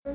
When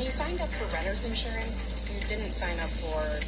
you signed up for renter's insurance, you didn't sign up for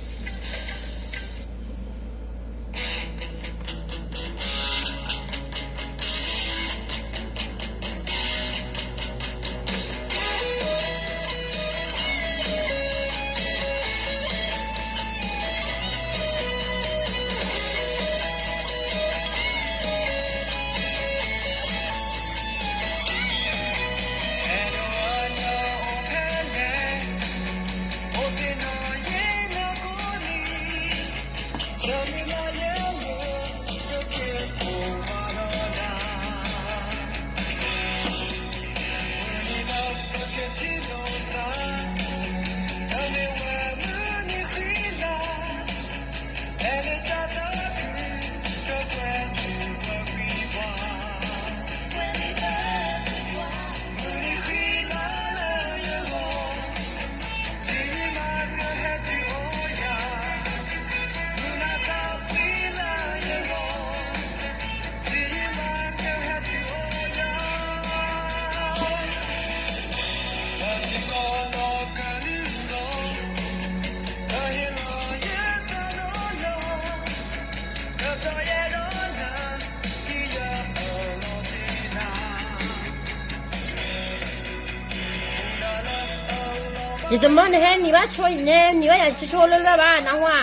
ယတမၢနဟဲနံၤဘၣ်ဆိအံၤန့ၣ် နံၤဘၣ်ယၤဆိဆိလၢလၢဘၣ် နၢ်ဟူဧါ.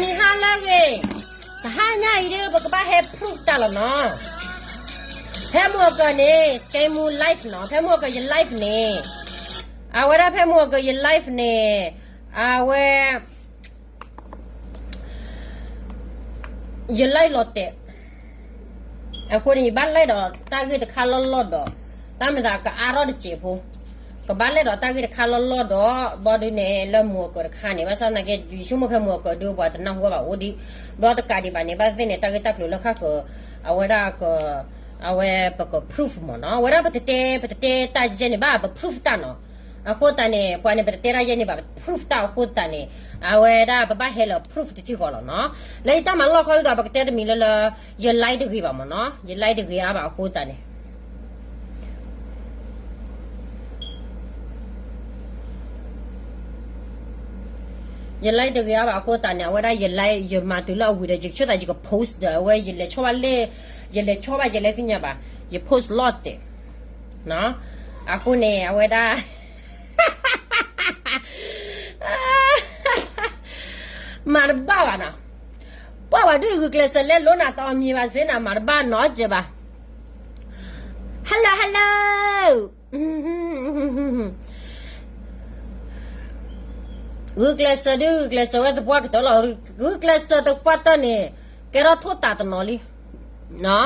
ဂီၤနံၤဟါလၢအဂ့ၤ, တဟါညါအံၤဒ် ပကဘၣ်ဟဲ proof တၢ်လီၤနီၤ. ဖဲမုၢ်အကၢၤန့ၣ် စကဲမူ live နီၤ, ဖဲမုၢ်အကၢၤယ live န့ၣ်, အဝဲဒၣ်ဖဲမုၢ်အကၢၤယ live န့ၣ်, အဝဲ ယ live လီၤတဲာ်, အဃိန့ၣ် ယဘၣ်လဲၤဒီးတၢ်ဂ့ၢ်တခါလီၢ်လီၢ်ဒီး, တၢ်မၤသးကအါထီၣ်တစဲးဖိ, ကဘၣ်လဲၤဒီးတၢ်ဂ့ၢ်တခါလီၢ်လီၢ်ဒီး, ဘၣ်ဒုးန့ၣ် လၢမုၢ်အကၢၤတခါန့ၣ် ဘၣ်ဆၣ်သနာ်က့ ယဆိကမိၣ်ဖဲမုၢ်အကၢၤဒုးပှၤတနၢ်ဟူဘၣ်အိၣ်ဒံး, ဘျီတကးဒံးဘၣ်န့ၣ် ဘၣ်သ့ၣ်န့ၣ် တၢ်ဂ့ၢ်တၢ်ကျိၤလၢဃၣ်ဃၢၤ, အဝဲဒၣ်က အဝဲပက proof မ့ၢ်နီၤ, အဝဲဒၣ်ပတတဲ ပတတဲတၢ်ယဲန့ၣ်ဘၣ် ပ proof တၢ်နီၤ. အဃိသတးန့ၣ် ပှၤန့ၣ် ပတတဲတၢ်ယဲန့ၣ်ဘၣ် ပ proof တၢ်အဃိသတးန့ၣ် အဝဲဒၣ်ပဘၣ်ဟဲလၢ proof တထံဃီလီၤနီၤ. လၢယတၢ်မၤလီၢ်ခီဒုဒီး ပကတဲတမံၤလၢလၢ ယ line တဂ့ၤဘၣ်မ့ၢ်နီၤ, ယ line တဂ့ၤအါဘၣ်အဃိသတးန့ၣ် ယ line တဂ့ၤအါဘၣ်အဃိသတးန့ၣ် အဝဲဒၣ်ယ line ယမၤတုၤလၢအဝံၤဒီး ယကဆၢသးယက post ဒီး အဝဲယလဲၤဆီဘၣ်လဲၣ်, ယလဲၤဆီဘၣ်ယလဲၤသ့ၣ်ညါဘၣ်, ယ post လီၤတဲာ် အဃိန့ၣ် အဝဲဒၣ် မၤတဘၣ်ဘၣ်နီၤ, ပှၤဝဲဒုးဂုာ်ကျဲးစၢးလဲလိနၤ တအီမံၤဘၣ်စ့နၤ မၤတဘၣ်နီတစဲးဘၣ်. Hello hello, ဂုာ်ကျဲးစၢးဒုး ဂုာ်ကျဲးစၢးဝဲသပှၢ်ကတၢၢ်လီၤ, ဂုာ်ကျဲးစၢးသပှၢ်တၢၢ်န့ၣ် ကဲထီၣ်ထိၣ်တးတနီၤလံ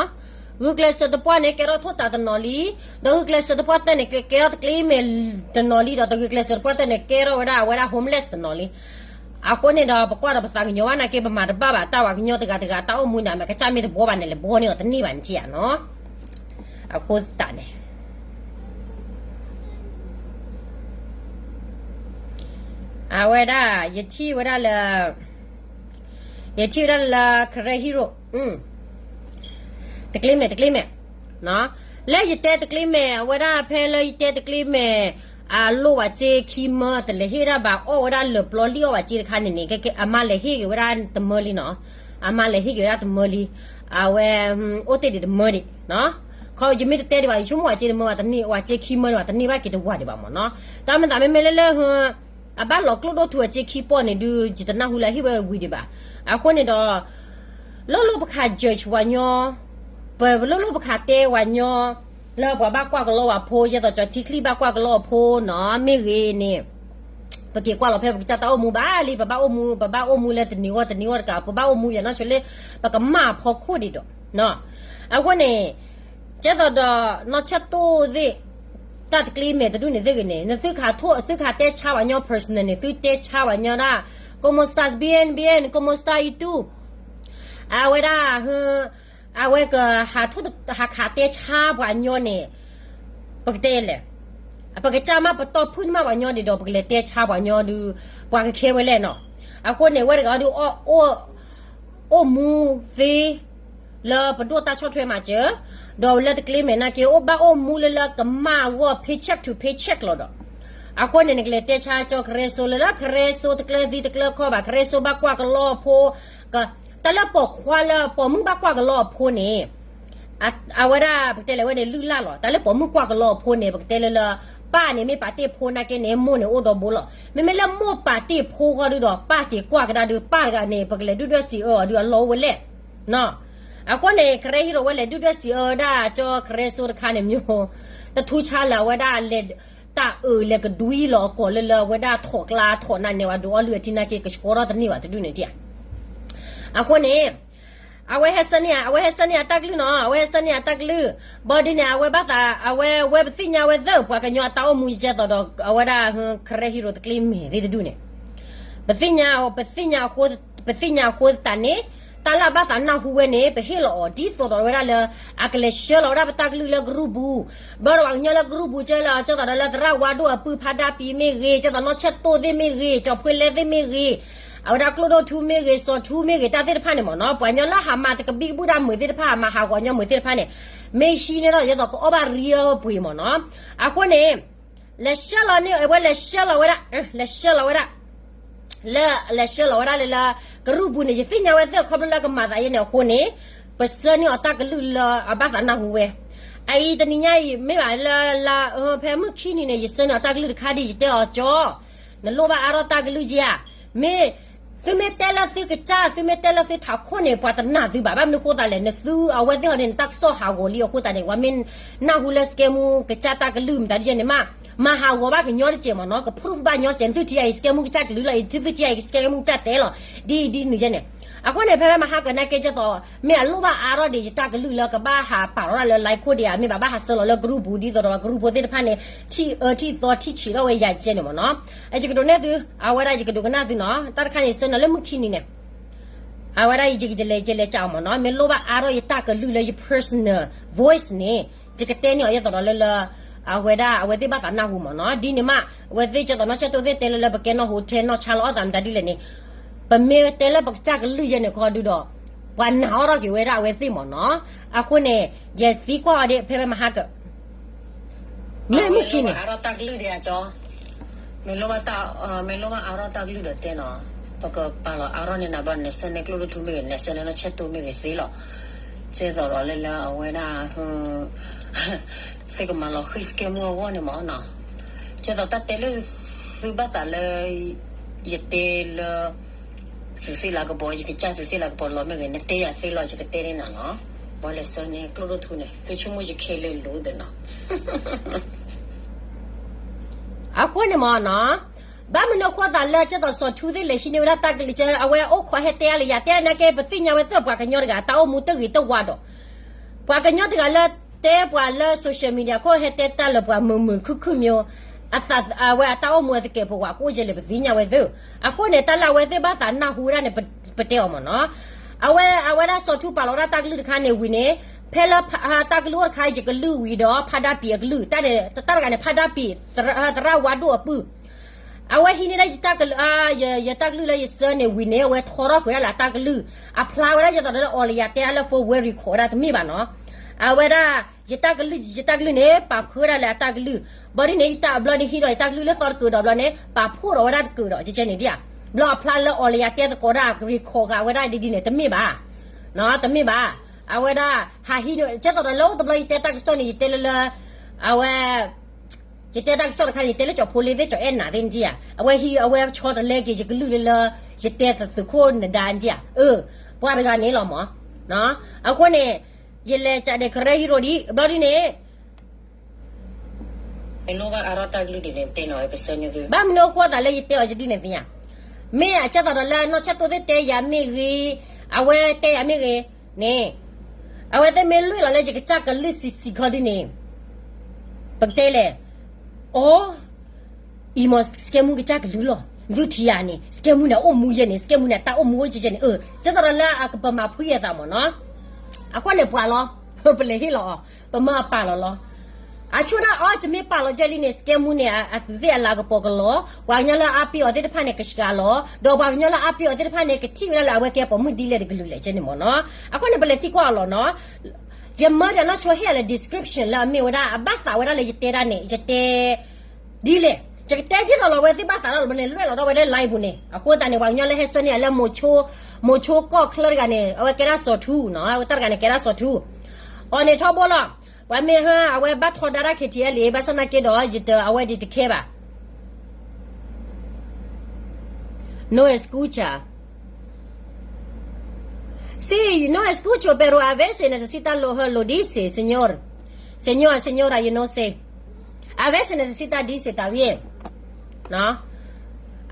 ဂုာ်ကျဲးစၢးသပှၢ်န့ၣ် ကဲထီၣ်ထိၣ်တးတနီၤလံ, ဒီးဂုာ်ကျဲးစၢးသပှၢ်တၢၢ်န့ၣ် ကဲထီၣ်တကျ့မဲာ်တနီၤလံ, ဒီးတဂုာ်ကျဲးစၢးသပှၢ်တၢၢ်န့ၣ် ကဲထီၣ်ဝဲဒၣ်အဝဲဒၣ် homeless တနီၤလံ. အဃိန့ၣ်ဒီး ပကွၢ်ဒီးပသးကညီၤဘၣ်နာ်က့ ပမၤတဘၣ်ဘၣ် တၢ်ဝဲကညီတဂၤတဂၤ တၢ်အိၣ်မူန့ၣ် အမဲာ်ကစၢ်မ့ၢ်တဘှီဘၣ်န့ၣ် လဲၤဘှီန့ၢ်အီၤတန့ၢ်ဘၣ်န့ၣ်ထံၣ်ဧါနီၤ. အဃိသတးန့ၣ် အဝဲဒၣ် ယထံၣ်ဝဲဒၣ်လၢ ယထံၣ်ဝဲဒၣ်လၢ Karen Hero တကျ့မဲာ်တကျ့မဲာ်, လၢယတဲတကျ့မဲာ် အဝဲဒၣ်ဖဲလၢယတဲတကျ့မဲာ် အလိၣ်ဝဲစ့ခံမၢ တလဲၤဟ့ၣ်ဒၣ်ဘၣ်အီၣ်ဝဲဒၣ်လၢာ်ပျီလံၣ်အီၣ်ဝဲစ့တခါန့ၣ်န့ၣ် အမါလဲၤဟ့ၣ်က့ၤဝဲဒၣ်တမၢလံနီၤ, အမါလဲၤဟ့ၣ်က့ၤဝဲဒၣ်တမၢလံ, အဝဲ အိၣ်တ့ၢ်ဒံးတမၢဒံး, ခီယမ့ၢ်တတဲဒံးဘၣ် ယဆိကမိၣ်ဝဲစ့တမၢဘၣ်တန့ၢ် ဝဲစ့ခံမၢဒံးဘၣ်တန့ၢ်ဘၣ်က့ၤတဝၤဒံးဘၣ်မ့ၢ်နီၤ, တၢ်မ့ၢ်သးမ့မ့ၢ်လၢလၢ အဘၣ်လီၤကျိၣ်ဒိၣ်ထူအစ့ခံပီၢ်န့ၣ်ဒုး ယတနၢ်ဟူလၢဟ့ၣ်ဝဲဝံၤဒံးဘၣ်. အဃိန့ၣ်ဒီး လိၣ်လိၣ်ပခး judge ပှၤညီ, ပလိၣ်လိၣ်ပခးတဲပှၤညီ, လၢပှၤဘၣ်ကွၢ်ကလီဝဲဖိ ယဲသိးကၠီၤထံချံဘၣ်ကွၢ်ကလီဖိနီၤ မ့ၢ်ဂ့ၤန့ၣ် ပက့ၤကွၢ်လီၤဖဲပကစၢ်တၢ်အိၣ်မူဘၣ်လံ ပဘၣ်အိၣ်မူ ပဘၣ်အိၣ်မူလၢတနံၤဂီၢ်တနံၤဂီၢ်တကး ပဘၣ်အိၣ်မူယၤနီၢ်ဆိလၢ ပကမၣ်အဖီခိၣ်ဒံးဒီး အဃိန့ၣ် ကဲသိးဒီး နီၢ်ဆဲးတိၢ်သ့ၣ် တၢ်တကျ့မဲာ်တဒူၣ်န့ၣ်သ့ၣ်ဂ့ၤန့ၣ် နသုခးထိၣ် သုခးတဲဆါပှၤညီ personal န့ၣ် သုတဲဆါပှၤညီဒၣ် como estás bien bien, como está y tú, အဝဲဒၣ် အဝဲက ဟးခးတဲဆါပှၤညီန့ၣ် ပကတဲလဲၣ်, ပကစၢ်မ့ၢ်ပတီၢ်ဖုၣ်န့ၢ်မးပှၤညီဒံးဒီး ပကလဲၤတဲဆါပှၤညီဒုး ပှၤကခဲဝဲလဲၣ်နီၤ. အဃိန့ၣ် ဝဲတဂၤဒုး အိၣ်မူသ့ လၢပဒိၣ်တၢ်ဆီၣ်ထွဲမၤစၢၤ, ဒီးလၢတကျ့မဲာ်နာ်က့ အိၣ်ဘၣ်အိၣ်မူလၢလၢကမၣ်အဂီၢ် paycheck to paycheck လီၤဒီး, အဃိန့ၣ် နကလဲၤတဲဆါကၠီ ခရ့စိလၢလၢ ခရ့စိတကျၢသံတကျၢခီဘၣ် ခရ့စိဘၣ်ကွၢ်ကလီအဖိ, တၢ်လၢပိာ်ခွါလၢပိာ်မုၣ်ဘၣ်ကွၢ်ကလီအဖိန့ၣ် အဝဲဒၣ် ပကတဲလဲၣ်ဝဲန့ၣ် လုၢ်လၢ်လီၤ. တၢ်လၢပိာ်မုၣ်ကွၢ်ကလီအဖိန့ၣ် ပကတဲလၢလၢ ပၢ်န့ၣ်မ့ၢ်ပာ်တ့ၢ်ဖိနာ်က့န့ၣ် မိၢ်န့ၣ်အိၣ်ဒီဘိလီၤ. မ့မ့ၢ်လၢမိၢ်ပာ်တ့ၢ်ဖိဃီဒုးဒီး ပၢ်က့ၤကွၢ်ကဒါဒုး ပၢ်တဂၤန့ၣ် ပကလဲၤဒုၣ်ဒွဲၣ်စံးအၢအီၤဒုး အလီၢ်အိၣ်ဝဲလဲၣ် အဃိန့ၣ် ခရ့ဟံရိၤဝဲလဲၤဒုၣ်ဒွဲၣ်စံးအၢဒၣ်ကၠီခရ့စိတခါန့ၣ် မ့ၢ် တထူဆါလၢအဝဲဒၣ်လဲၤ တၢ်အၢလဲၤကဒွံလီၤအကိာ်လၢလၢအဝဲဒၣ်ထိးကျါထိးနးနဲဝဲဒိးအီၣ်လုၢ်အထံနာ်က့ ကဆှီထီၣ်တန့ၢ်ဘၣ်တဒူၣ်န့ၣ်ဧါ. အဃိန့ၣ် အဝဲဟဲဆၢန့ၢ် အဝဲဟဲဆၢန့ၢ်အတၢ်ကလုၢ်နီၤ အဝဲဟဲဆၢန့ၢ်အတၢ်ကလုၢ် ဘၣ်ဒ်န့ၣ် အဝဲဘၣ်သး အဝဲဝဲပသ့ၣ်ညါဝဲသ့ၣ် ပှၤကညီအတၢ်အိၣ်မူယကဲသိးဒီး အဝဲဒၣ် ခရ့ဟံရိၤတကျ့မဲာ်သ့ၣ်တဒူၣ်န့ၣ် ပသ့ၣ်ညါ ပသ့ၣ်ညါအဃိ ပသ့ၣ်ညါအဃိသတးန့ၣ် တၢ်လၢအဘၣ်သးနၢ်ဟူဝဲန့ၣ် ပဟ့ၣ်လီၤအီၤ ဒ်သိးဒီးဝဲဒၣ်လၢ အကလဲၤဆှၢလီၤဝဲဒၣ်ပတၢ်ကလုၢ်လၢကရူၢ်ပူၤ ဘၣ်ဒီးပှၤကညီလၢကရူၢ်ပူၤကဲလၢ ကဲသိးဒီးလၢသရၣ်ဝါဒိၣ်အပုၢ်ဖးဒၣ်ပံၤမ့ၢ်ဂ့ၤ ကဲသိးနီၢ်ဆဲးတိၢ်သ့ၣ်မ့ၢ်ဂ့ၤ ကၠီၤဖှ့လဲသ့ၣ်မ့ၢ်ဂ့ၤ အဝဲဒၣ်ကျိၣ်ဒိၣ်ထူမ့ၢ်ဂ့ၤ စီၤထူမ့ၢ်ဂ့ၤ တၢ်သ့ၣ်တဖၣ်န့ၣ်မ့ၢ်နီၤ ပှၤကညီလၢဟးမၤတကဘံၣ်ကဘုၣ်ဒၣ်မုာ်သ့ၣ်တဖၣ် ဟးမၤဟးဂီၤညီမုာ်သ့ၣ်တဖၣ်န့ၣ် မ့ၢ်ဟံးန့ၢ်ဒီး ယဲသိးကအီၣ်ဘၣ်ရံပှ့ၤမ့ၢ်နီၤ အဃိန့ၣ် လဲၤဆှၢလီၤန့ၢ် အဝဲလဲၤဆှၢလီၤဝဲဒၣ် လဲၤဆှၢလီၤဝဲဒၣ် လၢလဲၤဆှၢလီၤဝဲဒၣ်လၢလၢ ကရူၢ်ပူၤန့ၣ် ယသ့ၣ်ညါဝဲသ့ၣ်ခီဖျိလၢကမၤသးယဲန့ၣ်အဃိန့ၣ် ပဆှၢန့ၢ်အီၤတၢ်ကလုၢ်လၢအဘၣ်သးနၢ်ဟူဝဲ အအံၤတနံၤညါအံၤ မ့ၢ်ဘၣ်လၢလၢ ဖဲမုၢ်ခံနံၤန့ၣ် ယဆှၢန့ၢ်အီၤတၢ်ကလုၢ်တခါဒ်ယတဲအီၤကၠီ နလိၣ်ဘၣ်အါထီၣ်တၢ်ကလုၢ်က့ဧါ မ့ၢ် သုမ့ၢ်တဲလၢသုကစၢ် သုမ့ၢ်တဲလၢသုထးခိၣ်န့ၣ် ပှၤတနာ်သုဘၣ် ဘၣ်မနုၤဃိသးလဲၣ် နသုအဝဲသ့ၣ်ဟီန့ၣ် နတၢ်ကစီၣ်ဟးဂီၤလံအဃိသတးန့ၣ် ပှၤမ့ၢ်နၢ်ဟူလၢ scam ကစၢ်တၢ်ကလုၢ်မတၤဒ်ယဲန့ၣ်မး မၤဟးဂီၤဘၣ်ကညီတကဲးမ့ၢ်နီၤ က proof ဘၣ်ညီတကဲး နသုထံၣ်အံၤ scam ကစၢ်ကလုၢ်လီၤအံၤ သုသုထံၣ်အံၤ scam ကစၢ်တဲလီၤ ဒ်ဒ်နုၤယဲန့ၣ် အဃိန့ၣ် ဖဲမဟါကနာ်က့ကဲသိး မ့ၢ်အလိၣ်ဘၣ်အါထီၣ်ဒံးယတၢ်ကလုၢ်လၢကဘၣ်ဟးပာ်ထီၣ်ဒၣ်လၢ line ခိၣ်ဒံးဧါ မ့ၢ်ဘၣ်ဘၣ်ဟးဆှၢလီၤလၢ group ပူၤ ဒ်သိးဒီး group ဖိသ့ၣ်တဖၣ်န့ၣ် ထံၣ်အၢထံၣ်သီထံၣ်ဆံးထီၣ်ဝဲယၤကဲန့ၣ်မ့ၢ်နီၤ ယကဒိးနဲၣ်သု အဝဲဒၣ်ယကဒိးကနၣ်သုနီၤ တၢ်တခါန့ၣ် ဆှၢန့ၢ်လၢမုၢ်ခံနံၤန့ၣ် အဝဲဒၣ်ယကလဲၤ ယလဲၤကးအီၤမ့ၢ်နီၤ, မ့ၢ်လိၣ်ဘၣ်အါထီၣ်ယတၢ်ကလုၢ်လၢယ personal voice န့ၣ် ယကတဲန့ၢ်အီၤ ယသးဒီးလၢလၢ အဝဲဒၣ်အဝဲသ့ၣ်ဘၣ်သးနၢ်ဟူမ့ၢ်နီၤ. ဒ်န့ၣ်မး အဝဲသ့ၣ်ကသီၣ်နီၢ်ဆၢၣ်တိၢ်သ့ၣ်တဲလၢလၢပကဲနီၢ်ဟူထဲနီၢ်ဆါလီၤအီၣ်သးမတၤဒ်လဲၣ်န့ၣ်, ပမ့ၢ်တဲလၢပကစၢ်ကလုၢ်ယဲန့ၣ်ခီဒုဒီး ပှၤနာ်အီၣ်ထီၣ်က့ၤဝဲဒၣ်အဝဲသ့ၣ်မ့ၢ်နီၤ. အဃိန့ၣ် ယသံကွၢ်အီၤဒ် ဖဲဖဲမဟါက မ့ၢ်မ့ၢ်ခံန့ၣ် မ့ၢ်လိၣ်ဘၣ်အါထီၣ်တၢ်ကလုၢ်ဒီးတဲနီၤ, ပကပာ်လီၤအါထီၣ်န့ၢ်နၤဘျီ နဲဆၢန့ၢ်ကျိၣ်ဒိၣ်ထူမ့ၢ်ဂ့ၤ နဲဆၢန့ၢ်နီၢ်ဆၢၣ်တိၢ်မ့ၢ်ဂ့ၤသ့လီၤ. ကဲသိးဒီးလၢလၢအဝဲဒၣ် သုကမၤလီၤဃံၤ scam မူအဂီၢ်န့ၣ်မ့ၢ်နီၤ. ကဲသိးတၢ်တဲလၢသုဘၣ်သးလၢ ယတဲလၢ သုးသ့ၣ်လၤကပီၤ ယကစၢ်သုးသ့ၣ်လၤကပီၤလီၤမ့ၢ်ဂ့ၤ နတဲယၤသ့လီၤ ယကတဲန့ၢ်နၤနီၤ. ဘၣ်လဲၤဆၢန့ၢ်ကျိၣ်ဒိၣ်ထူန့ၣ် သုဆိကမိၣ်ယခဲလၢာ်လိၤသ့နီၤ. အဃိန့ၣ်မ့ၢ်နီၤ, ဘၣ်မနုၤအဃိသးလၢကဲသိးစီၤထူသ့ၣ်လဲၤဟံးန့ၢ်ဝဲဒၣ်တၢ်ကလုၢ် အဝဲအိၣ်ခိးဟဲတဲအါလၢယၤ တဲနာ်က့ ပသ့ၣ်ညါဝဲသ့ၣ်ပှၤကညီတဂၤ တၢ်အိၣ်မူတဂ့ၤတဝါဒီး ပှၤကညီတဂၤလၢတဲပှၤလၢ social media ခိၣ်ဟဲတဲတၢ်လၢပှၤမုာ်မုာ်ခုၣ်ခုၣ်မ့ၢ် အဝဲအတၢ်အိၣ်မူအသကဲးပဝးကအိၣ်ယဲလဲၣ် ပသ့ၣ်ညါဝဲသ့ၣ်. အဃိန့ၣ် တၢ်လၢအဝဲသ့ၣ်ဘၣ်သးနၢ်ဟူဝဲဒၣ်န့ၣ် ပတဲအီၤမ့ၢ်နီၤ. အဝဲ အဝဲဒၣ်စီၤထူပာ်လီၤဝဲဒၣ်တၢ်ကလုၢ်တခါန့ၣ်ဝံၤန့ၣ်, ဖဲလၢတၢ်ကလုၢ်အိၣ်တခါ ယကလုၢ်ဝံၤဒီး ဖးဒါပံၤအကလုၢ် တၢ်တဂၤန့ၣ် ဖးဒါပံၤ သရၣ်ဝါဒိၣ်အပုၢ် အဝဲဟံးန့ၢ်ဒၣ်ယတၢ်ကလုၢ်လၢယဆၢန့ၣ်ဝံၤန့ၣ် အဝဲထီထီၣ်ဃုာ်ဝဲဒၣ်လၢအတၢ်ကလုၢ်, အဖျါဝဲဒၣ်ယသးဒီးလၢအီၤလၢယၤတဲဒၣ်လၢ phone ဝဲ record ဝဲဒၣ်တမ့ၢ်ဘၣ်နီၤ. အဝဲဒၣ် ယတၢ်ကလုၢ် ယတၢ်ကလုၢ်န့ၣ် ပာ်ဖှိၣ်ဝဲဒၣ်လၢအတၢ်ကလုၢ်, ဘၣ်ဒ်န့ၣ် ယတၢ်အဘျီန့ၣ် ဟံးဒီးယတၢ်ကလုၢ်လၢသီတကုာ်ဒီးဘျီန့ၣ် ပာ်ဖှိၣ်ဒီးဝဲဒၣ်တကုာ်ဒီး ကဲကဲန့ၣ်ဒ်ဧါ. ဘျီအဖျါလၢအီၤလၢယၤတဲသကိးဒၣ် record ဃာ်ဝဲဒၣ်ဒ်ဒ်န့ၣ် တမ့ၢ်ဘၣ် တမ့ၢ်ဘၣ်. အဝဲဒၣ် ဟးဟံးန့ၢ် ကဲသိးဒီးလၢအိၣ်တဘျီယတဲတၢ်ကစီၣ်န့ၣ် ယတဲလၢလၢ အဝဲ ယတဲတၢ်ကစီၣ်တခါန့ၣ် ယတဲလၢကၠီၤဖိလ့သ့ၣ် ကၠီၤအဲၣ်နၤသ့ၣ်န့ၣ်ဧါ, အဝဲဟံး အဝဲဆီတလဲက့ၤ ယကလုၢ်လၢလၢ ယတဲသုးခိၣ်နဒါန့ၣ်ဧါ, အၢ ပှၤတဂၤန့ၣ်လီၤမး. အဃိန့ၣ် ယလဲၤကးဒဲး ကရၢဟံးရိၤဒံး ဘျီဒ်န့ၣ် ဘၣ်မနုၤအဃိသးလၢယတဲအီၤယဒ်န့ၣ်သ့ၣ်ညါ, မ့ၢ်အကဲသိးဒီးလၢနီၢ်ဆၢၣ်တိၢ်သ့ၣ်တဲယၤမ့ၢ်ဂ့ၤ, အဝဲတဲယၤမ့ၢ်ဂ့ၤန့ၣ်, အဝဲသ့ၣ်မ့ၢ်လွံၢ်လီၤလၢယကစၢ်ကလုၢ်စံးစံးခီဒ်န့ၣ်, ပကတဲလဲၣ်, အိ အံၤမ့ၢ် scam မူကစၢ်ကလုၢ်လီၤ. သုထံၣ်ယၤန့ၣ် scam မူန့ၣ် အအိၣ်မူယဲန့ၣ် scam မူန့ၣ် အတၢ်အိၣ်မူအိၣ်ကဲကဲန့ၣ် အၢ ကဲသိးဒီးလၢအကပမၤဖှံအသးမ့ၢ်နီၤ. အဃိန့ၣ်ပှၤလီၤ, ပလဲၤဟ့ၣ်လီၤအီၤ, ပမၤအပာ်လီၤလီၤ. အဆိဒၣ်အီၤ တမ့ၢ်ပာ်လီၤကဲလံန့ၣ် scam မူန့ၣ် အသုးသ့ၣ်အလၤကပီၤကလီၤ, ပှၤကညီလၢအါပ့ၤအီၤသ့ၣ်တဖၣ်န့ၣ် ကစှၤလီၤ, ဒီးပှၤကညီလၢအါပ့ၤအီၤသ့ၣ်တဖၣ်န့ၣ် ကထံၣ်ဝဲဒၣ်လၢအဝဲကဲပိာ်မုၣ်ဒ်လဲၣ်တကလုာ်လဲၣ်ကဲန့ၣ်မ့ၢ်နီၤ. အဃိန့ၣ် ပလဲၤသံကွၢ်အီၤလီၤနီၤ. ယမၢဒီးနီၢ်ဆိဟ့ၣ်အီၤလၢ description လၢအမ့ၢ်ဝဲဒၣ် အဘၣ်သးဝဲဒၣ်လၢယတဲဒၣ်န့ၣ် ယတဲ ဒ်လဲၣ်, ယကတဲဒ်သိးလီၤဝဲသ့ၣ်ဘၣ်သးလီၤဘျီန့ၣ် လွဲၢ်လီၤဒီးဝဲလၢ live ပူၤန့ၣ်. အဃိသတးန့ၣ် ပှၤကညီလၢဟဲဆၢန့ၢ်ယၤလၢ မိၤဆိကီၢ်ချၢတဂၤန့ၣ် အဝဲကဲဒၣ်စီၤထူနီၤ, အဝဲတၢ်တဂၤန့ၣ်ကဲဒၣ်စီၤထူ. အီၤန့ၣ်ထီဘိလီၤ, ပှၤမ့ၢ်ဟၢ အဝဲဘၣ်ထီဒါတၢ် KTLA ဘၣ်ဆၣ်နာ်က့ဒီး ယတ အဝဲဒ်တခဲဘၣ်. No escucha. Sí, no escucho, pero a veces necesita lo, lo dice, señor. Señora, señora, yo no sé. A veces necesita dice también.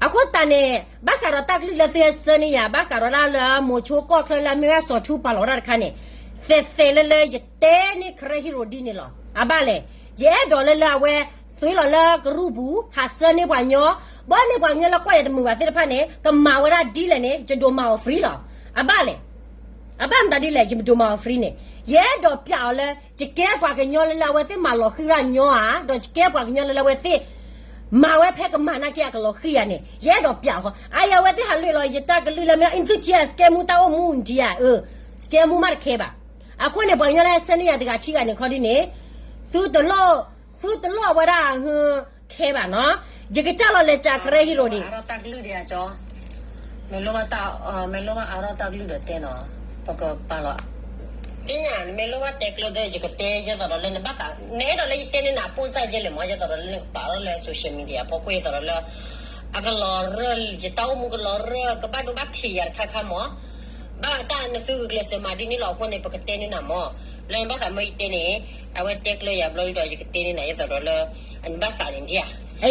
အဃိသတးန့ၣ် ဘၣ်ဃးဒီးတၢ်ကလုၢ်လၢသုဟဲဆၢန့ၢ်ယၤ ဘၣ်ဃးဒီးလၢ မိၤဆိကီၢ်ချၢလၢအမ့ၢ်ဝဲစီၤထူပာ်လီၤဝဲဒၣ်တခါန့ၣ် သဲးသဲးလၢလၢယတဲန့ၢ် ကရၢဟံရိၤဒ်န့ၣ်လီၤ. အဘၣ်လဲၣ်, ယအဲၣ်ဒိးလၢလၢအဝဲ သွ့လီၤလၢကရူၢ်ပူၤ ဟးဆၢန့ၢ်ပှၤကညီ, ဘၣ်န့ၢ်ပှၤကညီလၢကွၢ်ယၤတမုာ်ဘၣ်သ့ၣ်တဖၣ်န့ၣ် ကမၤဝဲဒၣ်ဒ်လဲၣ်န့ၣ် ယဒိးမၤအီၤ free လီၤ. အဘၣ်လဲၣ်, အဘၣ်မတၤဒ်လဲၣ် ယဒိးမၤအီၤ free န့ၣ် ယအဲၣ်ဒိးပျးအီၤလၢ ယကဲပှၤကညီလၢလၢအဝဲသ့ၣ်မၤလီၤဃံၤဝဲဒၣ်ညီဧါ, ဒီးယကဲပှၤကညီလၢလၢအဝဲသ့ၣ် မၤဝဲဖဲကမၤနာ်က့အကလီၤဃံၤဧါန့ၣ် ယအဲၣ်ဒိးပျးအီၤဃီ. အါယၤအဝဲသ့ၣ်ဟးလွဲၢ်လီၤ ယတၢ်ကလုၢ်လၢမ့ၢ် enthusiasm ကဲမူတၢ်အိၣ်မူဒံးဧါ, အၢ စကဲမူမးတခဲဘၣ်. အဃိန့ၣ် ပှၤကညီလၢဟဲဆၢန့ၢ်ယၤတဂၤခံဂၤန့ၣ်ခီဒ်န့ၣ် သုတလိၣ်, သုတလိၣ်အဝဲဒၣ်ဟဲခဲဘၣ်နီၤ. ယကစၢ်လီၤလဲၤကးကရၢဟံရိၤဒံး မ့ၢ်လိၣ်ဘၣ်အါထီၣ်တၢ်ကလုၢ်ဒီးတဲနီၤ, ပကပာ်လီၤ သ့ၣ်ညါ နမ့ၢ်လိၣ်ဘၣ်တဲကျၢၤဒီး ယကတဲယဲသိးဒီးလၢနဘၣ်သး, နအဲၣ်ဒိးလၢယတဲန့ၢ်နၤ ပိၢ်စၢ်ယဲလဲၣ်မး, ယဲသိးဒီးလၢနကပာ်လီၤလၢ social media ဖီခိၣ် ယဲသိးဒီးလၢ အကလီၤရၢၢ် ယတၢ်အိၣ်မူကလီၤရၢၢ် ကဘၣ်ဒိဘၣ်ထံးယၤတခါခါမး, ဘၣ်တၢ်နသုဂုာ်ကျဲးစၢးမၤဒ်န့ၣ်လီၤ. အဃိန့ၣ် ပကတဲန့ၢ်နၤမး, လၢနဘၣ်သးမ့ၢ်ယတဲန့ၣ်, အဝဲတဲကျၢၤယၤဘျီဒီး ယကတဲန့ၢ်နၤ ယဲသိးဒီးလၢ နဘၣ်သးန့ၣ်ဒ်ဧါ.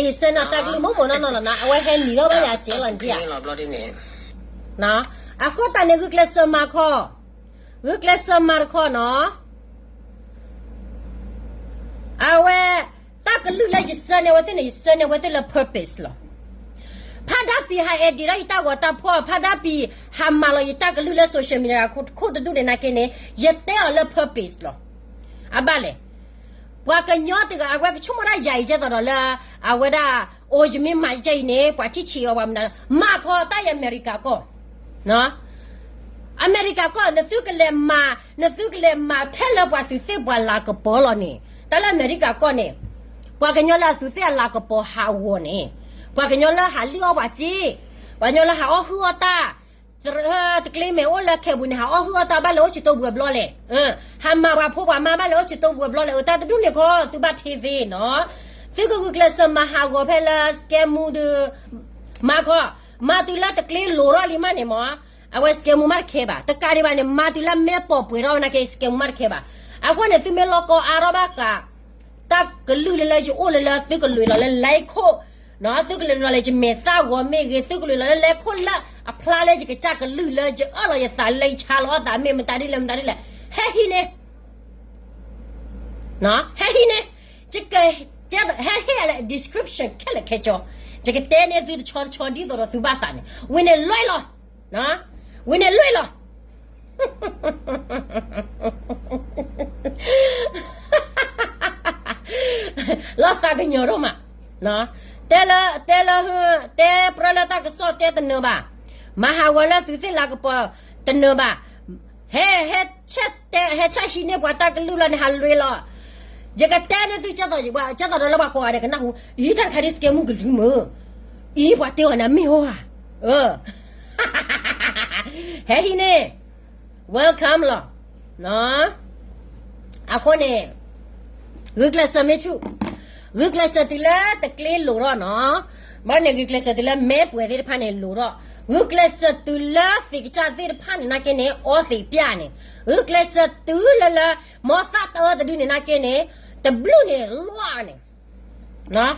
ယဆၢနၤတၢ်ကလုၢ်မ့ၢ်မ့ၢ်နီၢ်နီၢ်လီၤနၤ, အဝဲဟဲနံၤထီၣ်ဘၣ်ယၤစဲးလီၤဒ်ဧါ. အဃိသတးန့ၣ် ဂုာ်ကျဲးစၢးမၤခီ, ဂုာ်ကျဲးစၢးမၤတခီနီၤ. အဝဲ တၢ်ကလုၢ်လၢယဆၢန့ၢ်အဝဲသ့ၣ်န့ၣ် ယဆၢန့ၢ်အဝဲသ့ၣ်လၢ purpose လီၤ. ဖးဒါပံၤဟး edit ဒီးယတၢ်ဂီၤတၢ်ဖီၣ်, ဖးဒါပံၤဟးမၤလီၤယတၢ်ကလုၢ်လၢ social media ခိၣ်တဒူၣ်န့ၣ်နာ်က့န့ၣ် ယတဲအီၤလၢ purpose လီၤ. အဘၣ်လဲၣ်, ပှၤကညီတဂၤ အဝဲကဆိကမိၣ်ဒၣ်ယၤအံၤ ကဲသိးဒီးလၢ အဝဲဒၣ် အိၣ်ယမ့ၢ်မၤကဲအံၤန့ၣ် ပှၤထံၣ်ဆံးအီၤ ပှၤမတၤ, မၤခီတၢ်ယအမဲရကၤကီၢ် အမဲရကၤကီၢ် နသုကလဲၤမၤ, နသုကလဲၤမၤထဲလၢပှၤသုးသ့ၣ်ပှၤလၤကပီၤလီၤန့ၣ်, တၢ်လၢအမဲရကၤကီၢ်န့ၣ် ပှၤကညီလၢအသုးသ့ၣ်အလၤကပီၤဟးဂီၤန့ၣ်, ပှၤကညီလၢဟးလံၣ်အီၣ်ပှၤစ့, ပှၤကညီလၢဟးအီၣ်ဟုၣ်အီၣ်တၢ်, တကျ့မဲာ်အိၣ်လၢခဲပူၤန့ၣ် ဟးအီၣ်ဟုၣ်အီၣ်တၢ်ဘၣ်လဲၤအိၣ်ဆံးတိၢ်ပှဲၤဘျီလဲၣ်, ဟးမၤပှၤဖိပှၤမါဘၣ်လဲၤအိၣ်ဆံးတိၢ်ပှဲၤဘျီလဲၣ်, အတၢ်တဒူၣ်န့ၣ်ခီ သုဘၣ်ထံသ့နီၤ, သုကဂုာ်ကျဲးစၢးမၤဟးဂီၤဖဲလၢ scam မူဒီး မၤခီ, မၤတုၤလၢတကျ့လိၤထီၣ်လံမးန့ၣ်မး, အဝဲ scam မူမးတခဲဘၣ်, တကးဒံးဘၣ်န့ၣ် မၤတုၤလၢမဲာ်ပိာ်ပှဲၤထီၣ်ဝဲနာ်က့ scam မူမးတခဲဘၣ်, အဃိန့ၣ် သုမ့ၢ်လီၤကီအါထီၣ်ဘၣ်ဃး တၢ်ကလုၢ်လၢလၢယအိၣ်လၢလၢသုကလွဲၢ်လီၤလၢ like ခိၣ်, သုကလွဲၢ်လီၤလၢယမဲာ်သၣ်ဂီၤမ့ၢ်ဂ့ၤ, သုကလွဲၢ်လီၤလၢ like ခိၣ်လၢအဖျါလၢယကစၢ်ကလုၢ်လၢယအၢၣ်လီၤယသးလၢယဆါလီၤအသးမ့ၢ်မတၤဒ်လဲၣ်မတၤဒ်လဲၣ်, ဟဲဟံးန့ၣ် ဟဲဟံးန့ၣ်, ယက, ဟဲဟ့ၣ်အလဲၣ် description ခဲလၢာ်ခဲဆ့, ယကတဲန့ၢ်သုတဆီတဆီဒ်သိးဒီးသုဘၣ်သးန့ၣ်, ဝံၤန့ၣ်လွဲၢ်လီၤ, ဝံၤန့ၣ်လွဲၢ်လီၤ လီၤသးကညီၤဒိၣ်မး, တဲလၢ, တဲလၢ, တဲပြၢလၢတၢ်ကစီၣ်တဲတနၢၤဘၣ်, မၤဟးဂီၤလၢသုးသ့ၣ်လၤကပီၤတနၢၤဘၣ်, ဟဲ, ဟဲဆဲးတဲ, ဟဲဆဲးဟံးန့ၢ်ပှၤတၢ်ကလုၢ်လီၤန့ၣ် ဟးလွဲၢ်လီၤ, ယကတဲန့ၢ်သုကဲသိးဒီးလၢပှၤကိးဂၤဒဲးကနၢ်ဟူ, အံၤတၢ်တခါဒ် scam မူကလုၢ်မုၢ်, အံၤပှၤတဲအီၤန့ၣ်မ့ၢ်အီၤဧါ, ဟဲဟံးန့ၣ် welcome လီၤ, အဃိန့ၣ်, ဂုာ်ကျဲးစၢးမ့ၢ်ဆူၣ်, ဂုာ်ကျဲးစၢးတုၤလၢတကျ့လိၤထီၣ်နီၤ, ဘၣ်န့ၣ် ဂုာ်ကျဲးစၢးတုၤလၢမဲာ်ပှဲၤသ့ၣ်တဖၣ်န့ၣ်လိၤထီၣ်, ဂုာ်ကျဲးစၢးတုၤလၢသ့ၣ်ကစၢ်သ့ၣ်တဖၣ်န့ၣ်နာ်က့န့ၣ် အီသံးပျၢ်န့ၣ်, ဂုာ်ကျဲးစၢးတုၤလၢလၢ မ်သၣ်တအၢတဒုန့ၣ်နာ်က့န့ၣ်, တဘျုးန့ၣ်လီၤန့ၣ်,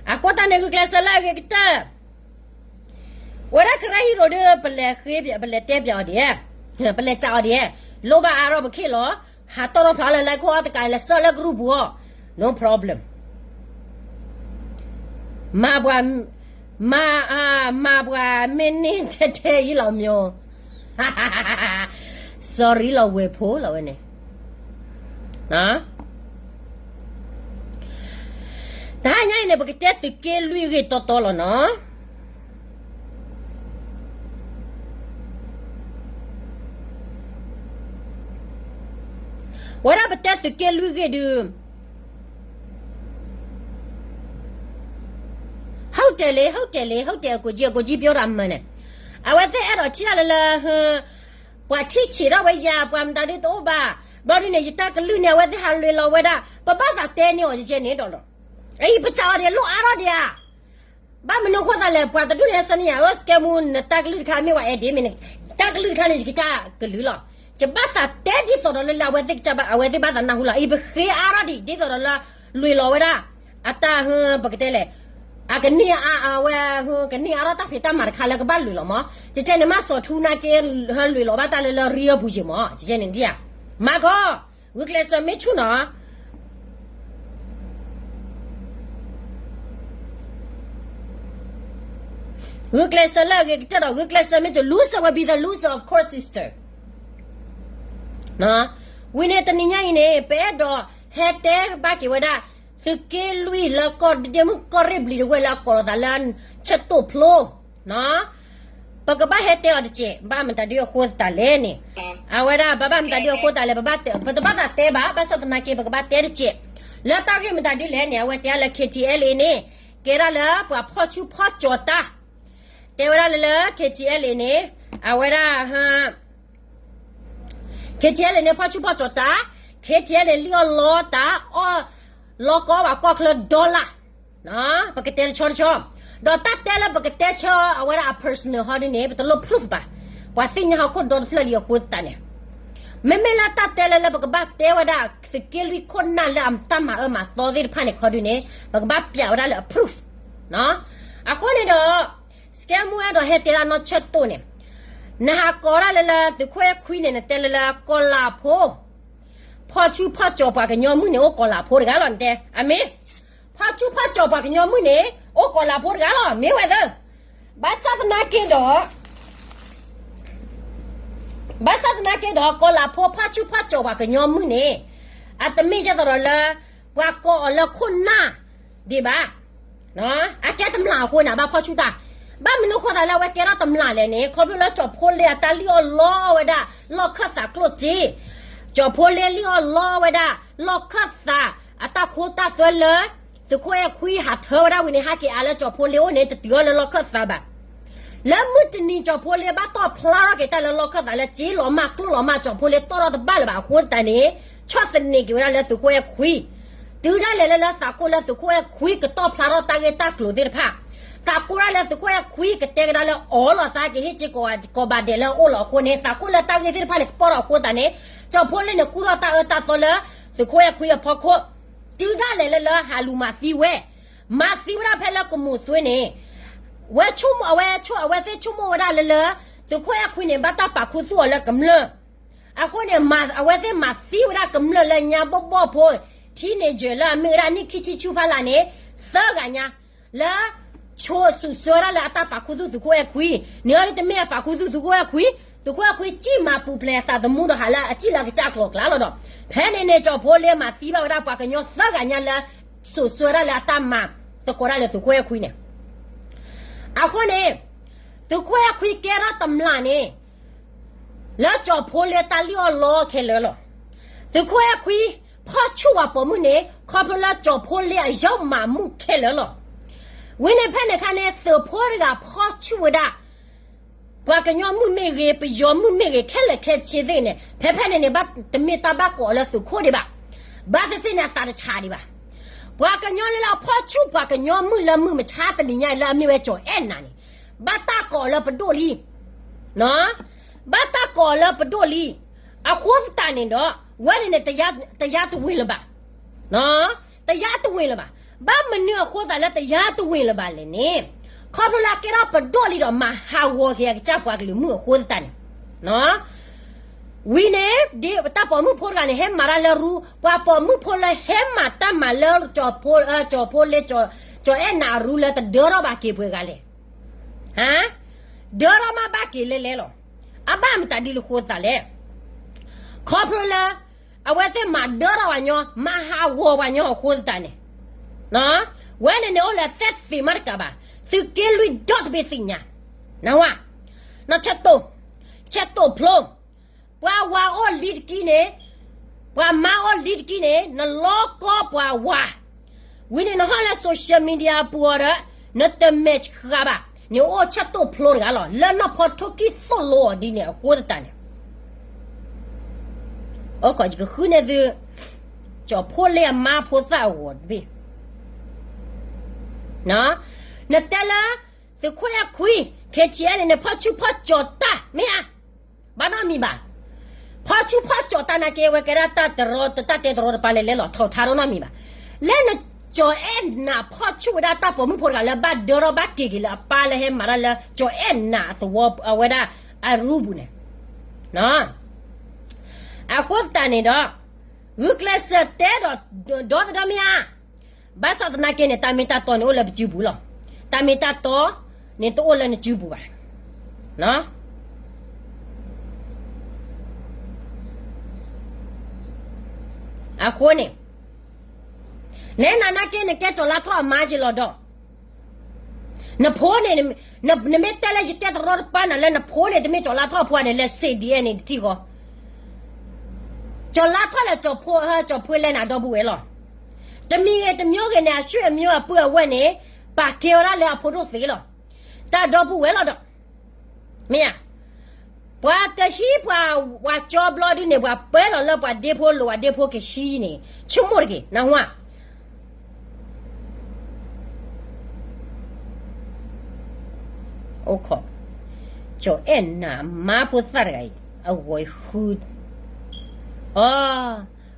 အဃိသတးန့ၣ် ဂုာ်ကျဲးစၢးလၢအဂ့ၤကတၢၢ် ဝဲဒၣ် Karen Hero ဒီး ပလဲၤဃ့, ပလဲၤတဲပၠးအီၤဒံး, ပလဲၤစးအီၤဒံး, လိၣ်ဘၣ်အါထီၣ်ပခ့ၣ်လီၤ, ဟးတီၢ်ထီၣ်ဖျါလၢ like ခိၣ်အီၣ်တကး လဲၤစၢၣ်လၢ group ပူၤအီၤ, no problem, မၤပှၤ, မၤ, မၤပှၤမ့ၢ်န့ၢ်ထဲထဲအံၤလီၤမၠိ, sorry လီၤဝဲၢ်ဖိလီၤဝဲန့ၣ် တဟါညါအံၤန့ၣ် ပကတဲသုးက့လွံၢ်ဂ့ၢ်တီတီလီၤနီၤ. ဝဲဒၣ်ပတဲသုးက့လွံၢ်ဂ့ၢ်ဒုး, ဟုတ်တယ်လေ, ဟုတ်တယ်လေ, ဟုတ်တယ်, အကိုကြီး, အကိုကြီးပြောတာမှန်တယ်, အဝဲသ့ၣ်အဲၣ်ဒိးထံၣ်တၢ်လၢလၢ ပှၤထံၣ်ဆံးထီၣ်ဝဲယၤ, ပှၤမတၤဒုတအိၣ်ဘၣ်, ဘျီဒုန့ၣ် ယတၢ်ကလုၢ်န့ၣ် အဝဲသ့ၣ်ဟးလွဲၢ်လီၤဝဲဒၣ်, ပဘၣ်သးတဲန့ၢ်အီၤယကဲန့ၣ်ဒီးလီၤ. အံၤပစံးအီၤဒံး လိၣ်အါထီၣ်ဒံးဧါ. ဘၣ်မနုၤအဃိသတးလဲၣ်, ပှၤတဒူၣ်န့ၣ်ဟဲဆၢန့ၢ်ယၤ, အၢ စကဲမူ နတၢ်ကလုၢ်တခါမ့ၢ်ဝဲ edit မ့ၢ်န့ၣ်, တၢ်ကလုၢ်တခါန့ၣ် ယကစၢ်ကလုၢ်လီၤ. ယဘၣ်သးတဲဒ်သိးဒီးလၢ လၢအဝဲသ့ၣ်ကစၢ်ဘၣ်, အဝဲသ့ၣ်ဘၣ်သးနၢ်ဟူလီၤ. အံၤပဃ့အါထီၣ်ဒံး ဒ်သိးဒီးလၢ လွဲၢ်လီၤဝဲဒၣ် အတၢ်ဟၢ ပကတဲလဲၣ်, အကနံၣ်အါ အဝဲ ကနံၣ်အါထီၣ်တၢ်ဖံးတၢ်မၤတခါလၢကဘၣ်လွဲၢ်လီၤမး, ကကဲန့ၣ် မ့ၢ်စီၤထူနာ်က့ ဟဲလွဲၢ်လီၤဘၣ်တၢ်လၢလၢ real ပူၤယ့ၢ်မး, ကကဲန့ၣ်ဒ်ဧါ. မၤကီၢ်, ဂုာ်ကျဲးစၢးမ့ၢ်ဆူၣ်နီၤ. ဂုာ်ကျဲးစၢးလၢအဂ့ၤကတၢၢ်ဒီး ဂုာ်ကျဲးစၢးမ့ၢ်တ loser will be the loser, of course, sister. ဝံၤန့ၣ်တနံၤညါအံၤန့ၣ် ပအဲၣ်ဒိးဟဲတဲဘၣ်က့ၤဝဲဒၣ် သုးက့လွံၢ်လၢကီၢ်ဒ့မုၣ်ကီၢ်ရ့ၣ်ဘျံၤတဝဲၢ်လၢအကိးလီၤသးလၢ ဆၢတိၣ်ဖျိ ပကဘၣ်ဟဲတဲအီၤတက့ၢ်, ဘၣ်မတၤဒုအဃိသတးလဲၣ်န့ၣ်, အဝဲဒၣ်ဘၣ်ဘၣ်မတၤဒုအဃိသတးလဲၣ်, ပတဘၣ်သးတဲဘၣ်, ဘၣ်ဆၣ်သနာ်က့ ပကဘၣ်တဲတက့ၢ်. လၢတၢ်ဂ့ၢ်မတၤဒုလဲၣ်န့ၣ် အဝဲတဲဒၣ်လၢ KTLA န့ၣ် ကဲဒၣ်လၢပှၤဖီၣ်ဆူၣ်ဖီၣ်ကၠီၤတၢ်, တဲဝဲဒၣ်လၢလၢ KTLA န့ၣ် အဝဲဒၣ် KTLA န့ၣ် ဖီၣ်ဆူၣ်ဖီၣ်ကၠီၤတၢ်, KTLA န့ၣ် လံၣ်အီၣ်လီတၢ်, အီၣ်လီကီဘၣ်ကီၢ်ချၢ dollar, ပကတဲတဆီတဆီ, ဒီးတၢ်တဲလၢပကတဲဆၢအဝဲဒၣ်အ personal ဟီဒ်န့ၣ် ပတလိၣ် proof ဘၣ်, ပှၤသ့ၣ်ညါဟီၣ်ခိၣ်ဒီတဖျၢၣ်လံအဃိသတးန့ၣ်, မ့မ့ၢ်လၢတၢ်တဲလၢလၢပကဘၣ်တဲဝဲဒၣ် သုးက့လွံၢ်ခိၣ်နၢ်လၢအတၢ်မၤအၢမၤသီသ့ၣ်တဖၣ်န့ၣ်ခီဒုန့ၣ် ပကဘၣ်ပျးဝဲဒၣ်လၢအ proof အဃိန့ၣ်ဒီး စကဲမူအဲၣ်ဒိးဟဲတဲဒၣ်နီၢ်ဆၢတိၢ်န့ၣ်, နဟးကိးဒၣ်လၢလၢသုးခိၣ်အဲၣ်ခွံန့ၣ် နတဲလၢလၢကီၢ်လၤဖိ, ဖီၣ်ဆူၣ်ဖီၣ်ကၠီၤပှၤကညီမုၣ်န့ၣ် အိၣ်ကီၢ်လၤဖိတဂၤလီၤ နတဲ, အမ့ၢ်, ဖီၣ်ဆူၣ်ဖီၣ်ကၠီၤပှၤကညီမုၣ်န့ၣ် အိၣ်ကီၢ်လၤဖိတဂၤလီၤ မ့ၢ်ဝဲသၢ ဘၣ်ဆၣ်သနာ်က့ဒီး, ဘၣ်ဆၣ်သနာ်က့ဒီး ကီၤလၤဖိဖီၣ်ဆူၣ်ဖီၣ်ကၠီၤပှၤကညီမုၣ်န့ၣ်, အတမ့ၢ်ဒ်သိးဒီးလၢ ပှၤကိးအီၤလၢခိၣ်နၢ်ဒံးဘၣ်. အကဲတမျၢ်အဃိန့ၣ် အဘၣ်ဖီၣ်ဆူၣ်တၢ်. ဘၣ်မနုၤအဃိသတးလၢအဝဲကဲထီၣ်တမျၢ်လဲၣ်န့ၣ် ခီဖျိလၢကၠီၤဖိလ့အတၢ်လံၣ်အီၣ်လီအီၣ်ဝဲဒၣ် လီၢ်ခၢၣ်သးကျိၣ်စ့, ကၠီၤဖိလ့လံၣ်အီၣ်လီအီၣ်ဝဲဒၣ် လီၢ်ခၢၣ်သးအတၢ်ခိတၢ်သွဲလၢ သုးခိၣ်အဲၣ်ခွံဟးထၢဝဲဒၣ်ဝံၤန့ၣ် ဟဲက့ၤအါလၢကၠီၤဖိလ့အိၣ်န့ၣ် တတုၤအီၤလၢလီၢ်ခၢၣ်သးဘၣ်. လၢမုၢ်တနံၤကၠီၤဖိလ့ဘၣ်တီၢ်ဖျါထီၣ်က့ၤတၢ်လၢလီၢ်ခၢၣ်သးလၢစ့လီၤမၢ်ကျိၣ်လီၤမၢ် ကၠီၤဖိလ့တီၢ်ထီၣ်တဘၣ်လၢၤဘၣ်အဃိသတးန့ၣ် ဆီၣ်သနံးက့ၤဝဲဒၣ်လၢသုးခိၣ်အဲၣ်ခွံ တုၤဒၣ်လဲာ်လၢလၢသးကိၢ်လၢသုးခိၣ်အဲၣ်ခွံကတီၢ်ဖျါထီၣ်တၢ်ဂ့ၢ်တၢ်ကျိၤသ့ၣ်တဖၣ်, သးကိၢ်ဒၣ်လၢသုးခိၣ်အဲၣ်ခွံကတဲကဒါလၢအီၤလီၤသးက့ၤဟ့ၣ်က့ၤကိးဘၣ်ဒဲးလၢအအိၣ်လီၤအဃိန့ၣ် သးကိၢ်လၢတၢ်ဂ့ၢ်သ့ၣ်တဖၣ်န့ၣ်ကပီၢ်ထီၣ်အဃိသတးန့ၣ် ကၠီၤဖိလ့န့ၣ်ကူၣ်ထီၣ်တၢ်အၢတၢ်သီလၢ သုးခိၣ်အဲၣ်ခွံအဖီခိၣ်, တုၤဒၣ်လဲာ်လၢလၢဟးလူၤမၤသံဝဲ, မၤသံဝဲဒၣ်ဖဲလၢကမူၤသွ့န့ၣ် ဝဲဆိကမိၣ် အဝဲဆိ အဝဲသ့ၣ်ဆိကမိၣ်ဝဲဒၣ်လၢလၢ သုးခိၣ်အဲၣ်ခွံန့ၣ် ဘၣ်တၢ်ပာ်ခူသူၣ်အီၤလၢကမျၢၢ်, အဃိန့ၣ် အဝဲသ့ၣ်မၤသံဝဲဒၣ်ကမျၢၢ်လၢညါဘီၣ်ဘီၣ်ဖိ teenager လၢအမ့ၢ်ဝဲဒၣ်နံၣ်ခံဆံဆူဖးလၢ်န့ၣ် သၢဂၤညါ လၢ ဆိးစူးစွဲဒၣ်လၢအတၢ်ပာ်ခူသူၣ်သုးခိၣ်အဲၣ်ခွံ, န့ၣ်အီၤဒ်တမ့ၢ်အပာ်ခူသူၣ်သုးခိၣ်အဲၣ်ခွံ, သုးခိၣ်အဲၣ်ခွံစံၣ်မၤပူၤဖျဲးအသးသမူဒီးဟးလၢအစံၣ်လၢအကစၢ်ကျိၤကျါလီၤဒီး ဖဲန့ၣ်န့ၣ် ကၠီၤဖိလ့မၤသံဘၣ်ဝဲဒၣ်ပှၤကညီသၢဂၤညါလၢ စူးစွဲဒၣ်လၢအတၢ်မၤသကိးဒၣ်လၢသုးခိၣ်အဲၣ်ခွံန့ၣ် အဃိန့ၣ် သုးခိၣ်အဲၣ်ခွံကဲထီၣ်တမျၢ်န့ၣ် လၢကၠီၤဖိလ့တၢ်လံၣ်အီၣ်လီအီၣ်ခဲလၢာ်လီၤ. သုးခိၣ်အဲၣ်ခွံ ဖီၣ်ဆူၣ်ပှၤပိာ်မုၣ်န့ၣ် ခီဖျိလၢကၠီၤဖိလ့အယီၢ်မၤမုၢ်ခဲလၢာ်လီၤ. ဝံၤန့ၣ်ဖဲန့ၣ်အခါန့ၣ် သုးဖိတဂၤဖီၣ်ဆူၣ်ဝဲဒၣ် ပှၤကညီမုၣ်မ့ၢ်ဂ့ၤ ပယီၤမုၣ်မ့ၢ်ဂ့ၤ ခဲလၢာ်ခဲဆ့သ့ၣ်န့ၣ် ဖဲဖဲန့ၣ်န့ၣ် ဘၣ်တမ့ၢ်တၢ်ဘၣ်ကိးအီၤလၢသုးခိၣ်ဒံးဘၣ်. ဘၣ်သ့ၣ်သ့ၣ်န့ၣ် အသးတဆးဒံးဘၣ်. ပှၤကညီလၢလၢအဖီၣ်ဆူၣ်ပှၤကညီမုၣ်လၢမုၢ်မဆါတနံၤညါအံၤလၢအမ့ၢ်ဝဲကၠီၤအဲၣ်နၤန့ၣ် ဘၣ်တၢ်ကိးအီၤလၢပဒိၣ်လံ. ဘၣ်တၢ်ကိးအီၤလၢပဒိၣ်လံ. အဃိသတးန့ၣ်ဒီး ဝဲန့ၣ်န့ၣ် တယါတဝ့ၤလၢၤဘၣ်. တယါတဝ့ၤလၢၤဘၣ်. ဘၣ်မနုၤအဃိသတးလၢတယါတဝ့ၤလၢၤဘၣ်လဲၣ်န့ၣ် ခီဖျိလၢအကဲထီၣ်ပဒိၣ်လံဒီးမၤဟးဂီၤက့ၤအကစၢ်ပှၤကလုာ်မုၣ်အဃိသတးန့ၣ် ဝံၤန့ၣ် ဒ်တၢ်ပိာ်မုၣ်ဖိတဂၤန့ၣ် ဟဲမၤတၢ်လၢရူ ပှၤပိာ်မုၣ်ဖိလၢဟဲမၤတၢ်မၤလၢ ကၠီၤဖိလ့ ကၠီၤအဲၣ်နၤအရူလၢတဒၢထီၣ်ဘၣ်က့ၤပှဲၤဂၤလဲၣ်. ဒၢထီၣ်မးဘၣ်က့ၤလဲၤလဲၤလီၤ. အဘၣ်မတၤဒ်လၢဃိသးလဲၣ်. ခီဖျိလၢ အဝဲသ့ၣ်မၤဒၢထီၣ်ပှၤညီ မၤဟးဂီၤပှၤညီအဃိသတးန့ၣ် ဝဲန့ၣ်န့ၣ်အိၣ်လၢအသဲသ့ၣ်မးတကးဘၣ် သုးက့လွံၢ်ဒီတဘ့ၣ်သ့ၣ်ညါ နဝဲ နဆဲးတိၣ် ဆဲးတိၣ်ဖျိ ပှၤဝၤအိၣ်လံတကံန့ၣ် ပှၤမါအိၣ်လံတကံန့ၣ် နလီကီပှၤဝၤ ဝံၤန့ၣ်နဟီၣ်လၢ social media အပူၤအီၤဒီး နတမဲာ်ဆှးဘၣ် န့ၣ်အိၣ်ဆဲးတိၣ်ဖျိတဂၤလီၤ လၢနီၢ်ဖီထိခံသိၣ်လိအီၤဒ်န့ၣ်အဃိသတးန့ၣ် အိၣ်ခိးယကဃုန့ၢ်သု ကၠီၤဖိလ့အမါဖိသၣ်အဂီၤတဘ့ၣ် နတဲလၢ သုးခိၣ်အဲၣ်ခွံ KTLA န့ၣ် ဖီၣ်ဆူၣ်ဖီၣ်ကၠီၤတၢ် မ့ၢ်ဧါ. ဘၣ်နီတမံၤဘၣ်. ဖီၣ်ဆူၣ်ဖီၣ်ကၠီၤတၢ်နာ်က့ အဝဲကဲဒၣ်တၢ်တရီ တၢ်တဲတရီတပါလဲၣ်လဲၣ်လီၤ ထီၣ်ထါထီၣ်နီတမံၤဘၣ်. လၢနကၠီၤအဲၣ်နၤဖီၣ်ဆူၣ်ဝဲဒၣ်တၢ်ပိာ်မုၣ်ဖိတဂၤလၢဘၣ်ဒၢထီၣ်ဘၣ်က့ၤက့ၤလၢအပၢ်လၢ ဟဲမၤတၢ်လၢ ကၠီၤအဲၣ်နၤအသဝီအဝဲဒၣ်အရူပူၤန့ၣ် အဃိသတးန့ၣ်ဒီး ဂုာ်ကျဲးစၢးတဲဒီး ဒီသဒၢမ့ၢ်ဧါ. ဘၣ်ဆၣ်သနာ်က့န့ၣ် တၢ်မ့ၢ်တၢ်တီန့ၣ်အိၣ်လၢပစုပူၤလီၤ. တၢ်မ့ၢ်တၢ်တီန့ၣ်တအိၣ်လၢနစုပူၤဘၣ်. အဃိန့ၣ် နဲနၤနာ်က့ နကဲကၠီၤလါထီၣ်အမါက့ၤလီၤဒီး နဖိန့ၣ် နမ့ၢ်တဲလၢယတဲတရီတပါနၤလၢနဖိန့ၣ် တမ့ၢ်ကၠီၤလါထီၣ်ဖိန့ၣ် လဲၤစံးဒ်အံၤန့ၣ်တထံၣ်ဃီ ကၠီၤလါထီၣ်လၢ ကၠီၤဖိလဲနၤဒီပုၢ်ဝဲၢ်လီၤ. တမံၤဂ့ၤတမံၤဂ့ၤန့ၣ် အဆွေအမျိုးအပုၢ်အဝဲၢ်န့ၣ် ပာ်ကဲဝဲဒၣ်လၢအဖိဒိၣ်သ့လီၤ. တၢ်ဒီပုၢ်ဝဲၢ်လီၤဒီး မ့ၢ်ဧါ. ပှၤတဟံးပှၤဝၤကၠီဘျီဒုန့ၣ် ပှၤပၢလီၤလၢပှၤဒ့ဖိလိၤ ပှၤဒ့ဖိကဟံးန့ၣ် ဆိကမိၣ်တက့ၢ် နၢ်ဟူဧါ. အိၣ်ခိး ကၠီၤအဲၣ်နၤမါဖိသၣ်တဂၤအံၤ အဂီၤအံၤဃု အီ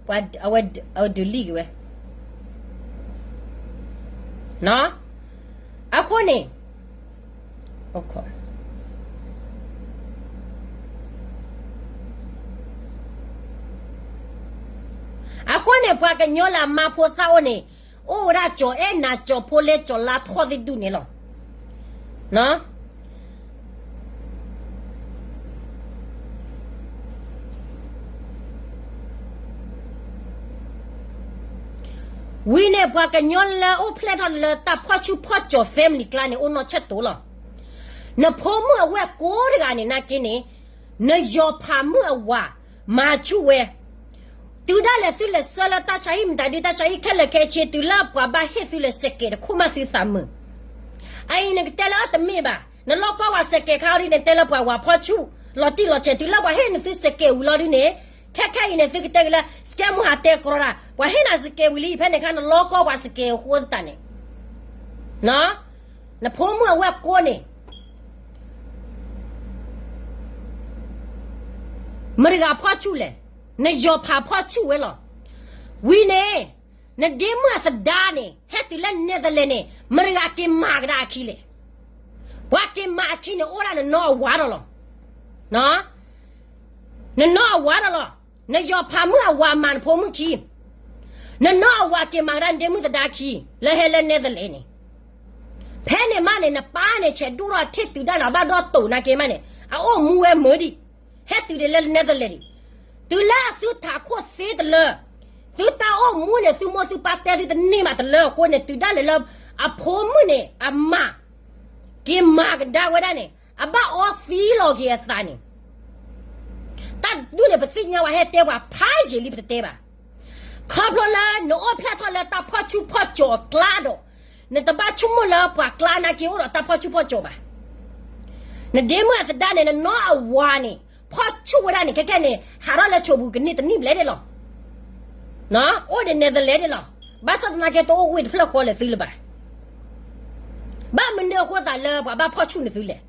ပှၤအဝဲဒုးလံၣ်က့ၤဝဲ အဃိန့ၣ် အဃိန့ၣ် ပှၤကညီလၢအမါဖိသၣ်အိၣ်န့ၣ် အိၣ်ဝဲဒၣ်ကၠီၤအဲၣ်နၤ ကၠီၤဖိလ့ ကၠီၤလါထီၣ်သ့ၣ်ဒူၣ်န့ၣ်လီၤ. ဝံၤန့ၣ် ပှၤကညီလၢအိၣ်ဖျဲၣ်ထီၣ်လၢတၢ်ဖီၣ်ဆူၣ်ဖီၣ်ကၠီၤ family ကျါန့ၣ် အိၣ်နီၢ်ဆၢၣ်တိၤလီၤ. နဖိမုၣ်အဝဲၢ်ကိးတဂၤန့ၣ် နာ်က့န့ၣ် နယီၤဖးမုၣ်အဝၤ မၤဆူၣ်ဝဲ, တုၤဒၣ်လဲာ်သုလဲၤဆှၢလၢတၢ်ဆါဟံၣ်မတၤဒု တၢ်ဆါဟံၣ်ခဲလၢာ်ခဲဆ့ တုၤလၢပှၤဘၣ်ဟ့ၣ်သုလၢစဲးကဲးတခိၣ်မး သုသးမုာ်. အအံၤနကတဲလၢအတမ့ၢ်ဘၣ်, နလီၢ်ကီၢ်ဝၤစဲးကဲးခါအံၤဒ်န့ၣ် တဲလၢပှၤဝၤဖီၣ်ဆူၣ် လီၤတံၢ်လီၤဆဲး တုၤလၢပှၤဟ့ၣ်နသုစဲးကဲးဝံၤလီၤဒ်န့ၣ်, ခဲခဲအံၤန့ၣ် သုကတဲက့ၤလၢ စကဲမူဟးတဲကြီတၢ် ပှၤဟ့ၣ်နၤစဲးကဲးဝံၤလံ ဖဲန့ၣ်အခါ နလီၢ်ကီၢ်ဝၤစဲးကဲးအဃိသတးန့ၣ်, နဖိမုၣ်အဝဲၢ်ကိးန့ၣ် မတၤတဂၤဖီၣ်ဆူၣ်လဲၣ်, နယီၤဖးဖီၣ်ဆူၣ်ဝဲလီၤ. ဝံၤန့ၣ် နဒ့မုၣ်အသဒါန့ၣ် ဟဲတုၤလၢ Netherlands န့ၣ် မတၤတဂၤက့ၤမၤကဒါအခံလဲၣ်, ပှၤက့ၤမၤအခံန့ၣ် အိၣ်ဒၣ်နနီၢ်အဝၤဒီးလီၤ. နနီၢ်အဝၤဒီးလီၤ. နယီၤဖးမုၣ်အဝၤမၤနဖိမုၣ်ခံ, နနီၢ်အဝၤက့ၤမၤကဒါနဒ့မုၣ်သဒါခံ လၢဟဲလၢ Netherlands န့ၣ်, ဖဲန့ၣ်မးန့ၣ် နပၢ်န့ၣ် ဆဲးဒိၣ်ထီၣ်ထံၣ်တုၤဒၣ်လၢအဘၣ်ဒီတိာ်နာ်က့မးန့ၣ် အအိၣ်မူဝဲမုာ်ဒံး, ဟဲတုၤဒၣ်လၢ Netherlands ဒံး, တုၤလၢအသုထးခိၣ်သ့တလၢ, သုတၢ်အိၣ်မူန့ၣ် သုမိၢ်သုပၢ်တဲသုတန့ၢ်ဘၣ်တလၢအဃိန့ၣ် တုၤဒၣ်လဲာ်လၢ အဖိမုၣ်န့ၣ် အမၤ က့ၤမၤကဒါဝဲဒၣ်န့ၣ် အဘၣ်အီသံလီၤက့ၤအသးန့ၣ်, တၢ်ဒုးန့ၣ် ပသ့ၣ်ညါဝဲ ဟဲတဲပှၤဖးယံာ်လံ ပတတဲဘၣ်. ခီဖျိလၢ နအိၣ်ဖျဲၣ်ထီၣ်လၢတၢ်ဖီၣ်ဆူၣ်ဖီၣ်ကၠီၤအကျါဒီး နတဘၣ်ဆိကမိၣ်လၢပှၤကျါနာ်က့အိၣ်ဒီးတၢ်ဖီၣ်ဆူၣ်ဖီၣ်ကၠီၤဘၣ်. နဒ့မုၣ်အသဒါန့ၣ် နနီၢ်အဝၤန့ၣ် ဖီၣ်ဆူၣ်ဝဲဒၣ်န့ၣ် ခဲခဲန့ၣ် ဟးထီၣ်လၢဆိးပူၤကန့ၢ်တနံၣ်ဘျဲၣ်န့ၣ်လီၤ. အိၣ်ဒီး Netherlands န့ၣ်လီၤ. ဘၣ်ဆၣ်သနာ်က့ တအိၣ်ဝ့ၢ်တဖျၢၣ်ဃီလၢာ်သုလၢၤဘၣ်. ဘၣ်မနုၤအဃိသတးလၢပှၤဘၣ်ဖီၣ်ဆူၣ်န့ၢ်သုလဲၣ်.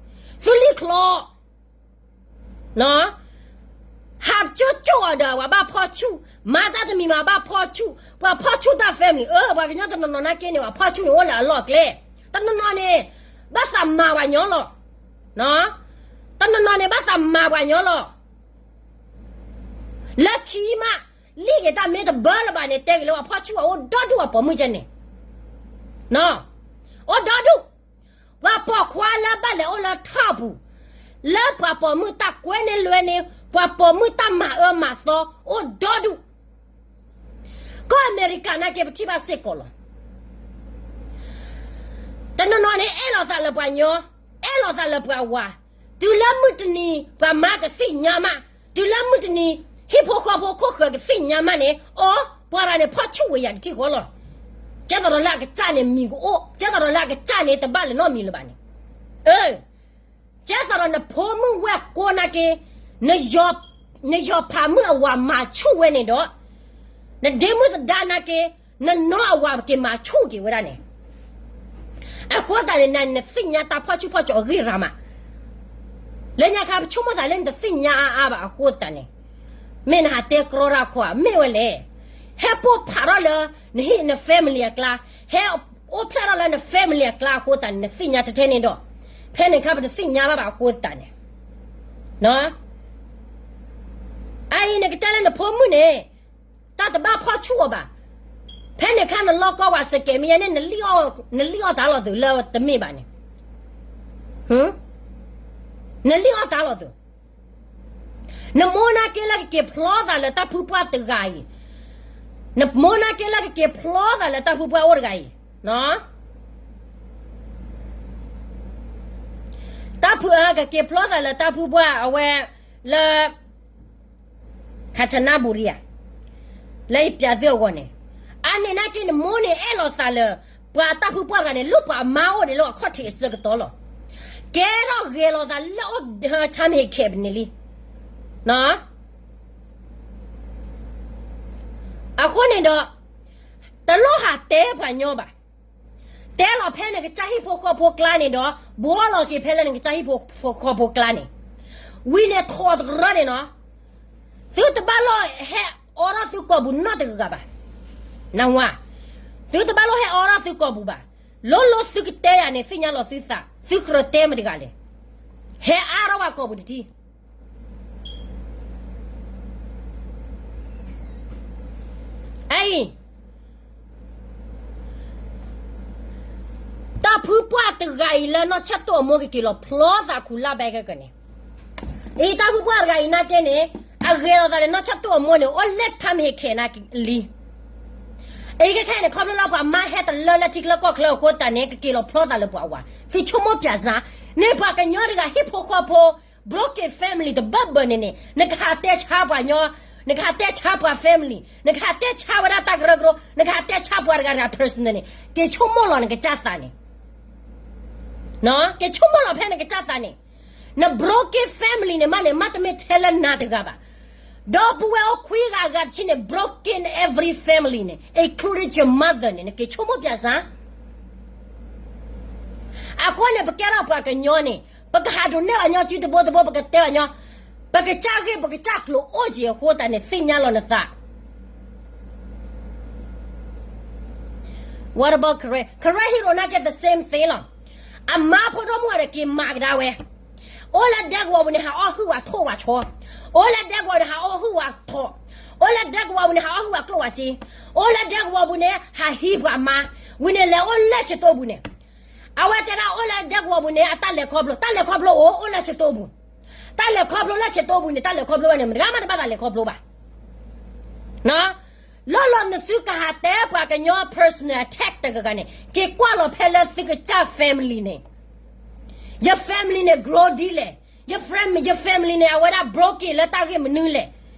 သုလံၣ်ချီ ဟးကၠိကၠိအီၤဒီး ပှၤဘၣ်ဖီၣ်ဆူၣ်, မၤတၢ်တမံၤမံၤဘၣ်ဖီၣ်ဆူၣ်, ပှၤဖီၣ်ဆူၣ်တၢ် family အၢ ပှၤကညီတနီၤနီၤနာ်က့န့ၣ် ပှၤဖီၣ်ဆူၣ်န့ၣ်အိၣ်လၢအလီၢ်အကျဲ, တနီၤနီၤန့ၣ် ဘၣ်သးမၤပှၤညီလီၤ. တနီၤနီၤန့ၣ် ဘၣ်သးမၤပှၤညီလီၤ. လၢခံမး လံၣ်က့ၤတၢ်မ့ၢ်တဘၢလၢၤဘၣ်န့ၣ် တဲက့ၤလၢပှၤဖီၣ်ဆူၣ်အအိၣ်ဒီဒူၣ်အပိာ်မုၣ်ကဲန့ၣ်, အိၣ်ဒီဒူၣ်. ပှၤပိာ်ခွါလၢဘၣ်လဲၤအိၣ်လၢထီၣ်ပူၤ, လၢပှၤပိာ်မုၣ်တၢ်ကွဲန့ၢ်လွဲန့ၢ်, ပှၤပိာ်မုၣ်တၢ်မၤအၢမၤသီ အိၣ်ဒီဒူၣ်. ကီၢ်အမဲရကၤနာ်က့ပထံၣ်ဘၣ်စ့ၢ်ကီးလီၤ. တနီၤနီၤန့ၣ် အဲၣ်လီၤသးလၢပှၤညီ, အဲၣ်လီၤသးလၢပှၤဝၤ, တုၤလၢမုၢ်တနံၤ ပှၤမါကသ့ၣ်ညါမး, တုၤလၢမုၢ်တနံၤ ဟံၣ်ဖိဃီဖိခိၣ်ဃၢၤကသ့ၣ်ညါမးန့ၣ် အိ ပှၤတဂၤန့ၣ်ဖီၣ်ဆူၣ်ဝဲယၤတထံၣ်ဃီလီၤ. ကဲသးဒီးလၢအကစၢ်န့ၣ်မံၤကအိၣ်, ကဲသးဒီးလၢအကစၢ်န့ၣ် တဘၣ်လၢၤနီတမံၤလၢၤဘၣ်န့ၣ်, ကဲသးဒီးနဖိမုၣ်ဝဲၢ်ကိးနာ်က့, နယီၤဖးမုၣ်အဝၤမၤဆူၣ်ဝဲန့ၣ်ဒီး, နဒ့မုၣ်သဒါနာ်က့, နနီၢ်အဝၤက့ၤမၤဆူၣ်က့ၤဝဲဒၣ်န့ၣ်, အဃိသတးန့ၣ် နသ့ၣ်ညါတၢ်ဖီၣ်ဆူၣ်ဖီၣ်ကၠီၤအဂ့ၢ်ရၤမး, လၢညါခါပဆိကမိၣ်သးလၢ နတသ့ၣ်ညါအါအါဘၣ်အဃိသတးန့ၣ်, မ့ၢ်နဟးတဲကြီတၢ်ခီဧါ, မ့ၢ်ဝဲလဲၣ်. ဟဲပိၢ်ဖးထီၣ်လၢ နဟံၣ်န family အကျါ, ဟဲအိၣ်ဖျဲၣ်ထီၣ်လၢန family အကျါအဃိသတးန့ၣ် နသ့ၣ်ညါထဲထဲန့ၣ်ဒီး, ဖဲန့ၣ်အခါပတသ့ၣ်ညါဘၣ်ဘၣ်အဃိသတးန့ၣ်, အအံၤနကတဲလၢနဖိမုၣ်န့ၣ် တၢ်တဘၣ်ဖီၣ်ဆူၣ်အီၤဘၣ်. ဖဲန့ၣ်အခါနလီၢ်ကီၢ်ဝၤစဲးကဲးမံၤညါန့ၣ် နလံၣ်အီၣ်တၢ်လီၤသုးလၢတမ့ၢ်ဘၣ်န့ၣ်, နလံၣ်အီၣ်တၢ်လီၤသုး. နမိၢ်နာ်က့လၢကက့ၤဖျီသးလၢတၢ်ဖုပှၢ်တဂၤအံၤ, နမိၢ်နာ်က့လၢကက့ၤဖျီသးလၢတၢ်ဖုပှၢ်အိၣ်တဂၤအံၤ, တၢ်ဖု ကက့ၤဖျီသးလၢတၢ်ဖုပှၢ်အဝဲ လၢ ခးဆနါဘူရံဧါ, လၢယပျးသုအဂီၢ်န့ၣ်, အန့ၣ်နာ်က့နမိၢ်န့ၣ်အဲၣ်လီၤသးလၢ ပှၤတၢ်ဖုပှၢ်တဂၤန့ၣ် လၢပှၤအမါအိၣ်ဒံးလၢအခီၣ်ထံးအဆၢကတီၢ်လီၤ. ကဲထီၣ်ဂဲၤလီၤသးလၢအိၣ် ဆါမ့ၤခဲးပန့ၣ်လံ. အဃိန့ၣ်ဒီး တလိၣ်ဟးတဲပှၤညီဘၣ်. တဲလီၤဖဲနကစၢ်ဟံၣ်ဖိဃီဖိကျါန့ၣ်ဒီး ဘှီလီၤက့ၤဖဲလၢနကစၢ်ဟံၣ်ဖိဃီဖိကျါန့ၣ်, ဝံၤန့ၣ်ထီၣ်တကရၢန့ၣ်နီၤ, သုတဘၣ်လိၣ်ဟဲအီထီၣ်သုကိာ်ပူၤနီတဂၤဘၣ်. နဝၤ, သုတဘၣ်လိၣ်ဟဲအီထီၣ်သုကိာ်ပူၤဘၣ်. လိၤလိၤသုကတဲယၤန့ၣ် သ့ၣ်ညါလီၤသုသး, သုကြၢးတဲမတဂၤလဲၣ်. ဟဲအါထီၣ်ဝဲကိာ်ပူၤတထံၣ် အံၤ, တၢ်ဖုပှၢ်တဂၤအံၤလၢနီၢ်ဆၢၣ်တိၣ်အမိၢ်ကက့ၤလီၤဖျီသးခူလၢ်ဘဲခဲကန့ၣ်, အံၤတၢ်ဖုပှၢ်တဂၤအံၤနာ်က့န့ၣ်, အဂဲၤလီၤသးဒီးနီၢ်ဆၢၣ်တိၣ်အမိၢ်န့ၣ် အိၣ်လၢထါမ့ၤဟ့ၣ်ခဲးနၤလံ. အံၤခဲခဲအံၤန့ၣ် ခီဖျိလၢပှၤမါဟဲတလၢလၢထံချၢကီၢ်ချၢအဃိသတးန့ၣ် ကက့ၤလီၤဖျီသးလၢပှၤဝၤ, သုဆိကမိၣ်ပၠးစ့ၢ်, န့ၢ်ပှၤကညီတဂၤဟံၣ်ဖိဃီဖိ broken family တဘၢဘၢန့ၣ်န့ၣ် နကဟးတဲဆါပှၤညီ, နကဟးတဲဆါပှၤ family, နကဟးတဲဆါဝဲဒၣ်တၢ်ကရၢကရိ, နကဟးတဲဆါပှၤတဂၤတဂၤ personal န့ၣ် က့ၤဆိကမိၣ်လီၤနကစၢ်သးန့ၣ် က့ၤဆိကမိၣ်လီၤဖဲနကစၢ်သးန့ၣ်, န broken family န့ၣ်မးန့ၣ် မ့တမ့ၢ်ထဲလၢနၤတဂၤဘၣ်. ဒီပုၢ်ဝဲၢ်အိၣ်ခွံဂၤအဂၤတဆံန့ၣ် broken every family န့ၣ် including your mother န့ၣ် နက့ၤဆိကမိၣ်ပၠးစ့ၢ်. အဃိန့ၣ် ပကဲထီၣ်ပှၤကညီန့ၣ် ပကဟးဒိးနဲၣ်အီၤညီစုတဘိတဘိ ပကတဲအီၤညီ, ပကစၢ်ဂ့ၢ်ပကစၢ်ကျိၤအိၣ်က့ၤအဃိသတးန့ၣ် သ့ၣ်ညါလီၤနသး What about Karen? Karen Hero နာ်က့ the same thing လီၤ. အမါဖိဒိၣ်မုၣ်အီၤဒီးက့ၤမၤကဒါဝဲ, အိၣ်လၢဒဲကဝီၤပူၤန့ၣ် ဟးအီၣ်ဟုၣ်ဝဲထိၣ်ဝဲဆီ, အိၣ်လၢဒဲကဝီၤပူၤန့ၣ် ဟးအီၣ်ဟုၣ်ဝဲထိၣ်, အိၣ်လၢဒဲကဝီၤပူၤန့ၣ် ဟးအီၣ်ဟုၣ်ဝဲကျိၣ်ဝဲစ့, အိၣ်လၢဒဲကဝီၤပူၤန့ၣ် ဟးဟံးပှၤမါ, ဝံၤန့ၣ်လဲၤအိၣ်လၢဆၢတိပူၤန့ၣ်, အဝဲတဲဒၣ်အိၣ်လၢဒဲကဝီၤပူၤန့ၣ် အတၢ်လဲၤခီဖျိ, တၢ်လဲၤခီဖျိအိၣ်, အိၣ်လၢဆၢတိပူၤ, တၢ်လဲၤခီဖျိလၢဆၢတိပူၤန့ၣ် တၢ်လဲၤခီဖျိဝဲန့ၣ် မတဂၤမးတဘၣ်သးလဲၤခီဖျိဘၣ် လီၤလီၤ နသုကဟးတဲပှၤကညီ personal attack တဂၤဂၤန့ၣ် က့ၤကွၢ်လီၤဖဲလၢသုကစၢ် family န့ၣ်, your family န့ၣ် grow ဒ်လဲၣ်, your family န့ၣ် အဝဲဒၣ် broken လၢတၢ်ဂ့ၢ်မနုၤလဲၣ်,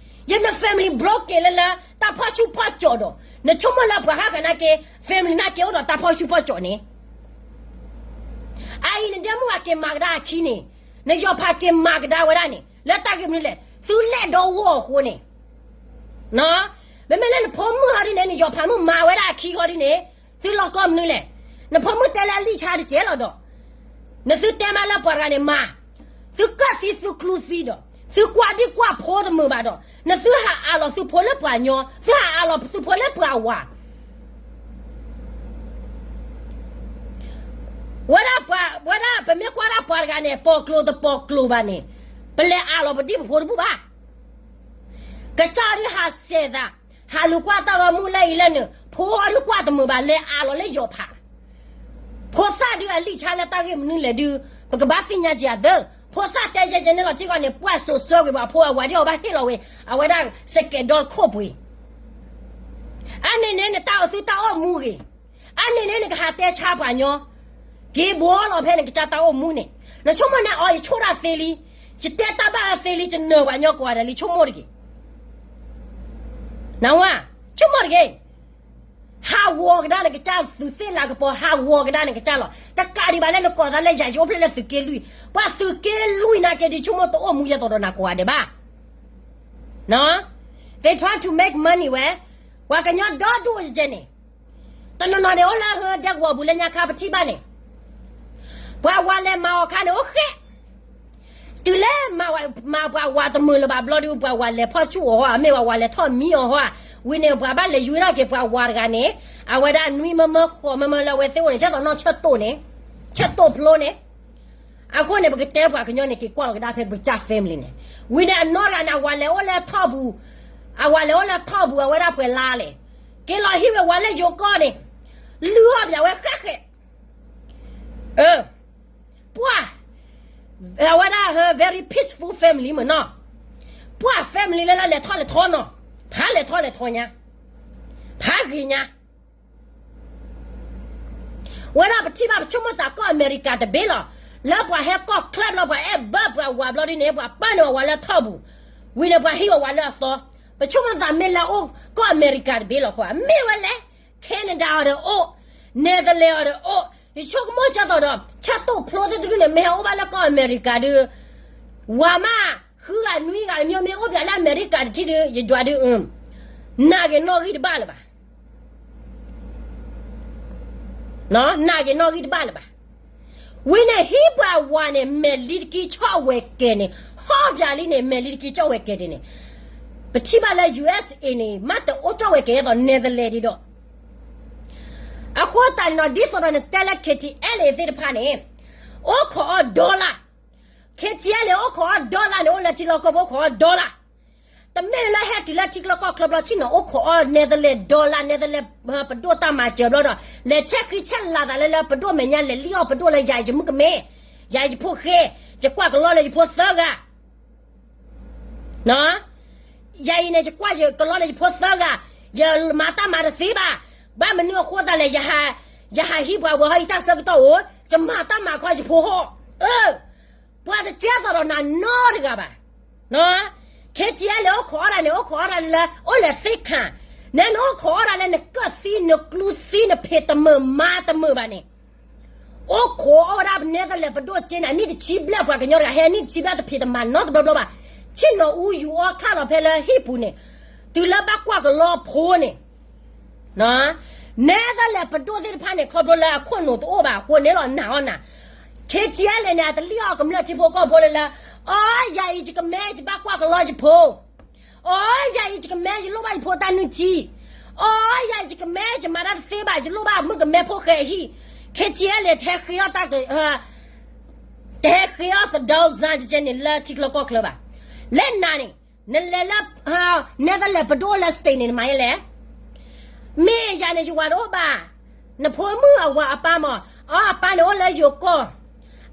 ယန family broken လၢလၢတၢ်ဖီၣ်ဆူၣ်ဖီၣ်ကၠီၤဒီး နဆိကမိၣ်လၢပှၤဟးဂၤနာ်က့ family နာ်က့အိၣ်ဒီးတၢ်ဖီၣ်ဆူၣ်ဖီၣ်ကၠီၤန့ၣ် အအံၤနဒဲမုၣ်ဂၤက့ၤမၤကဒါအခံန့ၣ်, နယီၤဖးက့ၤမၤကဒါဝဲဒၣ်န့ၣ် လၢတၢ်ဂ့ၢ်မနုၤလဲၣ်, သုလဲၤဒီဂီၢ်အဃိန့ၣ်, မ့မ့ၢ်လၢနဖိမုၣ်ဟီဒ်န့ၣ် နယီၤဖးမုၣ်မၤဝဲဒၣ်အခံဃီဒ်န့ၣ်, သုလီၢ်ကီၢ်မနုၤလဲၣ်, နဖိမုၣ်တဲလၢအလံာ်ဆါတစဲးလီၤဒီး, နသုတဲမးလၢပှၤတဂၤန့ၣ်မၤ, သုကၢၣ်သံသုကျူသံဒီး, သုကွၢ်ဒံၣ်ကွၢ်ဖိတမုာ်ဘၣ်ဒီး, နသုဟးအးလီၤသုဖိလၢပှၤညီ, သုဟးအးလီၤသုဖိလၢပှၤဝၤ ဝဲဒၣ်ပှၤ, ဝဲဒၣ်ပမ့ၢ်ကွၢ်ဒၣ်ပှၤတဂၤန့ၣ် ပိာ်ကျိၤတပိာ်ကျိၤဘၣ်န့ၣ်, ပလဲၤအးလီၤပဒံၣ်ပဖိတဘူၣ်ဘၣ်. ကစၢ်ဒုးဟးစဲးသး, ဟးလူၤကွၢ်တၢ်ဂီၤမူလၢအံၤလၢနုၤ, ဖိအီၤဒုးကွၢ်တမုာ်ဘၣ် လဲၤအးလီၤလၢယီၤဖး, ဖိသၣ်ဒုးအလံာ်ဆါလၢတၢ်ဂ့ၢ်မနုၤလဲၣ်ဒုး, ပကဘၣ်သ့ၣ်ညါက့ၤအသၢ, ဖိသၣ်တဲယဲယဲန့ၣ်လီၤ ထံကီၢ်န့ၣ် ပှၢ်စိၤဆၢကွံာ်ဘၣ် အဖိအဝၤဒ်အီၤဘၣ်ဟ့ၣ်လီၤဝဲ, အဝဲဒၣ်စကဲးဒီခိၣ်ပှ့ၤ အန့ၣ်န့ၣ် နတၢ်အိၣ်သုတၢ်အိၣ်မူဂ့ၤ, အန့ၣ်န့ၣ် နကဟးတဲဆါပှၤညီ, က့ၤဘှီလီၤဖဲနကစၢ်တၢ်အိၣ်မူန့ၣ်, နဆိကမိၣ်န့ၣ်အီၤ ယဆိၣ်တၢ်သ့လံ, ယတဲတၢ်ဘၣ်အၢသ့လံ ယနၢၤပှၤညီကိးဂၤဒဲးလံ ဆိကမိၣ်တဂ့ၤ, နဝၤ, ဆိကမိၣ်တဂ့ၤ ဟးဂီၤကဒါနကစၢ် သုးသ့ၣ်လၤကပီၤ ဟးဂီၤကဒါနကစၢ်လီၤ. တကးဒံးဘၣ်လၢနကိးသးလၢယၤ ယအိၣ်ဖျဲၣ်လၢသုးက့လွံၢ်, ပှၤသုးက့လွံၢ်နာ်က့ဒုး ဆိကမိၣ်တအိၣ်မူယဲသိးဒီးနၤကိးဂၤဒဲးဘၣ်. They try to make money ဝဲ, ပှၤကညီဒီဒူၣ်ယဲန့ၣ်, တနီၤနီၤန့ၣ် အိၣ်လၢဟၢဒဲကဝီၤပူၤလၢညါခါပထံၣ်ဘၣ်န့ၣ်, ပှၤဝၤလဲၤမၤအီၤခါန့ၣ် အိၣ်ဃဲ တုၤလၢမၤပှၤဝၤတမုာ်လၢၤဘၣ်ဘျီဒုး ပှၤဝၤလဲၤဖီၣ်ဆူၣ်အီၤဟီဧါ, မ့ၢ်ပှၤဝၤလဲၤထီၣ်မံအီၤဟီဧါ, ဝံၤန့ၣ် ပှၤဘၣ်လဲၤယူၤထီၣ်က့ၤပှၤဝၤတဂၤန့ၣ်, အဝဲဒၣ်နွံမၢမၢဃိးမၢမၢလၢအဝဲသ့ၣ်အိၣ်န့ၣ် ဒ်သိးနီၢ်ဆၢတိၣ်န့ၣ်, ဆၢတိၣ်ဖျိန့ၣ်, အဃိန့ၣ် ပကတဲပှၤကညီန့ၣ် က့ၤကွၢ်လီၤကဒါဖဲပကစၢ် family န့ၣ်, ဝံၤန့ၣ် အနီၢ်တဂၤန့ၣ် အဝၤလဲၤအိၣ်လၢထီၣ်ပူၤ, အဝၤလဲၤအိၣ်လၢထီၣ်ပူၤ အဝဲဒၣ်ပှဲၤလါလဲၣ်, က့ၤလီၤဟံးဝဲဝၤလၢယိၤကီၢ်န့ၣ်, လုၢ်အီၣ်ပၠးဝဲဃဲဃဲ ပှၢ်, အဝဲဒၣ် very peaceful family မ့ၢ်နီၤ, ပှၢ် family လၢလၢလဲၤထီၣ်လဲၤထီနီၤ, ဖးလဲၤထီၣ်လဲၤထီညါ, ဖးဂ့ၤညါ, ဝဲဒၣ်ပထံၣ်ဘၣ်ပဆိကမိၣ်သးကီၢ်အမဲရကၤ တဘ့ၣ်လီၤ, လၢပှၤဟဲကီၢ်ချၢဘျီ ပှၤအဲၣ်ဘၢပှၤဝၤဘျီဒ်န့ၣ် ပှၤပာ်န့ၢ်ဝဲဝၤလၢထီၣ်ပူၤ, ဝံၤန့ၣ် ပှၤဟံးဝဲဝၤလၢအသီ, ပဆိကမိၣ်သးမ့ၢ်လၢအိၣ်ကီၢ်အမဲရကၤတဘ့ၣ်လီၤ မ့ၢ်ဝဲလဲၣ်, Canada အီၤဒီးအိၣ်, Netherlands အီၤဒီးအိၣ်, ယဆိကမိၣ်ကၢ်သိးဒီး ဆၢတိၣ်ဖျိသ့ၣ်တဒူၣ်န့ၣ် မ့ၢ်ဟဲအိၣ်ဘၣ်လၢကီၢ်အမဲရကၤဒုး, ဝၤမး, ဃုဂၤနွံဂၤ မ့ၢ်အိၣ်ပၠးလၢအမဲရကၤတထံၣ်ဒုး ယဒွးဒုး, နာ်က့ၤနီၣ်ဂံၢ်တဘၣ်လၢၤဘၣ် နာ်က့ၤနီၣ်ဂံၢ်တဘၣ်လၢၤဘၣ်, ဝံၤန့ၣ် ဟံးပှၤဝၤန့ၣ် မဲာ်လံတကံကၠီၣ်ဝဲၤကဲၤန့ၣ်, ဟီၣ်ပၠးလံန့ၣ် မဲာ်လံတကံကၠီၣ်ဝဲၤကဲၤဒ်န့ၣ်, ပထံၣ်ဘၣ်လၢ USA န့ၣ် မ့ၢ်တအိၣ်ကၠီၣ်ဝဲၤကဲၤဒ်သိး Netherlands ဒ်ဒီး, အဃိသတးန့ၣ်ဒီး ဒ်သိးဒီးနတဲလၢ KTLA သ့ၣ်တဖၣ်န့ၣ်, အိၣ်ခိးအီၣ် dollar, KTLA အိၣ်ခိးအီၣ် dollar န့ၣ် အိၣ်လၢထံလီၢ်ကီၢ်ပူၤ အိၣ်ခိးအီၣ် dollar, တမ့ၢ်လၢဟဲတုၤလၢထံချၢကီၢ်ချၢဘျီ ထံၣ်န့ၣ် အိၣ်ခိးအီၣ် Netherlands dollar, Netherlands ပဒိၣ်တၢ်မၤစၢၤဘျီဒီး လဲၤဆဲးဃံဆဲးလၤသးလၢလၢပဒိၣ်မဲာ်ညါ လဲၤလံၣ်အီၣ်ပဒိၣ်လၢ ယၤအံၤယမုၣ်ကမဲ, ယၤအံၤယဖိဃဲ, ယကွၢ်ကလီလၢယဖိသၢဂၤ ယၤအံၤန့ၣ် ယကွၢ်ယကလီလၢယဖိသၢဂၤ, ယမၤတၢ်မၤတသ့ဘၣ်, ဘၣ်မနုၤအဃိသတးလဲၣ်, ယဟးဟံးပှၤဝဲၤဟီၣ်အံၤတၢ်ဆၢကတီၢ်အိၣ်, ယမၤတၢ်မၤခီယဖိဟီၣ်, အၢ, ပှၤတကဲသိးဒီးနၤနီတဂၤဘၣ်. KTLA အိၣ်ခိးအီၣ်ဒၣ်န့ၣ် အိၣ်ခိးအီၣ်ဒၣ်လၢ အိၣ်လဲၤသ့ၣ်ခါ, နဲနအိၣ်ခိးအီၣ်ဒၣ်လၢနကၢၣ်သံ နကျူသံ နဖံးတမုာ်မၤတမုာ်ဘၣ်န့ၣ် အိၣ်ခိးအီၣ်ဝဲဒၣ်ပနဲသလၢၤပဒိၣ်က့န့ၣ် အနံၣ်တဆံဘျဲၣ် ပှၤကညီတဂၤဟဲအနံၣ်တဆံဘျဲၣ် တဖံးတမၤနီတဘျီဘျီဘၣ်. ဆ့ၣ်နီၤအူယူၤအီၣ်ခၣ်လီၤဖဲလၢဟံၣ်ပူၤန့ၣ်, တုၤလၢဘၣ်ကွၢ်ကလီဖိန့ၣ် နဲသလၢၤပဒိၣ်သ့ၣ်တဖၣ်န့ၣ် ခီဖျိလၢအခိၣ်နူာ်တအိၣ်ဘၣ်အဃိန့ၣ်လီၤ နာ်အီၤနၤ. KTLA န့ၣ် အတလံၣ်အီၣ်ကမျၢၢ်ထံဖိကီၢ်ဖိလၢလၢ, အီ ယၤအံၤယကမဲ ယဘၣ်ကွၢ်ကလီယဖိ, အီ ယၤအံၤယကမဲ ယလိၣ်ဘၣ်ယဖိတၢ်နုၢ်ထံ, အီ ယၤအံၤယကမဲ ယမၤတၢ်တသ့ဘၣ် ယလိၣ်ဘၣ်မုၣ်ကမဲဖိဃဲအဟံၣ်, KTLA တဟဲဃ့အီၣ်တၢ် တဟဲဃ့အီၣ်သဒီစါတကဲန့ၣ် လၢထံချၢကီၢ်ချၢဘၣ်. လၢနၤန့ၣ် နလဲၤလၢ နဲသလၢၤပဒိၣ်လၢ state န့ၣ် နမၤယဲလဲၣ်. မ့ၢ်ယၤန့ၣ် ယဝၤတအိၣ်ဘၣ်. နဖိမုၣ်အဝၤအပၢ်မး, အီ အပၢ်န့ၣ်အိၣ်လၢယိၤကီၢ်,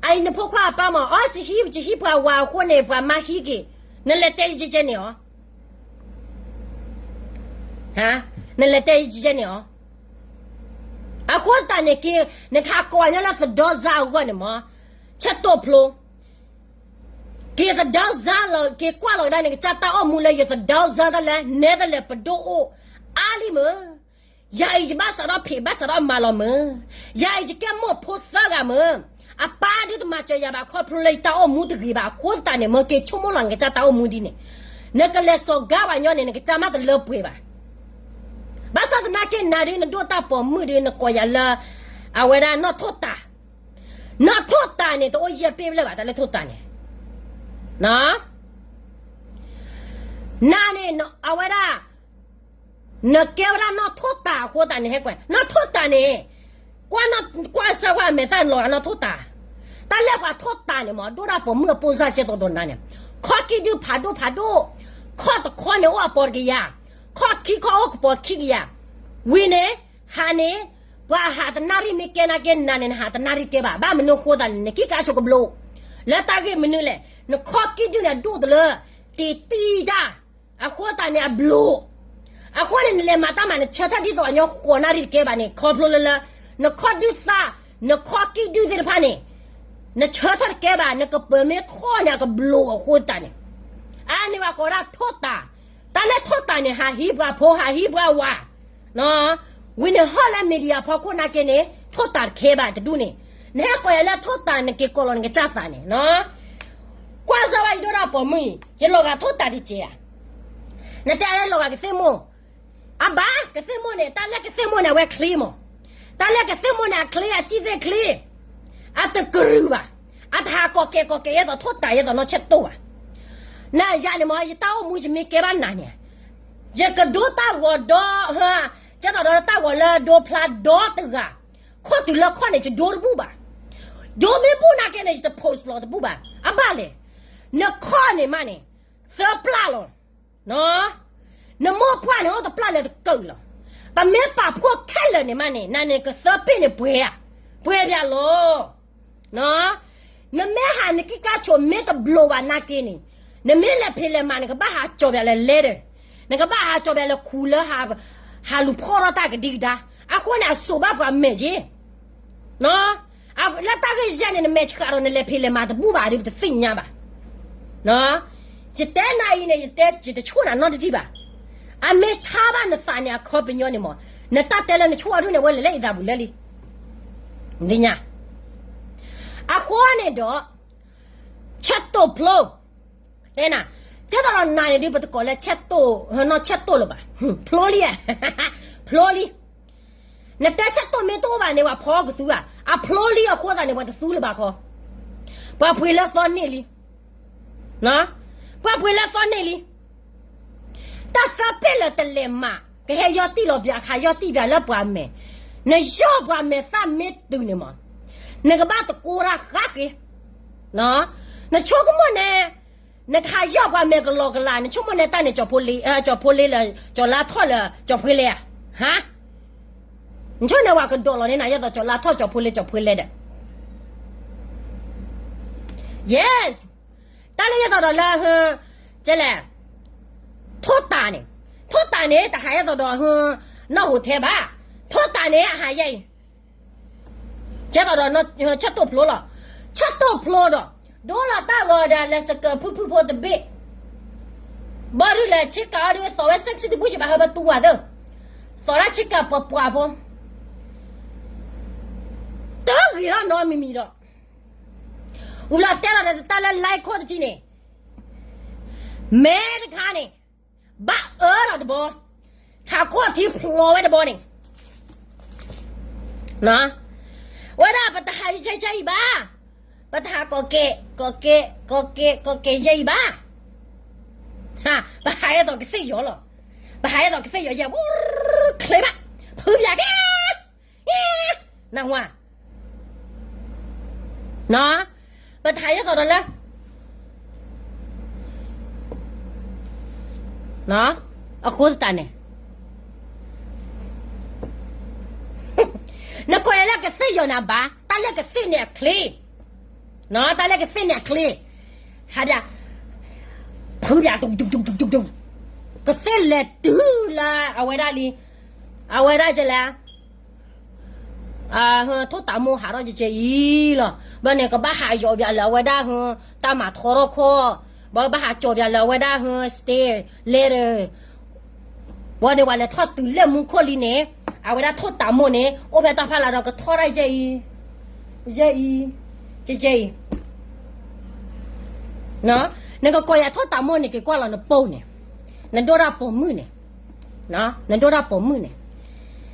အအံၤနဖိခွါအပၢ်မး, အီ ယဟံး ယဟံးပှၤဝၤအဃိန့ၣ် ပှၤမၤဟံးက့ၤ, နလဲၤတဲယကဲန့ၣ်အီၤ နလဲၤတဲယကဲန့ၣ်အီၤ. အဃိသတးန့ၣ် က့ၤ နကဟးကိးညီလၢသဒီစါအဂီၢ်န့ၣ်မး, ဆဲးတိာ်ဖျိ က့ၤသဒီစါလီၤ က့ၤကွၢ်လီၤကဒါန့ၣ် ကစၢ်တၢ်အိၣ်မူလၢယသဒီစါတၢ်လၢ နဲသလၢၤပဒိၣ်အိၣ် အါလံမ့ၢ်, ယၤအံၤယဘၣ်စးထီၣ်ဖံး ဘၣ်စးထီၣ်မၤလီၤမ့ၢ်, ယၤအံၤယကဲမိၢ်ဖိသၢဂၤမ့ၢ်, အပၢ်ဒုးတမၤစၢၤယၤဘၣ် ခီဖျိလၢယတၢ်အိၣ်မူတဂ့ၤဘၣ် အဃိသတးန့ၣ် မ့ၢ်က့ၤဆိကမိၣ်လီၤနကစၢ်တၢ်အိၣ်မူဒ်န့ၣ်, နကလဲၤစိာ်ကါပှၤညီန့ၣ် နကစၢ်မ့ၢ်တလၢပှဲၤဘၣ်. ဘၣ်ဆၣ်သနာ်က့နၤဒုး နဒိၣ်တၢ်ပိာ်မုၣ်ဒုး နကိးယၤလၢ အဝဲဒၣ်နီၢ်ထိၣ်တၢ်, နီၢ်ထိၣ်တၢ်န့ၣ် တအိၣ်ယဲၢ်ပ့ၣ်ဘျဲၣ်ဘၣ် တၢ်လၢထိၣ်တၢ်န့ၣ်, နၤန့ၣ် အဝဲဒၣ် နကဲဝဲဒၣ်နီၢ်ထိၣ်တၢ်အဃိသတးန့ၣ် ဟဲကွၢ် နီၢ်ထိၣ်တၢ်န့ၣ်, ကွၢ်စၢၤကွၢ်အမဲာ်သၣ်န့ၣ်လီၤဂာ်နီၢ်ထိၣ်တၢ်, တၢ်လၢပှၤထိၣ်တၢ်န့ၣ်မ့ၢ် ဒိၣ်ဒၣ်ပိာ်မုၣ်အပိၢ်စၢ်ကဲသိးဒီးနၤန့ၣ်, ခီၣ်ကံၣ်ဒုၣ်ဖးဒိၣ်ဖးဒိၣ်, ခီၣ်တခီန့ၣ်အိၣ်အပိၤတကယၤ, ခီၣ်ခံခီအိၣ်ကပိၤခံကယၤ, ဝံၤန့ၣ်, ဟးန့ၣ်, ပှၤဟးတနၣ်ရံၣ်မ့ၢ်ကဲနာ်က့နၤန့ၣ် နဟးတနၣ်ရံၣ်ကဲဘၣ် ဘၣ်မနုၤအဃိသတးလဲၣ် နကံၣ်ကါဆိကဘျိး, လၢတၢ်ဂ့ၢ်မနုၤလဲၣ် နခီၣ်ကံၣ်ဒုၣ်န့ၣ်အဒိၣ်တလၢ, တ့တံၢ်တၢ်, အဃိသတးန့ၣ်အဘျိး, အဃိန့ၣ်နလဲၤမၤတၢ်မၤ နဆၢထၢၣ်ဒ်သိးအညီဃိးနၣ်ရံၣ်တကဲဘၣ်န့ၣ် ခီဖျိလၢလၢ, နခီၣ်ဒုၣ်သၣ်, နခီၣ်ကံၣ်ဒုၣ်သ့ၣ်တဖၣ်န့ၣ်, နဆၢထၢၣ်တကဲဘၣ် နကပၢၤမ့ၢ်ထီၣ်န့ၣ်အကဘျိးအဃိသတးန့ၣ်, အန့ၣ်ပှၤကိးဒၣ်ထိၣ်တၢ်, တၢ်လၢထိၣ်တၢ်န့ၣ် ဟးဟံးပှၤဖိ ဟးဟံးပှၤဝၤ ဝံၤန့ၣ်ဟီၣ်လၢ media ဖီခိၣ်နာ်က့န့ၣ် ထိၣ်တၢ်တကဲဘၣ်တဒူၣ်န့ၣ်, နဟဲကိးယၤလၢထိၣ်တၢ် နက့ၤကိးလီၤနကစၢ်သးန့ၣ်, ကွၢ်စၢ်ဝဲယဒိၣ်ဒၣ်ပိာ်မုၣ်အံၤ ယလီၤဂာ်ထိၣ်တၢ်တကဲဧါ, နတဲလၢလီၤဂာ်ကသ့ၣ်မိၢ်, အဘၣ် ကသ့ၣ်မိၢ်န့ၣ် တၢ်လၢကသ့ၣ်မိၢ်န့ၣ် အဝဲချ့မး, တၢ်လၢကသ့ၣ်မိၢ်န့ၣ် အချ့ အစံၣ်သ့ၣ်ချ့ အတကရုၢ်ဘၣ်, အတဟးကိးကဲကိးကဲယဲသိးထိၣ်တၢ်ယဲသိးနီၢ်ဆဲးတိၢ်ဘၣ်, နယၤန့ၣ်မ့ၢ် ယတၢ်အိၣ်မူယမ့ၢ်ကဲဘၣ်နၤန့ၣ်, ယကဒိတၢ်ဂီၤဒီ, ကဲသိးဒီးတၢ်ဂီၤလၢဒိဖျါဒီတဂၤ, ခီၣ်တုၤလၢခီၣ်န့ၣ် ယဒိတဘူၣ်ဘၣ်, ဒိမ့ၢ်ဘူၣ်နာ်က့န့ၣ် ယတ post လီၤတဘူၣ်ဘၣ်, အဘၣ်လဲၣ်, နခီၣ်န့ၣ်မးန့ၣ်, သၢပျၢ်လီၤ နမိၢ်ပှၢ်န့ၣ် အိၣ်တပျၢ်လၢတကၢၢ်လီၤ. ပမ့ၢ်ပာ်ဖှိၣ်ခဲလၢာ်န့ၣ်မးန့ၣ် နၤန့ၣ်ကသၢပ့ၣ်န့ၣ်ပှဲၤဧါ, ပှဲၤပၠးလီၤ. နမ့ၢ်ဟးနကံၣ်ကါဆိးမ့ၢ်တဘျိးဘၣ်နာ်က့န့ၣ်, နမ့ၢ်လဲၤဖံးလဲၤမၤ နကဘၣ်ဟးကၠီၤပၠးလၢလဲဒီး, နကဘၣ်ဟးကၠီၤပၠးလၢခူလၢ ဟးလူၤဖီၣ်ထီၣ်တၢ်ကဒံကဒါ, အဃိန့ၣ် အစိာ်ဘၣ်ပှၤမဲာ်က့ လၢတၢ်ဂ့ၢ်ယဲၢ်န့ၣ် နမဲာ်ဆှးဒီးနလဲၤဖံးလဲၤမၤတဘူၣ်ဘၣ်ဒီး ပတသ့ၣ်ညါဘၣ်. ယတဲနၤအံၤန့ၣ် ယတဲယတဆိၣ်နၤနီတထံၣ်ဘၣ်. အမ့ၢ်ဆါဘၣ်နသးန့ၣ် အခီပညီန့ၣ်မး, နတၢ်တဲလၢနဆိၣ်အဒိၣ်န့ၣ် ဝဲလဲၤလၢအံသးပူၤလၢလံ. နသ့ၣ်ညါ အဃိန့ၣ်ဒီး ဆဲးတိာ်ဖျိ တဲနၤ, ကဲသိးဒီးနၤန့ၣ်ဒုး ပတကိးလၢဆဲးတိာ်, နီၢ်ဆဲးတိာ်လၢၤဘၣ်. ဖျိလံ, ဖျိလံ. နတဲဆဲးတိာ်မ့ၢ်တအိၣ်ဘၣ်န့ၣ် ပှၤဖီကသူဧါ. အဖျိလံအဃိသတးန့ၣ် ပှၤတသူလၢၤဘၣ်ခီ, ပှၤပှ့ၤလၢသီန့ၢ်လံ. ပှၤပှ့ၤလၢသီန့ၢ်လံ. တၢ်သၢပ့ၣ်လၢတလဲၤမး ကဟဲယီၢ်တံၢ်လီၤပၠး ခးယီၢ်တံၢ်ပၠးလၢပှၤမဲာ်, နယီၢ်ပှၤမဲာ်သၣ်မ့ၢ်တုၤန့ၣ်မး, နကဘၣ်တကိးတၢ်ဃးက့ၤ. နဆိကမိၣ်န့ၣ် နကဟးယီၢ်ပှၤမဲာ်ကလီကလး နဆိကမိၣ်န့ၣ် တၢ်န့ၣ် ကၠီၤဖိလ့, ကၠီၤဖိလ့လၢ ကၠီၤလါထီၣ်လၢ ကၠီၤဖှ့လဲဧါ. ဟါ နဆိန့ၣ် ပှၤကဒိးလီၤန့ၢ်နၤ ယဲသိးကၠီၤလါထီၣ် ကၠီၤဖိလ့ ကၠီၤဖှ့လဲဒီး Yes. တၢ်လၢယဲသိးဒီးလၢ ကဲလဲၣ်, ထိၣ်တၢ်န့ၣ်, ထိၣ်တၢ်န့ၣ် တဟးယဲသိးဒီး နီၢ်ဟိးထဲဘၣ်, ထိၣ်တးန့ၣ်အဟးယဲၢ်အံၤ, ကဲသိးဒီး ဆၢတိၢ်ဖျိလီၤ, ဆၢတိၢ်ဖျိဒီး ဒိလီၤတၢ်ဂီၤဒီး လဲၤစကၢးဖုၣ်ဖုၣ်ဖိတဘ့ၣ်, ဘၣ်ဒုးလဲၤဆ့ကၤအီၤဒုး သီၣ်ဝဲစဲးစံတဘူၣ်စံးဘၣ် ဟဲပတူၢ်ဝဲသၢ, သီၣ်ဒၣ်ဆ့ကၤပှၤပှၢ်ဖိ, တဂ့ၤထီၣ်နီတမံၤမံၤဒီး အူလီၤတဲလီၤဒီးတၢ်လၢ live ခိၣ်တထံန့ၣ်, မဲတခါန့ၣ် ဘၣ်အၢဒီးတဘီ, ထးခိၣ်ထံဖျိးဝဲတဘီန့ၣ်, ဝဲဒၣ်ပတဟးယဲၢ်ယဲၢ်အံၤဘၣ်, ပတဟးကီးကဲ, ကီးကဲ, ကီးကဲ, ကီးကဲယဲၢ်အံၤဘၣ်, ပဟးယဲၢ်သိးကသ့ၣ်ယီၤလီၤ, ပဟးယဲၢ်သိးကသ့ၣ်ယီၤယဲၢ်, ချ့ဘၣ်, ဖုးပၠးက့ၤ နဝၤ, ပတဟးယဲၢ်သိးဒီးလၢ အဃိသတးန့ၣ် နကိးယၤလၢကသ့ၣ်ယီၤန့ၣ်ဘၣ်, တၢ်လၢကသ့ၣ်န့ၣ်အချ့, တၢ်လၢကသ့ၣ်န့ၣ်အချ့, ဟးပၠး, ဖုးပၠး, ကသ့ၣ်လဲၤတုၤလၢအဝဲဒၣ်လံ, အဝဲဒၣ်ကလဲၣ် ထိၣ်တးမိၢ်ဟးထီၣ်ကဲကဲအံၤလီၤ. ဘၣ်န့ၣ် ကဘၣ်ဟးယီၤပၠးလၢအဝဲဒၣ်ဟၢ တၢ်မၤထီထီၣ်ခီၣ်, ဘၣ်ဘၣ်ဟးကၠီၤပၠးလၢအဝဲဒၣ်ဟၢ stay ladder, ဘၣ်န့ၣ် ပှၤလဲၤထီၣ်တုၤလၢမူခိၣ်လံန့ၣ်, အဝဲဒၣ်ထိၣ်တးမိၢ်န့ၣ် အိၣ်ဖဲတၢ်ဖီလာ်ဒီးကထီၣ်ဒၣ်ယဲၢ်အံၤ, ယဲၢ်အံၤ, ကဲကဲအံၤ နကကိးယၤထိၣ်တးမိၢ်န့ၣ် က့ၤကွၢ်လီၤနပိၢ်န့ၣ်, နဒိၣ်တၢ်ပိာ်မုၣ်န့ၣ်, နဒိၣ်တၢ်ပိာ်မုၣ်န့ၣ်,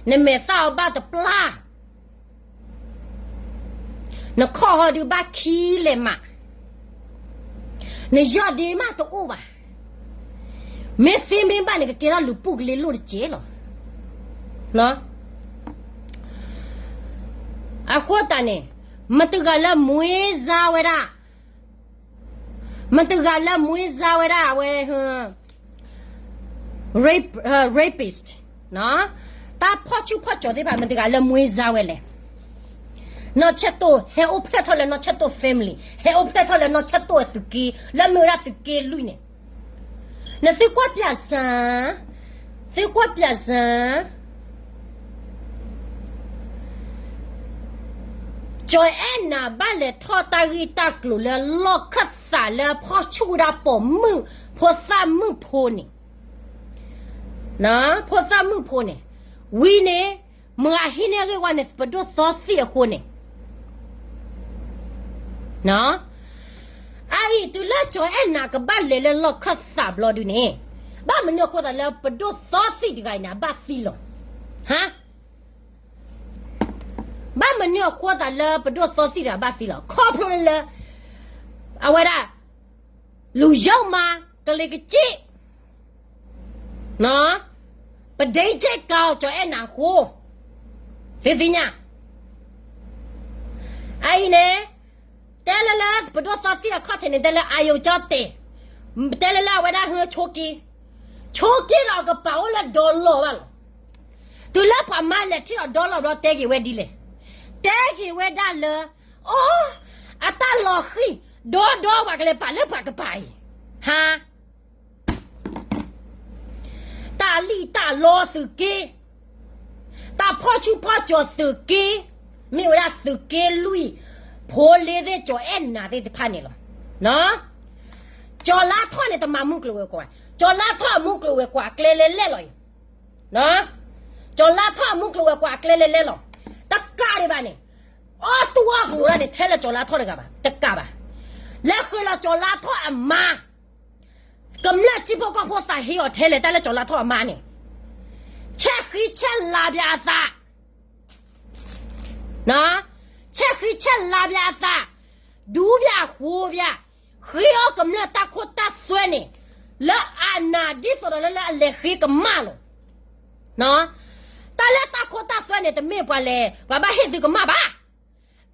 နမဲာ်သၣ်အီၤဘၣ်တပျၢ်, နခီၣ်ဟီဒုးဘၣ်ခံလဲၤမး, နယီၢ်ဒ့မးတအိၣ်ဘၣ်, မ့ၢ်သ့မ့ၢ်ဘၣ်န့ၣ် ကကဲထီၣ်လူၤပိာ်ကလ့လိၣ်တကဲးလီၤ. အဃိသတးန့ၣ်, မတဂၤလၢမွေးစားဝဲဒၣ်, မတဂၤလၢမွေးစားဝဲဒၣ်အဝဲ rape, rapist, တၢ်ဖီၣ်ဆူၣ်ဖီၣ်ကၠီၤသ့ၣ်တဖၣ် မတဂၤလၢမွေးစားဝဲလဲၣ်. နီၢ်ဆဲၣ်တိၣ် ဟဲအိၣ်ဖျဲၣ်ထီၣ်လၢ နီၢ်ဆဲၣ်တိၣ် family, ဟဲအိၣ်ဖျဲၣ်ထီၣ်လၢ နီၢ်ဆဲၣ်တိၣ်အသုးက့ လၢမ့ၢ်ဝဲဒၣ်သုးက့လွံၢ်န့ၣ်, နသုကွၢ်ပၠးစၢ်, သုကွၢ်ပၠးစၢ် ကၠီၤအဲၣ်နၤဘၣ်လဲၤထီၣ်တၢ်ဂ့ၢ်တၢ်ကျိၤလၢလီၢ်ခၢၣ်သးလၢဖီၣ်ဆူၣ်ဝဲဒၣ်ပိာ်မုၣ်, ဖိသၣ်မုၣ်ဖိန့ၣ်, ဖိသၣ်မုၣ်ဖိန့ၣ်, ဝံၤန့ၣ်, မၤဟံးန့ၢ်အဂ့ၢ်ဝဲန့ၣ် ပဒိၣ်သီသံၣ်အဃိန့ၣ် အအံၤတုၤလၢကၠီၤအဲၣ်နၤကဘၣ်လဲၤလၢလီၢ်ခၢၣ်သးဘျီဒုန့ၣ်, ဘၣ်မနုၤအဃိသးလၢပဒိၣ်သီသံၣ်တဂၤအံၤန့ၣ် အဘၣ်သံလီၤ. ဟါ, ဘၣ်မနုၤအဃိသးလၢပဒိၣ်သီသံၣ်တဂၤဘၣ်သံလီၤ. ခီဖျိလၢ အဝဲဒၣ် လူယုာ်မး ကလံၤကစ့ၣ် ပဒ့ကဲကီၤကၠီၤအဲၣ်နၤအဃိ, သုသ့ၣ်ညါ, အအံၤန့ၣ်, တဲလၢလၢပဒိၣ်သီသံၣ်အခီၣ်ထံးန့ၣ် တဲလၢအယိၤကၠီတဲာ်, တဲလၢလၢအဝဲဒၣ်ဟၢဆိက့, ဆိက့ဒီးအကပၤအိၣ်လၢဒီလီၢ်ဘၣ်လီၤ. တုၤလၢပှၤမါလဲၤထံၣ်အီၤဒီလီၢ်ဘျီတဲက့ၤဝဲဒ်လဲၣ်, တဲက့ၤဝဲဒၣ်လၢ, အိ, အတၢ်လီၤဃံၢ်, ဒီဒီပှၤကလဲၤပာ်လၢပှၤကပၤအံၤ, ဟါ တၢ်လံၣ်တၢ်လီသုးက့, တၢ်ဖီၣ်ဆူၣ်ဖီၣ်ကၠီၤသုးက့, မ့ၢ်ဝဲဒၣ်သုးက့လွံၢ်, ဖိလ့သ့ၣ်ကၠီၤအဲၣ်နၤသ့ၣ်တဖၣ်န့ၣ်လီၤ. ကၠီၤလါထီၣ်န့ၣ်တမၤမုၢ်ကျိၤဝဲၤကွာ်, ကၠီၤလါထီၣ်အမုၢ်ကျိၤဝဲၤကွာ်အကျဲလဲၤလဲၣ်လီၤအံၤ, ကၠီၤလါထီၣ်အမုၢ်ကျိၤဝဲၤကွာ်အကျဲလဲၤလဲၣ်လီၤ. တကးဒံးဘၣ်န့ၣ်, အီၣ်တူၢ်အီၣ်ကျိၤဒၣ်န့ၣ် ထဲလၢကၠီၤလါထီၣ်တဂၤဘၣ်, တကးဘၣ်. လဲၤဃုာ်လီၤကၠီၤလါထီၣ်အမါ ကမျၢၢ်ထံဖိကီၢ်ဖိသးဟ့အီၤထဲလဲၣ် တၢ်လၢကၠီၤလါထီၣ်အမါန့ၣ်, ဆဲးဃံဆဲးလၤပၠးအသး, ဆဲးဃံဆဲးလၤပၠးအသး, ဒူပၠးဃိပၠး, ဃ့အီၣ်ကမျၢၢ်တၢ်ခိတၢ်သွဲန့ၣ်, လၢအနၢ်ဒ်သိးဒီးလၢလၢအလဲၤဃ့ကမၣ်လီၤ. တၢ်လၢတၢ်ခိတၢ်သွဲန့ၣ် တမ့ၢ်ပှၤလဲၤ ပှၤဘၣ်ဟ့ၣ်သုကမၣ်ဘၣ်.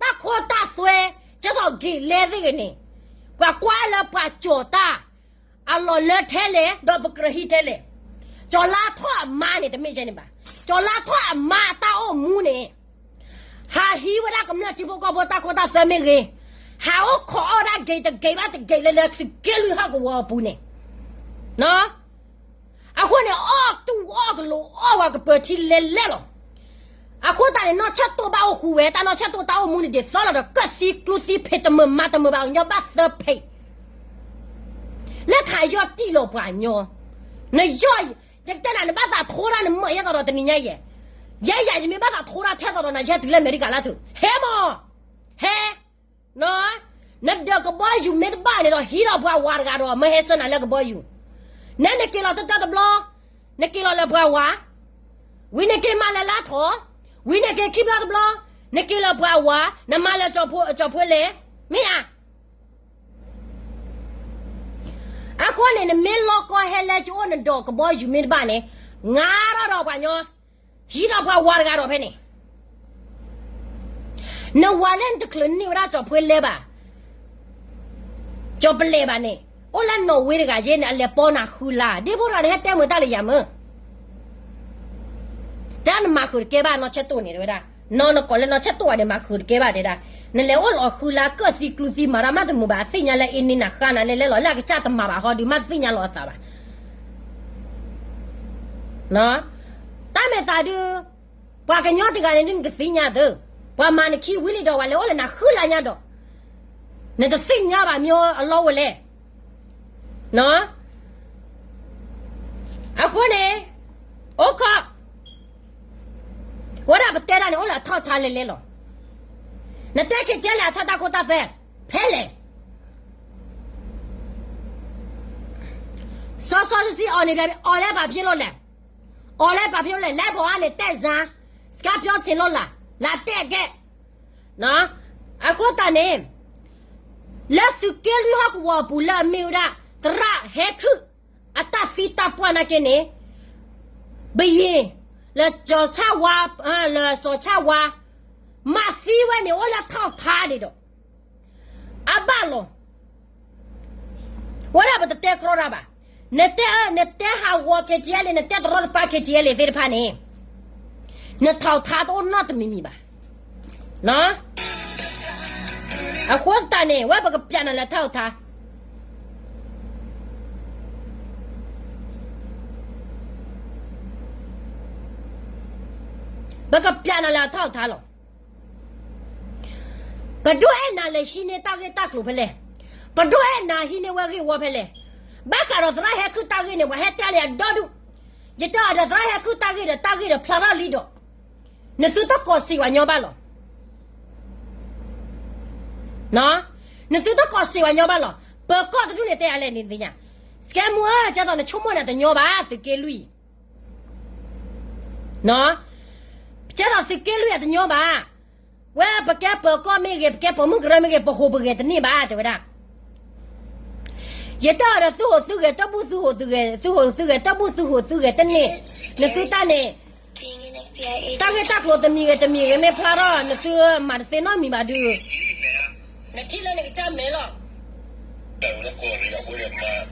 တၢ်ခိတၢ်သွဲ, ကဲသိးဂ့ၤလဲသ့ၣ်ဂ့ၤန့ၣ်, ပှၤကွၢ်လၢပှၤကၠီၤတၢ်, အလီၢ်လၢထဲလဲၣ် ဒီးပကြၢးဟံးထဲလဲၣ်. ကၠီၤလါထီၣ်အမါန့ၣ် တမ့ၢ်ကဲန့ၣ်ဘၣ်. ကၠီၤလါထီၣ်အမါအတၢ်အိၣ်မူန့ၣ်, ဟးဟံးဝဲဒၣ်ကမျၢၢ်ထံဖိကီၢ်ဖိတၢ်ခိတၢ်သွဲမ့ၢ်ဂ့ၤ, ဟးအိၣ်ခိးအီၣ်ဒၣ်ဂ့ၤတဂ့ၤဘၣ်တဂ့ၤလၢလၢသုးက့လွံၢ်ဟီၣ်ကဝီၤအပူၤန့ၣ် အဃိန့ၣ် အီၣ်တူၢ်အီၣ်ကျိၤအီၣ်ဝဲကပၢၤထံလဲၤလဲၣ်လီၤ. အဃိသတးန့ၣ် နီၢ်ဆၢၣ်တိၢ်ဘၣ်အိၣ်ဃူဝဲ တၢ်နီၢ်ဆၢၣ်တိၢ်တၢ်အိၣ်မူန့ၣ် ဒ်သိးလီၤဒီး ကၢၣ်သံကျူသံ ဖံးတမုာ်မၤတမုာ်ဘၣ် ကညီဘၣ်သၢဖံး လၢခးယီၢ်တံၢ်လီၤပှၤကညီ, နယီၢ်, ယကတဲနၤ နဘၣ်သးထိတၢ်နမၢယဲၢ်သိးဒီးတနံၤညါယဲၢ်, ယဲယၤယမ့ၢ်ဘၣ်သးထိတၢ်ထဲသိးဒီးနၤ ယဟဲတုၤလၢအမဲရကၤလၢထူ, ဟဲမး, ဟဲ, နီၢ်, နဒၢးကဘီယူၤမ့ၢ်တဘၣ်န့ၣ်ဒီး ဟံးဒီးပှၤဝၤတဂၤဒီး မၢဟဲဆှၢနၤလၢကဘီယူၤ, နဲနက့ၤလီၤတတၢတဘျီ, နက့ၤလီၤလၢပှၤဝၤ, ဝံၤနက့ၤမၤလၢလါထီၣ်, ဝံၤနက့ၤခံဘျီတဘျီ, နက့ၤလၢပှၤဝၤ, နမၤလၢကၠီၤဖိလဲၣ်, မ့ၢ်ဧါ အဃိန့ၣ် နမ့ၢ်လီၤကီဟဲလၢကအိၣ်နဒၢးကဘီယူၤမ့ၢ်တဘၣ်န့ၣ်, ငါထီၣ်ဒီးပှၤညီ, ဟံးဒီးပှၤဝၤတဂၤဒီးဖဲန့ၣ်, နဝၤလၢနတချုးန့ၢ်ဝဲဒၣ်ကၠီၤဖိလဲဘၣ်, ကၠီၤပလဲဘၣ်န့ၣ်, အိၣ်လၢနီၣ်ဝ့တဂၤယဲန့ၣ် အလဲၤပိာ်နၤဃုလါ, ဒ့ဖိတဂၤန့ၣ် ဟဲတဲမုာ်တၢ်လၢယၤမုာ် တၢ်နမၤဃုာ်တကဲဘၣ်နီၢ်ဆၢၣ်တိၢ်န့ၣ် တဲဝဲဒၣ်, နီၢ်နကိးလၢနီၢ်ဆၢၣ်တိၢ်ဘၣ်န့ၣ် မၤဃုာ်တကဲဘၣ်တဲဒၣ်, နလဲၤအိၣ်လီၤဃုလါကၢၣ်သံကျူသံမၤတၢ်မးတမုာ်ဘၣ် အသ့ၣ်ညါလၢအ့န့နၤဃါနၤလဲၤလဲၤလီၤ လၢအကစၢ်တမၤဘၣ်ဟီဒုး မ့ၢ်တသ့ၣ်ညါလီၤအသးဘၣ် တၢ်မဲာ်သးဒုး, ပှၤကညီတဂၤန့ၣ်ဒုးနကသ့ၣ်ညါသု, ပှၤမၤနခံဝံၤလံဒီး ပှၤလဲၤအိၣ်လၢနၤဃုလါညါဒီး, နတသ့ၣ်ညါဘၣ်မ့ၢ်အလီၢ်ဝဲလဲၣ်. အဃိန့ၣ်, အိၣ်ခိး, ဝဲဒၣ်ပတဲတၢ်န့ၣ် အိၣ်လၢအထီၣ်ထါလဲၤလဲၤလီၤ. နတဲ KTLA အထီၣ်တၢ်ခိတၢ်သွဲ, ဖဲလဲၣ် စီစီဆှံဆှံအီၤန့ၣ် အီၤလၢပာ်ဖျ့လိာ်လဲၣ်, အီၤလၢပာ်ဖျ့လိာ်လဲၣ်, လဲၤဘီၣ်အါန့ၣ် တဲစၢ်, စကါပျီဆ့ၣ်လိာ်လၢ်, လၢတဲကဲ, အဃိသတးန့ၣ်, လၢသုးက့လွံၢ်ဟီၣ်ကဝီၤအပူၤလၢအမ့ၢ်ဝဲဒၣ် သရၣ်ဟဲခုၣ်, အတၢ်သံတၢ်ပှၢ်နာ်က့န့ၣ်, ဘယ့ၣ်, လၢစီၤဆၣ်ဝါ, လၢစီၤဆၣ်ဝါ, မၤသံဝဲန့ၣ် အိၣ်လၢထီၣ်ထါန့ၣ်ဒီး အဘၣ်လီၤ. ဝဲဒၣ်ပတတဲကြီတၢ်ဘၣ်. နတဲ, နတဲဟးဂီၤ KTLA နတဲတရီတပါ KTLA သ့ၣ်တဖၣ်န့ၣ်, နထီၣ်ထါတအိၣ်နီတမံၤမံၤဘၣ်. အဃိသတးန့ၣ် ဝဲပကပျးနၤလၢထီၣ်ထါ ပကပျးနၤလၢအထီၣ်အထါလီၤ. ပဒိၣ်အဲၣ်နၤလဲၤဟံးန့ၢ်တၢ်ဂ့ၢ်တၢ်ကျိၤဖဲလဲၣ်. ပဒိၣ်အဲၣ်နၤဟံးန့ၢ်ဝဲဂ့ၢ်ဝီဖဲလဲၣ်. ဘၣ်ဃးဒီးသရၣ်ဟဲခုၣ်တၢ်ဂ့ၢ်န့ၣ် ပှၤဟဲတဲလၢအဒီဒူၣ်. ယတဲအီၤဒီးသရၣ်ဟဲခုၣ်တၢ်ဂ့ၢ်ဒီး တၢ်ဂ့ၢ်ဒီးဖျါထီၣ်လံဒီး, နသုတကိးစံးပှၤညီဘၣ်လီၤ. နသုတကိးစံးပှၤညီဘၣ်လီၤ. ပၢၤကီၢ်တဒူၣ်န့ၣ်တဲအလဲၣ်န့ၣ်သ့ၣ်ညါ. စကဲမူဧၢ, ကဲသိးနဆိကမိၣ်န့ၣ်တညီဘၣ် သုးက့လွံၢ် ကဲသိးသုးက့လွံၢ်အတညီဘၣ်. ဝဲပကဲပၢၤကီၢ်မ့ၢ်ဂ့ၤ, ပကဲပိာ်မုၣ်ကရၢမ့ၢ်ဂ့ၤ, ပဟူးပဂဲၤတန့ၢ်ဘၣ် တဲဝဲဒၣ်. ယတဲအီၤဒီးသုဟူးသုဂဲၤ, တၢ်ဘူၣ်သုဟူးသုဂဲၤ, သုဟူးသုဂဲၤ, တၢ်ဘူၣ်သုဟူးသုဂဲၤတန့ၢ်. နသုတၢ်န့ၣ်, တၢ်ဂ့ၢ်တၢ်ကျိၤတမံၤဂ့ၤတမံၤဂ့ၤမ့ၢ်ဖျါထီၣ် နသုမၤတသ့နီတမံၤဘၣ်ဒုး. နထံၣ်လၢနကစၢ်မဲာ်လီၤ.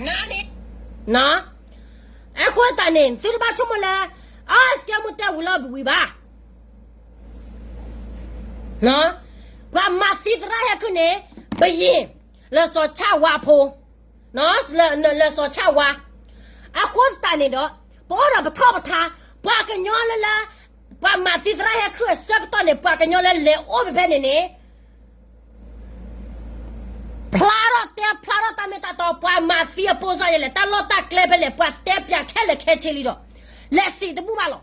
နန့ၣ်, အဃိသတးန့ၣ် သုတဘၣ်ဆိကမိၣ်လၢ အစကဲမူတဲဝံၤလၢပဝံၤဘၣ်. ပှၤမၤသံသရၣ်ဟဲခုၣ်န့ၣ် ဘယ့ၣ်, လၢစီၤဆၣ်ဝါဖိ, လၢစီၤဆၣ်ဝါ. အဃိသတးန့ၣ်ဒီး ပအိၣ်ဒီးပထီၣ်ပထါ, ပှၤကညီလၢလၢ ပှၤမၤသံသရၣ်ဟဲခုၣ်အဆၢကတီၢ်န့ၣ် ပှၤကညီလၢလဲၤအိၣ်ဖဲဖဲန့ၣ်န့ၣ် ဖျါထီၣ်တဲဖျါထီၣ်တၢ်မ့ၢ်တၢ်တီ, ပှၤမၤသံအဖိစၢ်ယဲလဲၣ်, တၢ်လီၢ်တၢ်ကျဲဖဲလဲၣ်, ပှၤတဲပၠးခဲလၢာ်ခဲဆ့လံဒီး လဲၤစံးတဘူၣ်ဘၣ်လီၤ.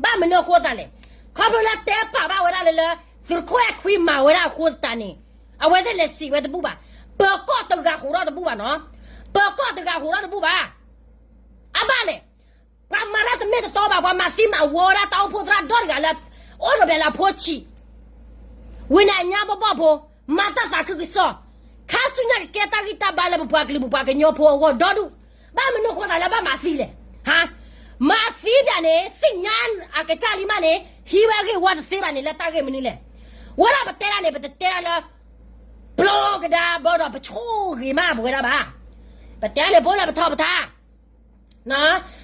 ဘၣ်မနုၤအဃိသတးလဲၣ်. ခီဖျိလၢတဲပာ်ဘၣ်ဝဲဒၣ်လၢလၢ သုးခိၣ်အဲၣ်ခွံမၤဝဲဒၣ်အဃိသတးန့ၣ် အဝဲသ့ၣ်လဲၤစံးဝဲတဘူၣ်ဘၣ်. ပၢၤကီၢ်တဂၤဃိးထီၣ်တဘူၣ်ဘၣ်နီၤ. ပၢၤကီၢ်တဂၤဃိးထီၣ်တဘူၣ်ဘၣ်. အဘၣ်လဲၣ်. ပှၤမၤတၢ်တမ့ၢ်တတီဘၣ်, ပှၤမၤသံမၤဝီဝဲဒၣ်တၢ်အိၣ်ဖှိၣ်သရၣ်ဒီတဂၤလၢ အိၣ်ဒီးပျးလၢအဖိဆံး ဝံၤန့ၣ်အညါဘီဘီဖိ, မၤတၢ်သးခုကစီၣ်, ခါဆူညါကကဲတၢ်ဂံၢ်တၢ်ဘါလၢပပှၤကလုာ်ပပှၤကညီဖိအဂီၢ်ဒီဒူၣ်, ဘၣ်မနုၤအဃိသတးလၢဘၣ်မၤသံလဲၣ်, ဟါ, မၤသံပျးန့ၣ် သ့ၣ်ညါအကစၢ်လံမးန့ၣ် ဟံးဝဲအဂ့ၢ်ဝီတသ့ဘၣ်န့ၣ် လၢတၢ်ဂ့ၢ်မနုၤလဲၣ်, ဝဲဒၣ်ပတဲဒၣ်န့ၣ် ပတတဲဒၣ်လၢ ပျီကဒါဘၣ်ဒီးပဆိၣ်ဂ့ၤမးပဝဲဒၣ်ဘၣ်, ပတဲန့ၣ်ဖိလၢပထီၣ်ပထါ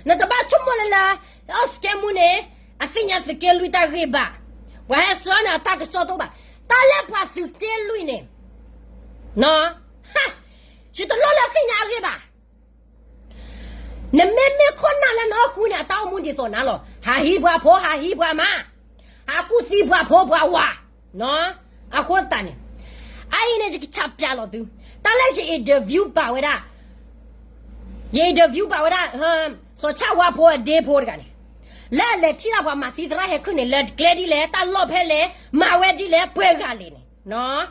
နတဘၣ်ဆိကမိၣ်လၢလၢ အစကဲမူန့ၣ် အသ့ၣ်ညါသုးက့လွံၢ်တၢ်ဂ့ၢ်ဘၣ်, ပှၤဟဲစၢၤန့ၣ်အတၢ်ကစီၣ်တအိၣ်ဘၣ်, တၢ်လၢပှၤသုးက့လွံၢ်န့ၣ်, ယတလိၣ်လၢသ့ၣ်ညါအဂ့ၢ်ဘၣ်, နမ့မ့ၢ်ခိၣ်နၢ်လၢနအိၣ်ဃူန့ၣ် အတၢ်အိၣ်မူဒ်သိးနၤလီၤ, ဟးဟံးပှၤဖိ ဟးဟံးပှၤမါ, ဟးကူၣ်သံပှၤဖိပှၤဝၤ, နီၤ, အဃိသတးန့ၣ်, အအံၤန့ၣ် ယကဆးပျးလီၤသု, တၢ်လၢယ interview ပာ်ဝဲဒၣ်, ယ interview ပာ်ဝဲဒၣ် စီၤဆၣ်ဝါဖိအဒ့ဖိတဂၤန့ၣ်, လၢအလဲၤထံၣ်ဒၣ်ပှၤမၤသံသရၣ်ဟဲခုၣ်န့ၣ် လၢကျဲဒ်လဲၣ်, တၢ်လီၢ်ဖဲလဲၣ်, မၤဝဲဒ်လဲၣ်, ပှဲၤဂၤလဲၣ်န့ၣ်, နီၤ,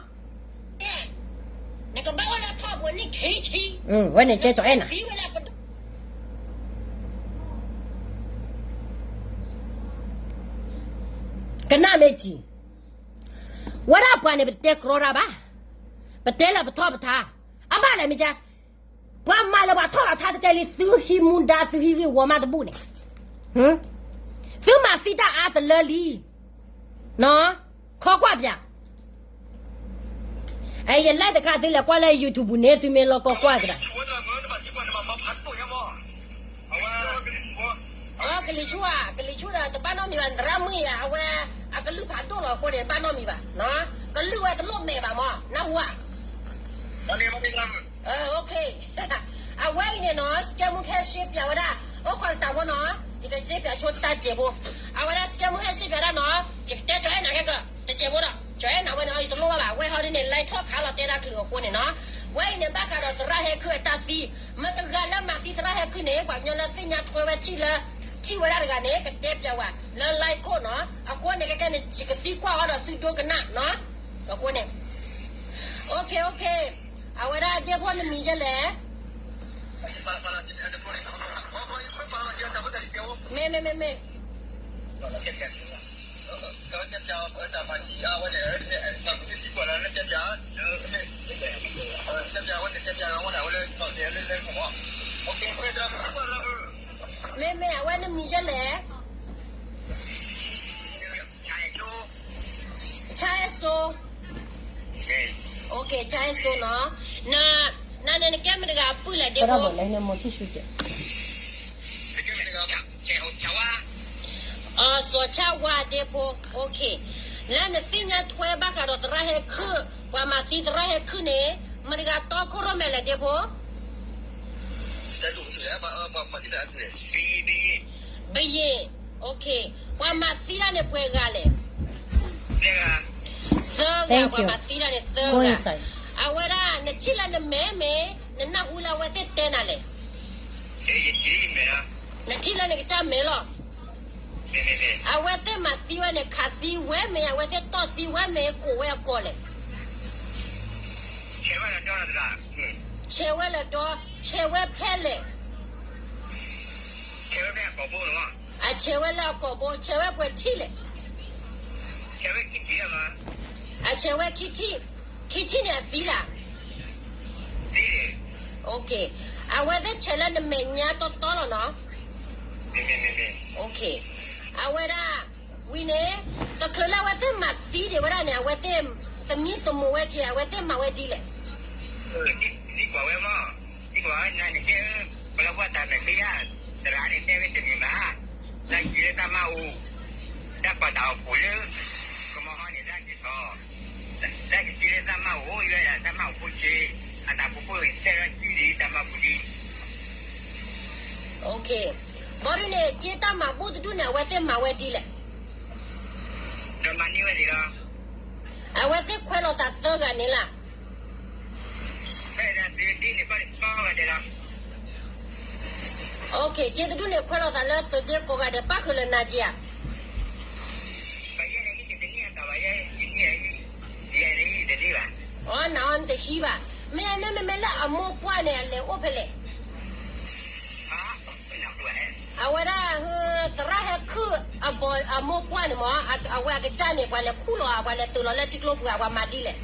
နကဘၣ်အိၣ်လၢထီၣ်ပူၤန့ၣ် ဝဲန့ၣ်တဲကၠီၤအဲၣ်နၤ ကနၣ်မ့ၢ်စံး, ဝဲဒၣ်ပှၤန့ၣ် ပတဲကြီတၢ်ဘၣ်, ပတဲလၢပထီၣ်ပထါ, အဘၣ်လဲၣ်မ့ၢ်က, ပှၤမၤလၢပှၤထီၣ်ပှၤထါတတဲလံ သုဟံးမူဒါ သုဟံးဂ့ၢ်ဝီမးတဘူၣ်န့ၣ်, သုမၤသံတၢ်အါတလၢလံ, နီၤ, ခီကွၢ်ပၠး ယလဲၤတခါ သုလဲၤကွၢ်လၢ YouTube န့ၣ် သုမ့ၢ်လီၤကီကွၢ်ကဒီး, ကလံၤဆူၣ်ဧါ, ကလံၤဆူၣ်ဒီး တဘၣ်နီတမံၤဘၣ်, သရၣ်မုၣ်ဧါ, အဝဲ အကလုၢ်ဖးဒိၣ်လီၤအဃိန့ၣ် တဘၣ်နီတမံၤဘၣ်, ကလုၢ်ဝဲတလိၣ်မဲာ်ဘၣ်မး, နၢ်ဟူဧါ, အဝဲအံၤန့ၣ်နီၤ စကဲမူခဲရှ့ပၠးဝဲဒၣ်, အိၣ်ခိးတၢ်ဖိနီၤ, ယကစ့ပၠးဆိတၢ်စဲးဖိ, အဝဲဒၣ်စကဲမူခဲရှ့ပၠးဒၣ်နီၤ, ယကတဲကၠီၤအဲၣ်နၤခဲကၢ, တစဲးဖိဒီး ကၠီၤအဲၣ်နၤဝဲန့ၣ် ယတလိၣ်ဘၣ်ဘၣ်, ဝဲဟီဒ်န့ၣ် လဲၤထီၣ်ခးလီၤတဲဒၣ်ချုးအဃိန့ၣ်နီၤ, ဝဲအံၤန့ၣ် ဘၣ်ဃးဒီးသရၣ်ဟဲခုၣ်အတၢ်သံ, မတၤတဂၤလၢမၤသံသရၣ်ဟဲခုၣ်န့ၣ် ပှၤကညီလၢသ့ၣ်ညါထွဲဝဲထံၣ်လၢ, ထံၣ်ဝဲဒၣ်တဂၤန့ၣ် ကတဲပၠးဝဲလၢ live ခိၣ်နီၤ, အဃိန့ၣ် ကဲကဲန့ၣ် ယကသံကွၢ်အီၤဒီးသုဒိကနၣ်နီၤ, အဃိန့ၣ် OK OK, အဝဲဒၣ်ဒ့ဖိနမံၤယဲလဲၣ်, မ့ၢ်မ့ၢ်မ့ၢ်မ့ၢ်, မ့ၢ်မ့ၢ် အဝဲနမံၤယဲလဲၣ်, ဆၣ်အဲၣ်စိ, OK ဆၣ်အဲၣ်စိနီၤ, နနကဲမတၤတဂၤအပုၢ်လဲၣ်ဒ့ဖိ, စီၤဆၣ်ဝါဒ့ဖိ, OK, လၢနသ့ၣ်ညါထွဲဘၣ်ဃးဒီးသရၣ်ဟဲခုၣ်, ပှၤမၤသံသရၣ်ဟဲခုၣ်န့ၣ်, မတၤတဂၤတီခိၣ်ရိၣ်မဲလဲၣ်ဒ့ဖိ ဘယ့ၣ်, OK, ပှၤမၤသံတၢ်န့ၣ်ပှဲၤဂၤလဲၣ်, သၢဂၤ, ပှၤမၤသံတၢ်န့ၣ်သၢဂၤ, အဝဲဒၣ်နထံၣ်လၢနမဲာ်မ့ၢ်, နနၢ်ဟူလၢအဝဲသ့ၣ်တဲနၤလဲၣ်, နထံၣ်လၢနကစၢ်မဲာ်လီၤ, အဝဲသ့ၣ်မၤသံဝဲန့ၣ် ခးသံဝဲမ့ၢ် အဝဲသ့ၣ်တီၢ်သံဝဲမ့ၢ် ကိးဝဲအကိးလဲၣ်, ဆဲးဝဲလၢဒီ, ဆဲးဝဲဖဲလဲၣ်, အဆဲးဝဲလၢအကိာ်ဘိ, ဆဲးဝဲပှဲၤထံၣ်လဲၣ်, အဆဲးဝဲခံထံၣ်, ခံထံၣ်န့ၣ်အသံလၢ်, အဝဲသ့ၣ်ဆဲးလၢနမဲာ်ညါတီတီလီၤနီၤ, အဝဲဒၣ်, ဝံၤန့ၣ်, တချုးလၢအဝဲသ့ၣ်မၤသံဒံးဝဲဒၣ်န့ၣ် အဝဲသ့ၣ်, သမံသမိးဝဲက့ၤ အဝဲသ့ၣ်မၤဝဲဒ်လဲၣ် သံကွၢ်ဝဲမ့ၢ်, သံကွၢ်ဝဲနၤန့ၣ်တဲ, ပလၢပှၤတၢ်မဲာ်ချံဧါ, သရၣ်န့ၣ်တဲဝဲတမ့ၢ်ဘၣ်, တၢ်က့ၤလၢတၢ်မါအိၣ်, တၢ်ပာ်တၢ်အိၣ်ဖှိၣ်လၢ, ကမီၤဟီန့ၣ်တၢ်က့ၤထီၣ်, တၢ်က့ၤလၢတၢ်မါအိၣ်ယဲဒၣ်တၢ်မါအိၣ်ဖိဆ့, အတၢ်ဖိဖိအံၤတဲလၢက့ၤလံတၢ်မါအိၣ်ဖိဆ့, ဘီဒုန့ၣ် က့တၢ်မၤဘူၣ်တဒူၣ်န့ၣ် အဝဲသ့ၣ်မၤဝဲဒ်လဲၣ် ဒီးမၤန့ၢ်ဝဲဒၣ်လီၤ, အဝဲသ့ၣ်ခွဲးလိာ်သးသၢဂၤန့ၣ်လၢ်, သဒ့န့ၣ်ပၣ်ကိးဂၤဒဲးလီၤ, က့တဒူၣ်န့ၣ် ခွဲးလိာ်သးလၢသဒ့ကိးဂၤဒဲး ပၣ်ဃုာ်လၢနၤက့ဧါ, ယဲန့ၣ်တန့ၢ်အတၢ်ဘၣ်ယဲ, ယန့ၢ်အံၤ, ယဲန့ၣ်တန့ၢ်ဘၣ်, အီနၤအီနတဟံးဘၣ်, မ့ၢ်မ့မ့မ့ၢ်လၢအမိၢ်ပှၢ်န့ၣ် အလဲၤအိၣ်ဖဲလဲၣ် အဝဲဒၣ်, သရၣ်ဟဲခုၣ်, အမိၢ်ပှၢ်န့ၣ်မ့ၢ်, အဝဲအကစၢ်န့ၣ် ပှၤလဲၤခူၣ်လီၤဧါ, ပှၤလဲၤတုၤလီၤလၢထံကျိပူၤဧါ, ပှၤမၤဒ်လဲၣ်,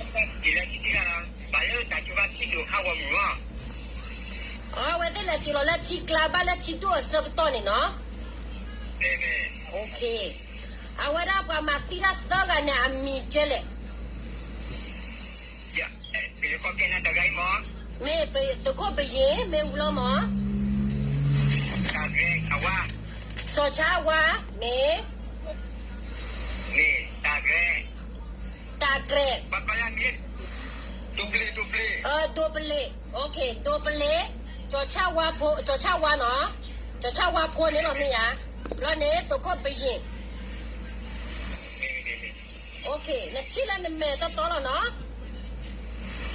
ဘၣ်လၢတၢ်ကဘၣ်ထံၣ်ဒိၣ်ခါဂီၢ်မုၢ်လီၤ, အဝဲသ့ၣ်လဲၤတုၤလီၤလၢထံကျါ ဘၣ်လၢထံဒိၣ်အဆၢကတီၢ်န့ၣ်နီၤ, အဝဲဒၣ်ပှၤမၤသံတၢ်သၢဂၤန့ၣ် အမံၤကဲလဲၣ် မ့ၢ်သုးခိၣ်ပယ့ၣ် မ့ၢ်ဝံၤလီၤမး, စီၤဆါဝါ, မ့ၢ်, တၢ်ကြဲး, ဒိပလ့ၤ, ဒိပလ့ၤ, ဒိပလ့ၤ, စီၤဆါဝါဖိ, စီၤဆါဝါနီၤ, စီၤဆါဝါဖိန့ၣ်လီၤမ့ၢ်ဧါ ဘျီန့ၣ် သုးခိၣ်ပယ့ၣ်, နထံၣ်လၢနမဲာ်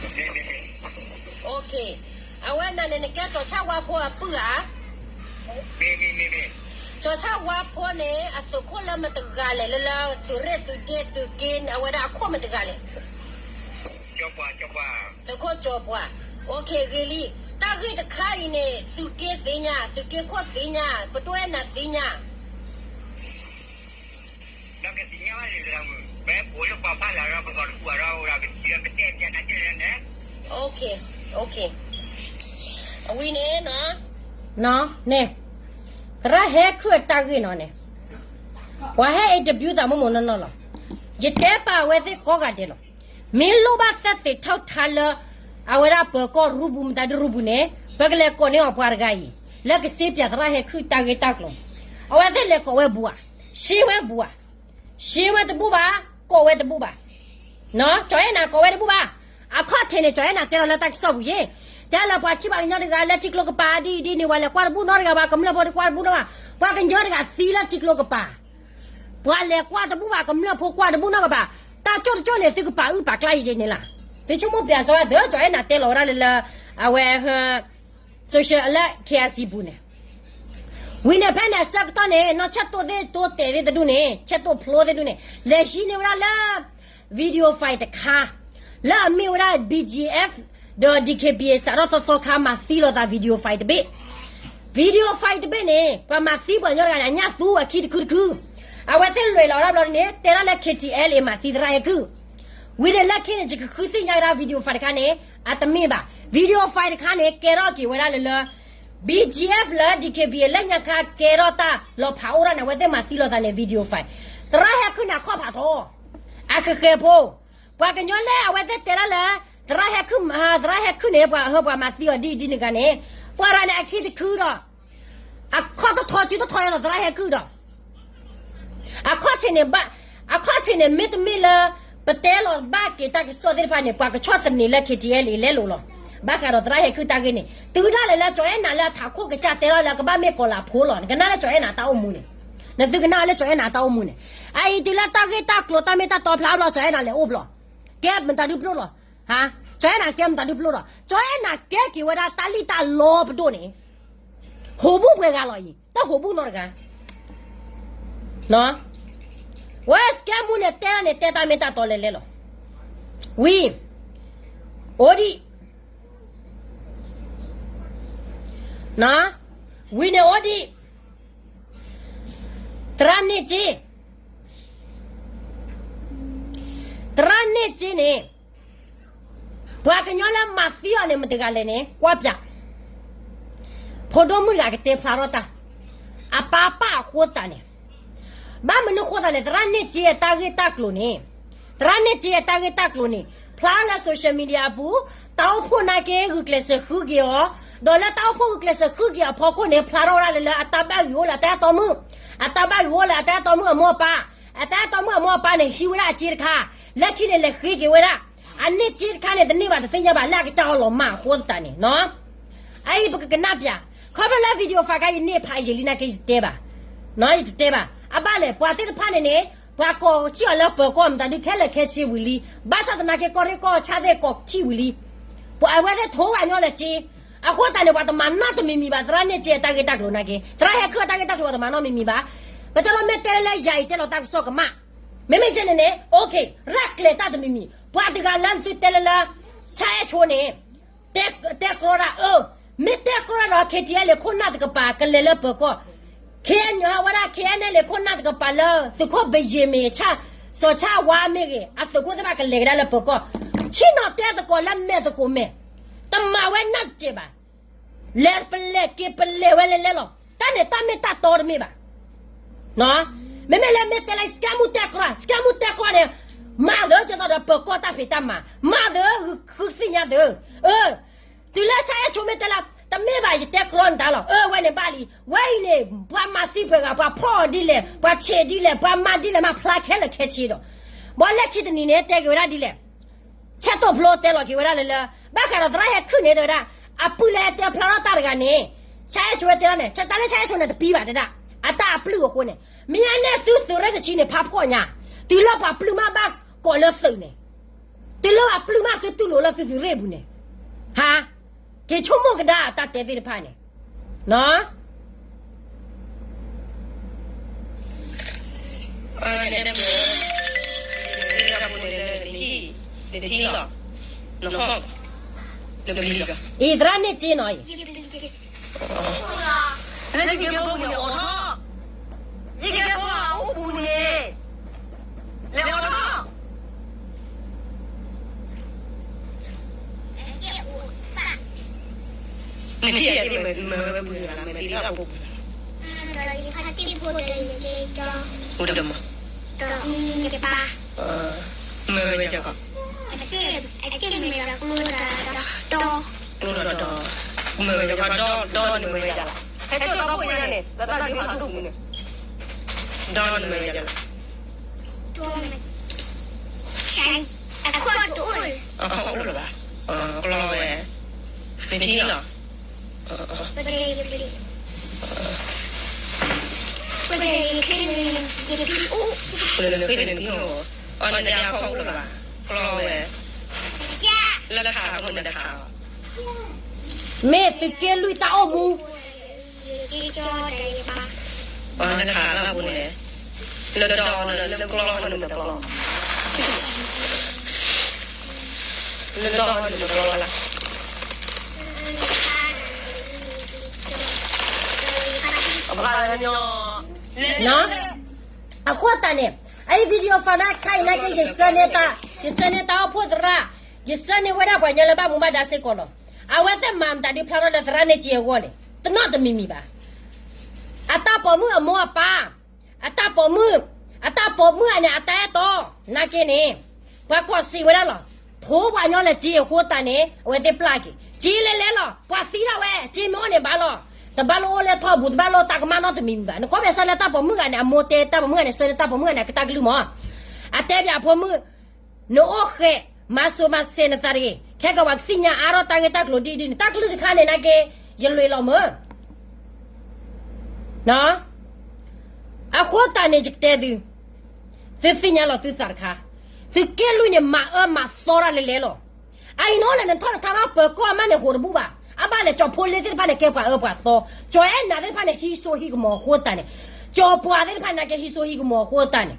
တီတီလီၤနီၤ. အဝဲနၤန့ၣ် နကဲစီၤဆၣ်ဝါဖိအပုၢ်ဧါ. စီၤဆၣ်ဝါဖိန့ၣ် အသုးခိၣ်လၢမတဂၤလဲၣ် လၢလၢသုးရ့ၣ်သုးဒ့သုးက့ အဝဲဒၣ်အခိၣ်မတဂၤလဲၣ်. သုးခိၣ်ကၠီၤပှၤ, ဂ့ၤလံ. တၢ်ဂ့ၢ်တခါအံၤန့ၣ် သုးက့သ့ၣ်ညါ, သုးက့ခိၣ်သ့ၣ်ညါ, ပဒိၣ်အဲၣ်နၤသ့ၣ်ညါ. အဝံၤန့ၣ် န့ၣ် သရၣ်ဟဲခုၣ်အတၢ်ဂ့ၢ်နီၤန့ၣ် ပှၤဟဲ interview သးမိၢ်မိၢ်နီၢ်နီၢ်လီၤ. ယတဲပာ်အဝဲသ့ၣ်ကိးဂၤဒဲးလီၤ. မ့ၢ်လိၣ်ဘၣ်သက်သေထီၣ်ထါလၢ အဝဲဒၣ်ပၢၤကီၢ်ရူပူၤ မတၤဒုရူပူၤန့ၣ် ပကလဲၤကိးန့ၢ်အီၤပှၤတဂၤအံၤ လၢကစ့ပၠးသရၣ်ဟဲခုၣ်တၢ်ဂ့ၢ်တၢ်ကျိၤ. အဝဲသ့ၣ်လဲၤကိးဝဲဘူးဧါ, ရှင်းဝဲဘူးဧါ, ရှင်းဝဲတဘူၣ်ဘၣ်, ကိးဝဲတဘူၣ်ဘၣ်. ကၠီၤအဲၣ်နၤကိးဝဲတဘူၣ်ဘၣ်. အခီၣ်ထံးန့ၣ် ကၠီၤအဲၣ်နၤတဲလီၤလၢတၢ်ကစီၣ်ပူၤယ့ၣ်, တဲလၢပှၤထံၣ်ပှၤကညီတဂၤလၢထံကျိကပၤဒ်အံၤဒ်န့ၣ် ပှၤလဲၤကွၢ်တဘူၣ်နီတဂၤဘၣ်, ကမျၢၢ်ဖိတကွၢ်တဘူၣ်နီတဂၤ, ပှၤကညီတဂၤသံလၢထံကျိကပၤ ပှၤလဲၤကွၢ်တဘူၣ်ဘၣ်, ကမျၢၢ်ဖိကွၢ်တဘူၣ်နီတဂၤဘၣ်. တၢ်ကၠိၣ်တကၠိၣ်န့ၣ် သုကပာ်အုၣ်ပာ်ကျါယဲန့ၣ်လီၤ. သုဆိကမိၣ်ပျးစီဝဲသၢ ကၠီၤအဲၣ်နၤတဲလီၤဝဲဒၣ်လၢလၢ အဝဲ social လၢ KIC ပူၤန့ၣ်. ဝံၤန့ၣ်ဖဲန့ၣ် အဆၢကတီၢ်န့ၣ် နီၢ်ဆဲၣ်တိၣ်သ့ၣ်တိတဲာ်သ့ၣ်တဒူၣ်န့ၣ် ဆဲၣ်တိၣ်ဖျိသ့ၣ်တဒူၣ်န့ၣ် လဲၤဟံးန့ၢ်ဝဲဒၣ်လၢ video file တခါ လၢအမ့ၢ်ဝဲဒၣ် BGF ဒီး DKBA စးထီၣ်သီသီခါ မၤသံလီၤသး video file တဘ့ၣ်. video file တဘ့ၣ်န့ၣ် ပှၤမၤသံပှၤကညီတဂၤန့ၣ် အညၣ်သူအခံတခုတခု. အဝဲသ့ၣ်လွဲၢ်လီၤဝဲဒၣ်ဘျီန့ၣ် တဲဒၣ်လၢ KTLA မၤသံသရၣ်ဟဲခုၣ်. ဝံၤန့ၣ်လၢခံန့ၣ် ယကဃုသ့ၣ်ညါကဒါ video file တခါန့ၣ် အတမ့ၢ်ဘၣ်. video file တခါန့ၣ် ကဲထီၣ်က့ၤဝဲဒၣ်လၢလၢ BGF လၢ DKBA လၢညါခါ ကဲထီၣ်တၢ်လီၤဖးအိၣ်ဒၣ်န့ၣ် အဝဲသ့ၣ်မၤသံလီၤသးန့ၣ် video file. သရၣ်ဟဲခုၣ်န့ၣ် အခီၣ်ဖးထီ အဃဲၤဃဲၤဖိ ပှၤကညီလၢအဝဲသ့ၣ်တဲဒၣ်လၢ သရၣ်ဟဲခုၣ်, သရၣ်ဟဲခုၣ်န့ၣ် ပှၤဟၢပှၤမၤသံအီၤဒ်အံၤဒ်န့ၣ်ဂၤန့ၣ် ပှၤရၤန့ၣ်အခံတခုဒီး အခီၣ်တထီ စုတထီယဲဒီးသရၣ်ဟဲခုၣ်ဒီး အခီၣ်ထံးန့ၣ်ဘၣ်, အခီၣ်ထံးန့ၣ် မ့တမ့ၢ်လၢ ပတဲလီၤဘၣ်က့ၤတၢ်ကစီၣ်သ့ၣ်တဖၣ်န့ၣ် ပှၤကဆီၣ်သနံးလၢ KTLA လဲလိာ်လီၤ. ဘၣ်ဃးဒီးသရၣ်ဟဲခုၣ်တၢ်ဂ့ၢ်န့ၣ် တုၤဒၣ်လဲာ်လၢကၠီၤအဲၣ်နၤလၢအထးခိၣ်ကစၢ်တဲလီၤလၢကဘၣ်မ့ၢ်ကီၤလၤဖိလီၤ. နကနၣ်လၢကၠီၤအဲၣ်နၤတၢ်အိၣ်မူန့ၣ်, နသုကနၣ်လၢကၠီၤအဲၣ်နၤတၢ်အိၣ်မူန့ၣ်, အအံၤတုၤလၢတၢ်ဂ့ၢ်တၢ်ကျိၤတၢ်မ့ၢ်တၢ်တီဖျါဘျီ ကၠီၤအဲၣ်နၤလဲၤအိၣ်ဘျီ, ကဲမတၤဒုပျိၢ်လီၤ. ကၠီၤအဲၣ်နၤကဲမတၤဒုပျိၢ်လီၤ. ကၠီၤအဲၣ်နၤကဲက့ၤဝဲဒၣ်တၢ်လံၣ်တၢ်လီပဒိၣ်န့ၣ် ဟူးဘူးပှဲၤဂၤလီၤအံၤ, တၢ်ဟူးဘူးနီတဂၤ. ဝဲစကဲမူန့ၣ် တဲဒၣ်န့ၣ် တဲတၢ်မ့ၢ်တၢ်တီလဲၤလဲၤလီၤ. ဝံၤ, အိၣ်ဒံး, ဝံၤန့ၣ်အိၣ်ဒံး, သရၣ်န့ၢ်စ့, သရၣ်န့ၢ်စ့န့ၣ် ပှၤကညီလၢမၤသံအီၤန့ၣ် မတဂၤလဲၣ်န့ၣ် ကွၢ်ပၠး, ဖိဒိၣ်မုၣ်တဂၤကတဲဖျါထီၣ်တၢ်, အပၢ်ပၢ်အဃိသတးန့ၣ်, ဘၣ်မနုၤဃိသတးလဲၣ် သရၣ်န့ၢ်စ့အတၢ်ဂ့ၢ်တၢ်ကျိၤန့ၣ်, သရၣ်န့ၢ်စ့အတၢ်ဂ့ၢ်တၢ်ကျိၤန့ၣ် ဖျါလၢ social media အပူၤ, တၢ်အိၣ်ဖှိၣ်နာ်က့ ဂုာ်ကျဲးစၢးဃုက့ၤအီၤ, ဒီးလၢတၢ်အိၣ်ဖှိၣ်ဂုာ်ကျဲးစၢးဃုက့ၤအဖီခိၣ်န့ၣ် ဖျါထီၣ်ဝဲဒၣ်လၢလၢအတၢ်ဘၣ်ဂ့ၤအိၣ်လၢ အတၢ်အဲၣ်တီမုၣ်, အတၢ်ဘၣ်ဂ့ၤအိၣ်လၢအတၢ်အဲၣ်တီမုၣ်အမိၢ်အပၢ်, အတၢ်အဲၣ်တီမုၣ်အမိၢ်အပၢ်န့ၣ် ဟံးဝဲဒၣ်အစ့တခါ, လၢခံန့ၣ် လဲၤဃ့က့ၤဝဲဒၣ်, အန့ၢ်စ့တခါန့ၣ် တန့ၢ်ဘၣ်တသ့ၣ်ညါဘၣ် လၢအကစၢ်အီၤလီၤမၢ်အဃိသတးန့ၣ်, အအံၤပကကနၣ်ပၠး, ခီဖျိလၢ video file ခါ ယန့ၢ်ဖးယံာ်လံနာ်က့ ယတတဲဘၣ်, ယတတဲဘၣ်, အဘၣ်လဲၣ် ပှၤသ့ၣ်တဖၣ်န့ၣ်န့ၣ် ပှၤကိးထံၣ်အီၤလၢပၢၤကီၢ် မတၤဒုးခဲလၢာ်ခဲဆ့ဝံၤလံ, ဘၣ်ဆၣ်သနာ်က့ ကီၢ်ရ့ၣ်ကီၢ်ဆၣ်သ့ၣ်ကိးထံၣ်ဝံၤလံ, ပှၤအဝဲသ့ၣ်ထိးဝဲညီလၢစ့, အဃိသတးန့ၣ် ပှၤတမၤနီတမံၤမံၤဘၣ် သရၣ်န့ၢ်စ့အတၢ်ဂ့ၢ်တၢ်ကျိၤနာ်က့, သရၣ်ဟဲခုၣ်အတၢ်ဂ့ၢ်တၢ်ကျိၤ ပှၤတမၤနီတမံၤမံၤဘၣ်, ပတဲလီၤမ့ၢ်တဲလၢလၢယၤအံၤတဲလီၤတၢ်ကစီၣ်ကမၣ်, မ့မ့ၢ်ကဲန့ၣ်န့ၣ် okay ရၣ်ကျဲၤတၢ်တမံၤမံၤ, ပှၤတဂၤလၢသုတဲလၢလၢ ဆၣ်အဲၣ်ဆိန့ၣ် တဲကြၢးဒၣ်အၢ, မ့ၢ်တဲကြၢးဒီး KTLA ခိၣ်နၢ်တကပၤ ကလဲၤလၢပၢၤကီၢ်, ဝဲဒၣ် KNLA ခိၣ်နၢ်တကပၤလၢ သုးခိၣ်ဘယ့ၣ်မ့ၢ်ဂ့ၤ, စီၤဆၣ်ဝါမ့ၢ်ဂ့ၤ, အသုးခိၣ်သ့ၣ်တဖၣ်ကလဲၤကဒါလၢပၢၤကီၢ်, ဆ့ၣ်နီၤတဲသကိးလၢမဲာ်သကိးမဲာ်, တမၤဝဲနၢ်စဲးဘၣ်, လဲၤပလဲၤက့ၤပလဲၤဝဲလဲၤလဲၤလီၤ, တၢ်န့ၣ်တၢ်မ့ၢ်တၢ်တီတမ့ၢ်ဘၣ်. မ့မ့ၢ်လၢမ့ၢ်တဲလၢ စကဲမူတဲကြၢး, စကဲမူတဲကြၢးန့ၣ်, မၤသၢကသိးဒီးပၢၤကီၢ်တၢ်ဖံးတၢ်မၤ, မၤသၢဃုသ့ၣ်ညါသၢ, အၢ, တုၤလၢဆၣ်အဲၣ်ဆိမ့ၢ်တဲလၢ တမ့ၢ်ဘၣ် ယတဲကြၢးနတၢ်လီၤ, အၢ ဝဲန့ၣ်ဘၣ်လံ, ဝဲအံၤန့ၣ် ပှၤမၤသံပှဲၤဂၤ, ပှၤဖီၣ်အီၤဒ်လဲၣ်, ပှၤဆဲးဒ်လဲၣ်, ပှၤမၤဒ်လဲၣ်မး ဖျါခဲလၢာ်ခဲဆ့ဒီး, ဘီလဲၣ်ခံတနံၤန့ၣ် တဲက့ၤဝဲဒၣ်ဒ်လဲၣ် ဆဲးတိၣ်ဖျိတဲလီၤက့ၤဝဲဒၣ်လၢလၢ, ဘၣ်ဃးဒီးသရၣ်ဟဲခုၣ်န့ၣ်တဲဝဲဒၣ်, အပုၢ်လၢဟဲတဲဖျါထီၣ်တၢ်တဂၤန့ၣ်, ဆၣ်အဲၣ်ဆိဝဲတဲလီၤန့ၣ်, တၢ်လၢဆၣ်အဲၣ်ဆိန့ၣ်တပံၤဘၣ်တဲဒၣ်, အတၢ်အပျုၢ်အဃိန့ၣ်, မ့ၢ်အန့ၣ်သုသုးရ့ၣ်တဆံန့ၣ် ဖးဖှီၣ်ညါ, တုၤလၢပှၤပျုၢ်မးဘၣ်ကိးလၢသုးန့ၣ်, တုၤလၢပှၤပျုၢ်မးသုတူၢ်လိာ်လၢသုသုးရ့ၣ်ပူၤန့ၣ်, ဟါ, က့ၤဆိကမိၣ်ကဒါအတၢ်တဲသ့ၣ်တဖၣ်န့ၣ်, အံၤသရၣ်န့ၢ်က့နီၤအံၤ, ယကဲဖိအအိၣ်ပူၤန့ၣ်, လဲၤအိၣ်ထီၣ်, နထံၣ်ယၤသ့ၣ်မ့ၢ်မၤဝဲပူၤန့ၣ်လီၤ, မ့ၢ်သ့ၣ်တၢ်ဖိပူၤန့ၣ်လီၤ, အိၣ်ဒီးမး, မၤဝဲကီး ကျိဒီးဒီး, မၤဝဲကီးဒီးဒီးန့ၣ်မၤဝဲကီးလီၤ, ဟဲကၠိၣ်သီဖိညါန့ၣ် လၢတၢ်ဒုးဖးဒိၣ်ပူၤန့ၣ်, ဒီးန့ၣ်မၤဝဲကီးလီၤ, အခီၣ်တအိၣ်လၢၤဘၣ်, ကျီဝဲ, နထံၣ်လီၤ, နခီၣ်အိၣ်လၢၤဘၣ်, ကျီဝဲ, လၢခးဖိန့ၣ်တခးလီၤ, မ့ၢ်သုးက့လွံၢ်တၢ်အိၣ်မူ ပှၤလၢခးလၢအပူၤန့ၣ်, လၢဒီလၢကျီန့ၣ်မၤကျီ, လၢဒီန့ၣ်မၤကျီလၢ်, အဃိသတးန့ၣ်, အအံၤ video file နာ်က့ယဆှၢန့ၢ်တၢ်, ယဆှၢန့ၢ်တၢ်အိၣ်ဖှိၣ်သရၣ်, ယဆှၢန့ၢ်ဝဲဒၣ်ပှၤညီလၢဘၣ်မူဘၣ်ဒါစ့ၢ်ကီးလီၤ. အဝဲသ့ၣ်မၤမတၤဒုးဖျါထီၣ်လၢသရၣ်န့ၢ်က့အဂီၢ်န့ၣ် တနီၣ်တမံၤမံၤဘၣ်. အတၢ်ပိာ်မုၣ်အမိၢ်အပၢ်, အတၢ်ပိာ်မုၣ်, အတၢ်ပိာ်မုၣ်ဧါန့ၣ် အတၢ်အဲၣ်တီ, နာ်က့န့ၣ်, ပှၤကိးစံးဝဲဒၣ်လီၤ, ထိပှၤညီလၢက့အဃိသတးန့ၣ် အဝဲသ့ၣ်ပျၢ်က့ၤ, က့လဲၤလဲၤလီၤ, ပှၤသံဒၣ်ဝဲ, က့မ့ၢ်အိၣ်န့ၣ်ဘၣ်လီၤ, တဘၣ်လိၣ်အိၣ်လၢထီၣ်ပူၤ, တဘၣ်လိၣ်တၢ်ကမၣ်နီတမံၤမံၤဘၣ်. နကွၢ်ဖဲဆၢလၢတၢ်ပိာ်မုၣ်ဂၤန့ၣ်, အမိၢ်တဲတၢ်ပိာ်မုၣ်ဂၤန့ၣ်, ဆၢလၢတၢ်ပိာ်မုၣ်ဂၤန့ၣ် ကတၢ်ကလုၢ်မး, အတဲဘၣ်အဖိမုၣ်, နအိၣ်ဃဲး, မၤစိၤမၤဆဲးနသးတဂ့ၤ, ခဲကဝၤကသ့ၣ်ညါအါထီၣ်တၢ်ဂ့ၢ်တၢ်ကျိၤဒ်ဒ်န့ၣ်, တၢ်ကလုၢ်တခါန့ၣ် နာ်က့, ယလွဲၢ်လီၤမၢ် အဃိသတးန့ၣ် ယကတဲသု, သုသ့ၣ်ညါလီၤသုသးတခါ, သုးက့လွံၢ်န့ၣ် မၤအၢမၤသီတၢ်လဲၤလဲၤလီၤ. အအံၤနအိၣ်လၢနထီၣ်နထါဘၣ် ပၢၤကီၢ်အမါန့ၣ် ဟိးတဘူၣ်ဘၣ်, အဘၣ်လဲၣ် ကၠီၤဖိလ့သ့ၣ်တဖၣ်န့ၣ် ကဲပှၤအၢပှၤသီ, ကၠီၤအဲၣ်နၤသ့ၣ်တဖၣ်န့ၣ် ဟံးစိဟံးကမီၤအဃိသတးန့ၣ်, ကၠီၤပှၤသ့ၣ်တဖၣ်န့ၣ် ကဲဟံးစိဟံးကမီၤအဃိသတးန့ၣ်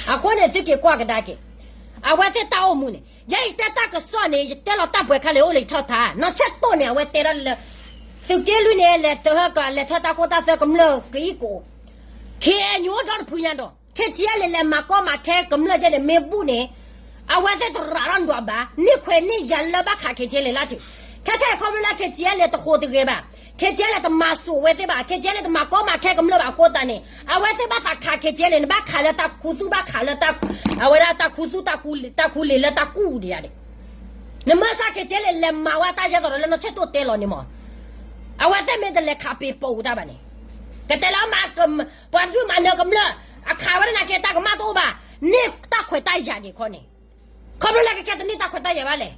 အဃိန့ၣ် သုက့ၤကွၢ်ကဒါက့ၤ, အဝဲသ့ၣ်တၢ်အိၣ်မူန့ၣ်, ယဲယတဲတၢ်ကစီၣ်န့ၣ် ယတဲလီၤတၢ်ပှဲၤခါလၢအိၣ်လၢယထီၣ်ထါ, နီၢ်ဆဲးတိၣ်န့ၣ် အဝဲတဲဒၣ်လၢ သုးက့လွံၢ်န့ၣ် လဲၤတဟၢက လဲၤထၢတၢ်ခိတၢ်သွဲကမျၢၢ်ကအံၣ်ကအိၣ်, ခ့ၣ်အဲၣ်ယူၣ်အိၣ်ဒီတဖုညါဒီး ခ့ၣ်ထံၣ်အဲၣ်လဲၣ် လဲၤမၤကီမၤခဲကမျၢၢ်ကဲန့ၣ် မ့ၢ်ဘူၣ်န့ၣ်, အဝဲသ့ၣ်တရးထီၣ်ဒွးဘၣ်, န့ၢ်ခွဲးန့ၢ်ယာ်လၢဘၣ်ခး ခ့ၣ်ထံၣ်အဲၣ်လဲၣ်လၢ်ထံး, ခဲခဲအံၤခီဖျိလၢ ခ့ၣ်ထံၣ်အဲၣ်လဲၣ် တဃိးတဂ့ၤဘၣ်, ခ့ၣ်ထံၣ်အဲၣ်လဲၣ် တမၤစိာ်ဝဲသ့ၣ်ဘၣ်, ခ့ၣ်ထံၣ်အဲၣ်လဲၣ် တမၤကီမၤခဲကမျၢၢ်ဘၣ်အဃိသတးန့ၣ် အဝဲသ့ၣ်ဘၣ်သးခး ခ့ၣ်ထံၣ်အဲၣ်လဲၣ်န့ၣ် နဘၣ်ခးလၢတၢ်ခူသူၣ် ဘၣ်ခးလၢ အဝဲဒၣ်တၢ်ခူသူၣ် တၢ်ခူလ့ၤလၢတၢ်ကူၣ်ဒံးယါန့ၣ်, နမ့ၢ်စၢ်ခ့ၣ်ထံၣ်အဲၣ်လဲၣ် လဲၤမၤဝဲတၢ်ယဲသိးဒီးလၢနီၢ်ဆဲးတိၣ်တဲလီၤန့ၣ်မး, အဝဲသ့ၣ်မ့ၢ်တလဲၤခးပ့ၤပိာ်တၢ်ဘၣ်န့ၣ်, ကတဲလၢမၤ ပှၤတဒုးမၤနၢၤကမျၢၢ်, အခးဝဲဒၣ်နာ်က့ တၢ်ကမၣ်တအိၣ်ဘၣ်, န့ၢ်တၢ်ခွဲးတၢ်ယာ်ဒံးခီန့ၣ်, ခီဖျိလၢကကဲတန့ၢ်တၢ်ခွဲးတၢ်ယာ်ဘၣ်လဲၣ်,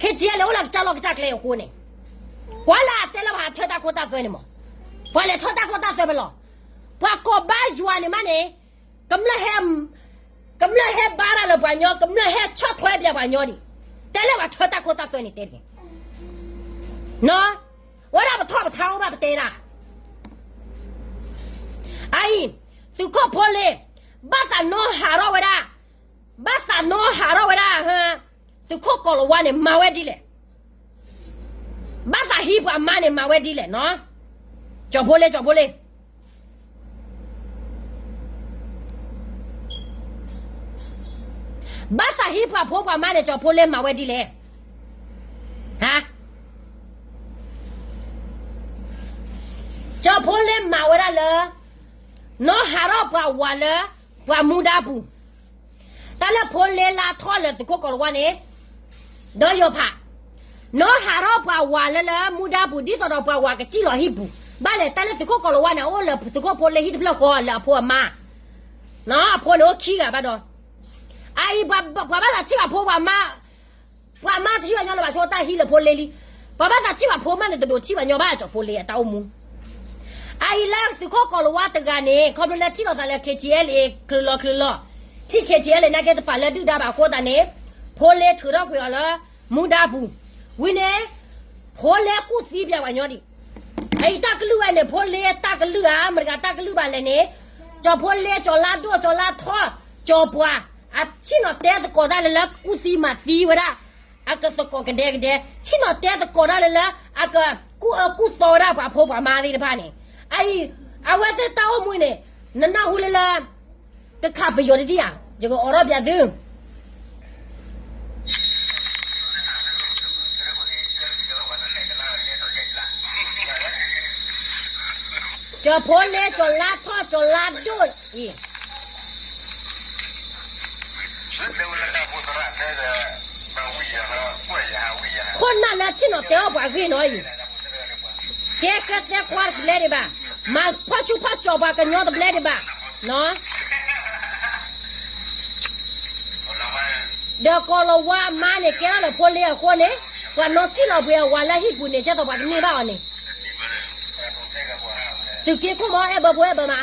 ခ့ၣ်ထံၣ်အဲၣ်လဲၣ် အိၣ်လၢကစၢ်လီၢ်ကစၢ်ကျဲအဃိန့ၣ်, ကွၢ်လၢအတဲလၢပှၤထၢတၢ်ခိတၢ်သွဲန့ၣ်မး, ပှၤလဲၤထၢတၢ်ခိတၢ်သွဲဖဲလဲၣ်, ပှၤကိးဘါယွၤန့ၣ်မးန့ၣ်, ကမျၢၢ်ဟဲ ကမျၢၢ်ဟဲဘါတၢ်လၢပှၤညီ, ကမျၢၢ်ဟဲဆီၣ်ထွဲပှၤညီဒံး, တဲလၢပှၤထၢတၢ်ခိတၢ်သွဲန့ၣ်တဲတဂ့ၤ, ဝဲဒၣ်ပထီၣ်ပထါအိၣ်ဘၣ်ပတဲဒၣ်, အအံၤ, သုးခိၣ်ဖိလ့, ဘၣ်သးနီဟးထီၣ်ဝဲဒၣ်, ဘၣ်သးနီဟးထီၣ်ဝဲဒၣ်, သုးခိၣ်ကီၤလၤဝါန့ၣ် မၤဝဲဒ်လဲၣ် ဘၣ်သးဟံးပှၤမါန့ၣ် မၤဝဲဒ်လဲၣ်နီၤ, ကၠီၤဖိလ့ ကၠီၤဖိလ့, ဘၣ်သးဟံးပှၤဖိပှၤမါန့ၣ် ကၠီၤဖိလ့မၤဝဲဒ်လဲၣ်, ဟါ, ကၠီၤဖိလ့မၤဝဲဒၣ်လၢ, နီဟးထီၣ်ပှၤဝၤလၢ, ပှၤမူဒါပူၤ တၢ်လၢဖိလ့လါထီၣ်လၢသုးခိၣ်ကီၤလၤဝါန့ၣ်, ဒီးယီၤဖး, နီၢ်ဟးထီၣ်ပှၤဝၤလၢလၢမူဒါပူၤ ဒ်သိးဒီးပှၤဝၤကစံၣ်လီၤဟံၣ်ပူၤ, ဘၣ်လဲၣ် တၢ်လၢသုးခိၣ်ကီၤလၤဝါန့ၣ် အအိၣ်လၢသုးခိၣ်ဖိလ့ဟံၣ်တဖျၢၣ်ဃီလၢအဖိအမါ, အဖိန့ၣ်အိၣ်ခံဂၤဘၣ်ဒီး, အအံၤ ပှၤဘၣ်သးထံၣ်ဘၣ်ဖိပှၤမါ, ပှၤမါတထံၣ်ဘၣ်ညီလၢၤဘၣ်ဆိတၢ်ဟံးလၢဖိလ့လံ. ပှၤဘၣ်သးထံၣ်ဘၣ်ဖိမးန့ၣ် တဒိးထံၣ်ဘၣ်ညီဘၣ်ကၠီၤဖိလ့အတၢ်အိၣ်မူ. အအံၤလၢသုးခိၣ်ကီၤလၤဝါတဂၤန့ၣ် ခီဖျိလၢထံၣ်လိာ်သးလၢ K T L A ချုးလီၤချုးလီၤ, ထံၣ် K T L A နာ်က့တပာ်လၢဒုၣ်ဒါဘၣ်အဃိသတးန့ၣ်, ဖိလ့ထုးထီၣ်ကွံာ်အီၤလၢ မူဒါပူၤ, ဝံၤန့ၣ် ဖိလ့ကူၣ်သံပၠးပှၤညီဒံး. အအံၤတၢ်ကလုၢ်ဝဲန့ၣ် ဖိလ့တၢ်ကလုၢ်ဧါ, မတၤတဂၤတၢ်ကလုၢ်ဘၣ်လဲၣ်န့ၣ်, ကၠီၤဖိလ့ ကၠီၤလါဒိၣ် ကၠီၤလါထီၣ် ကၠီၤပှၤ, အဆ့ၣ်နီၤတဲသကိးတၢ်လၢလၢကူၣ်သံမၤသံဝဲဒၣ် အကသကိးကဒဲကဒဲ, ဆ့ၣ်နီၤတဲသကိးတၢ်လၢလၢ အကကူၣ်အၢကူၣ်သီဝဲဒၣ်ပှၤဖိပှၤမါသ့ၣ်တဖၣ်န့ၣ်, အအံၤ အဝဲသ့ၣ်တၢ်အိၣ်မူန့ၣ် နနၢ်ဟူလၢလၢ ကခးပယီၤတဒံၣ်ဧါ, ယကအိးထီၣ်ပၠးသု ကၠီၤဖိလ့ ကၠီၤလါထီၣ် ကၠီၤလါဒိၣ်အံၤ ခိၣ်နၢ်လၢဆ့ၣ်နီၤတဲအီၣ်ပှၤဂ့ၢ်နီၤအံၤ, ကဲကဲသဲခွါတကလဲဒံးဘၣ်, မၤဖီၣ်ဆူၣ်ဖီၣ်ကၠီၤပှၤကညီတဘျဲဒံးဘၣ်, ဒီးကီၤလၤဝါအမါန့ၣ် ကဲထီၣ်လၢဖိလ့အဃိန့ၣ်, ပှၤနီၣ်ထံၣ်လီၤဘှံးအဝၤလၢဟံၣ်ပူၤန့ၣ် ကဲသိးပှၤကန့ၢ်ဘၣ်အီၤန့ၣ်, သုးက့ခိၣ်မ့ၢ်အဲၣ်ဘၢဖိအဲၣ်ဘၢမး အ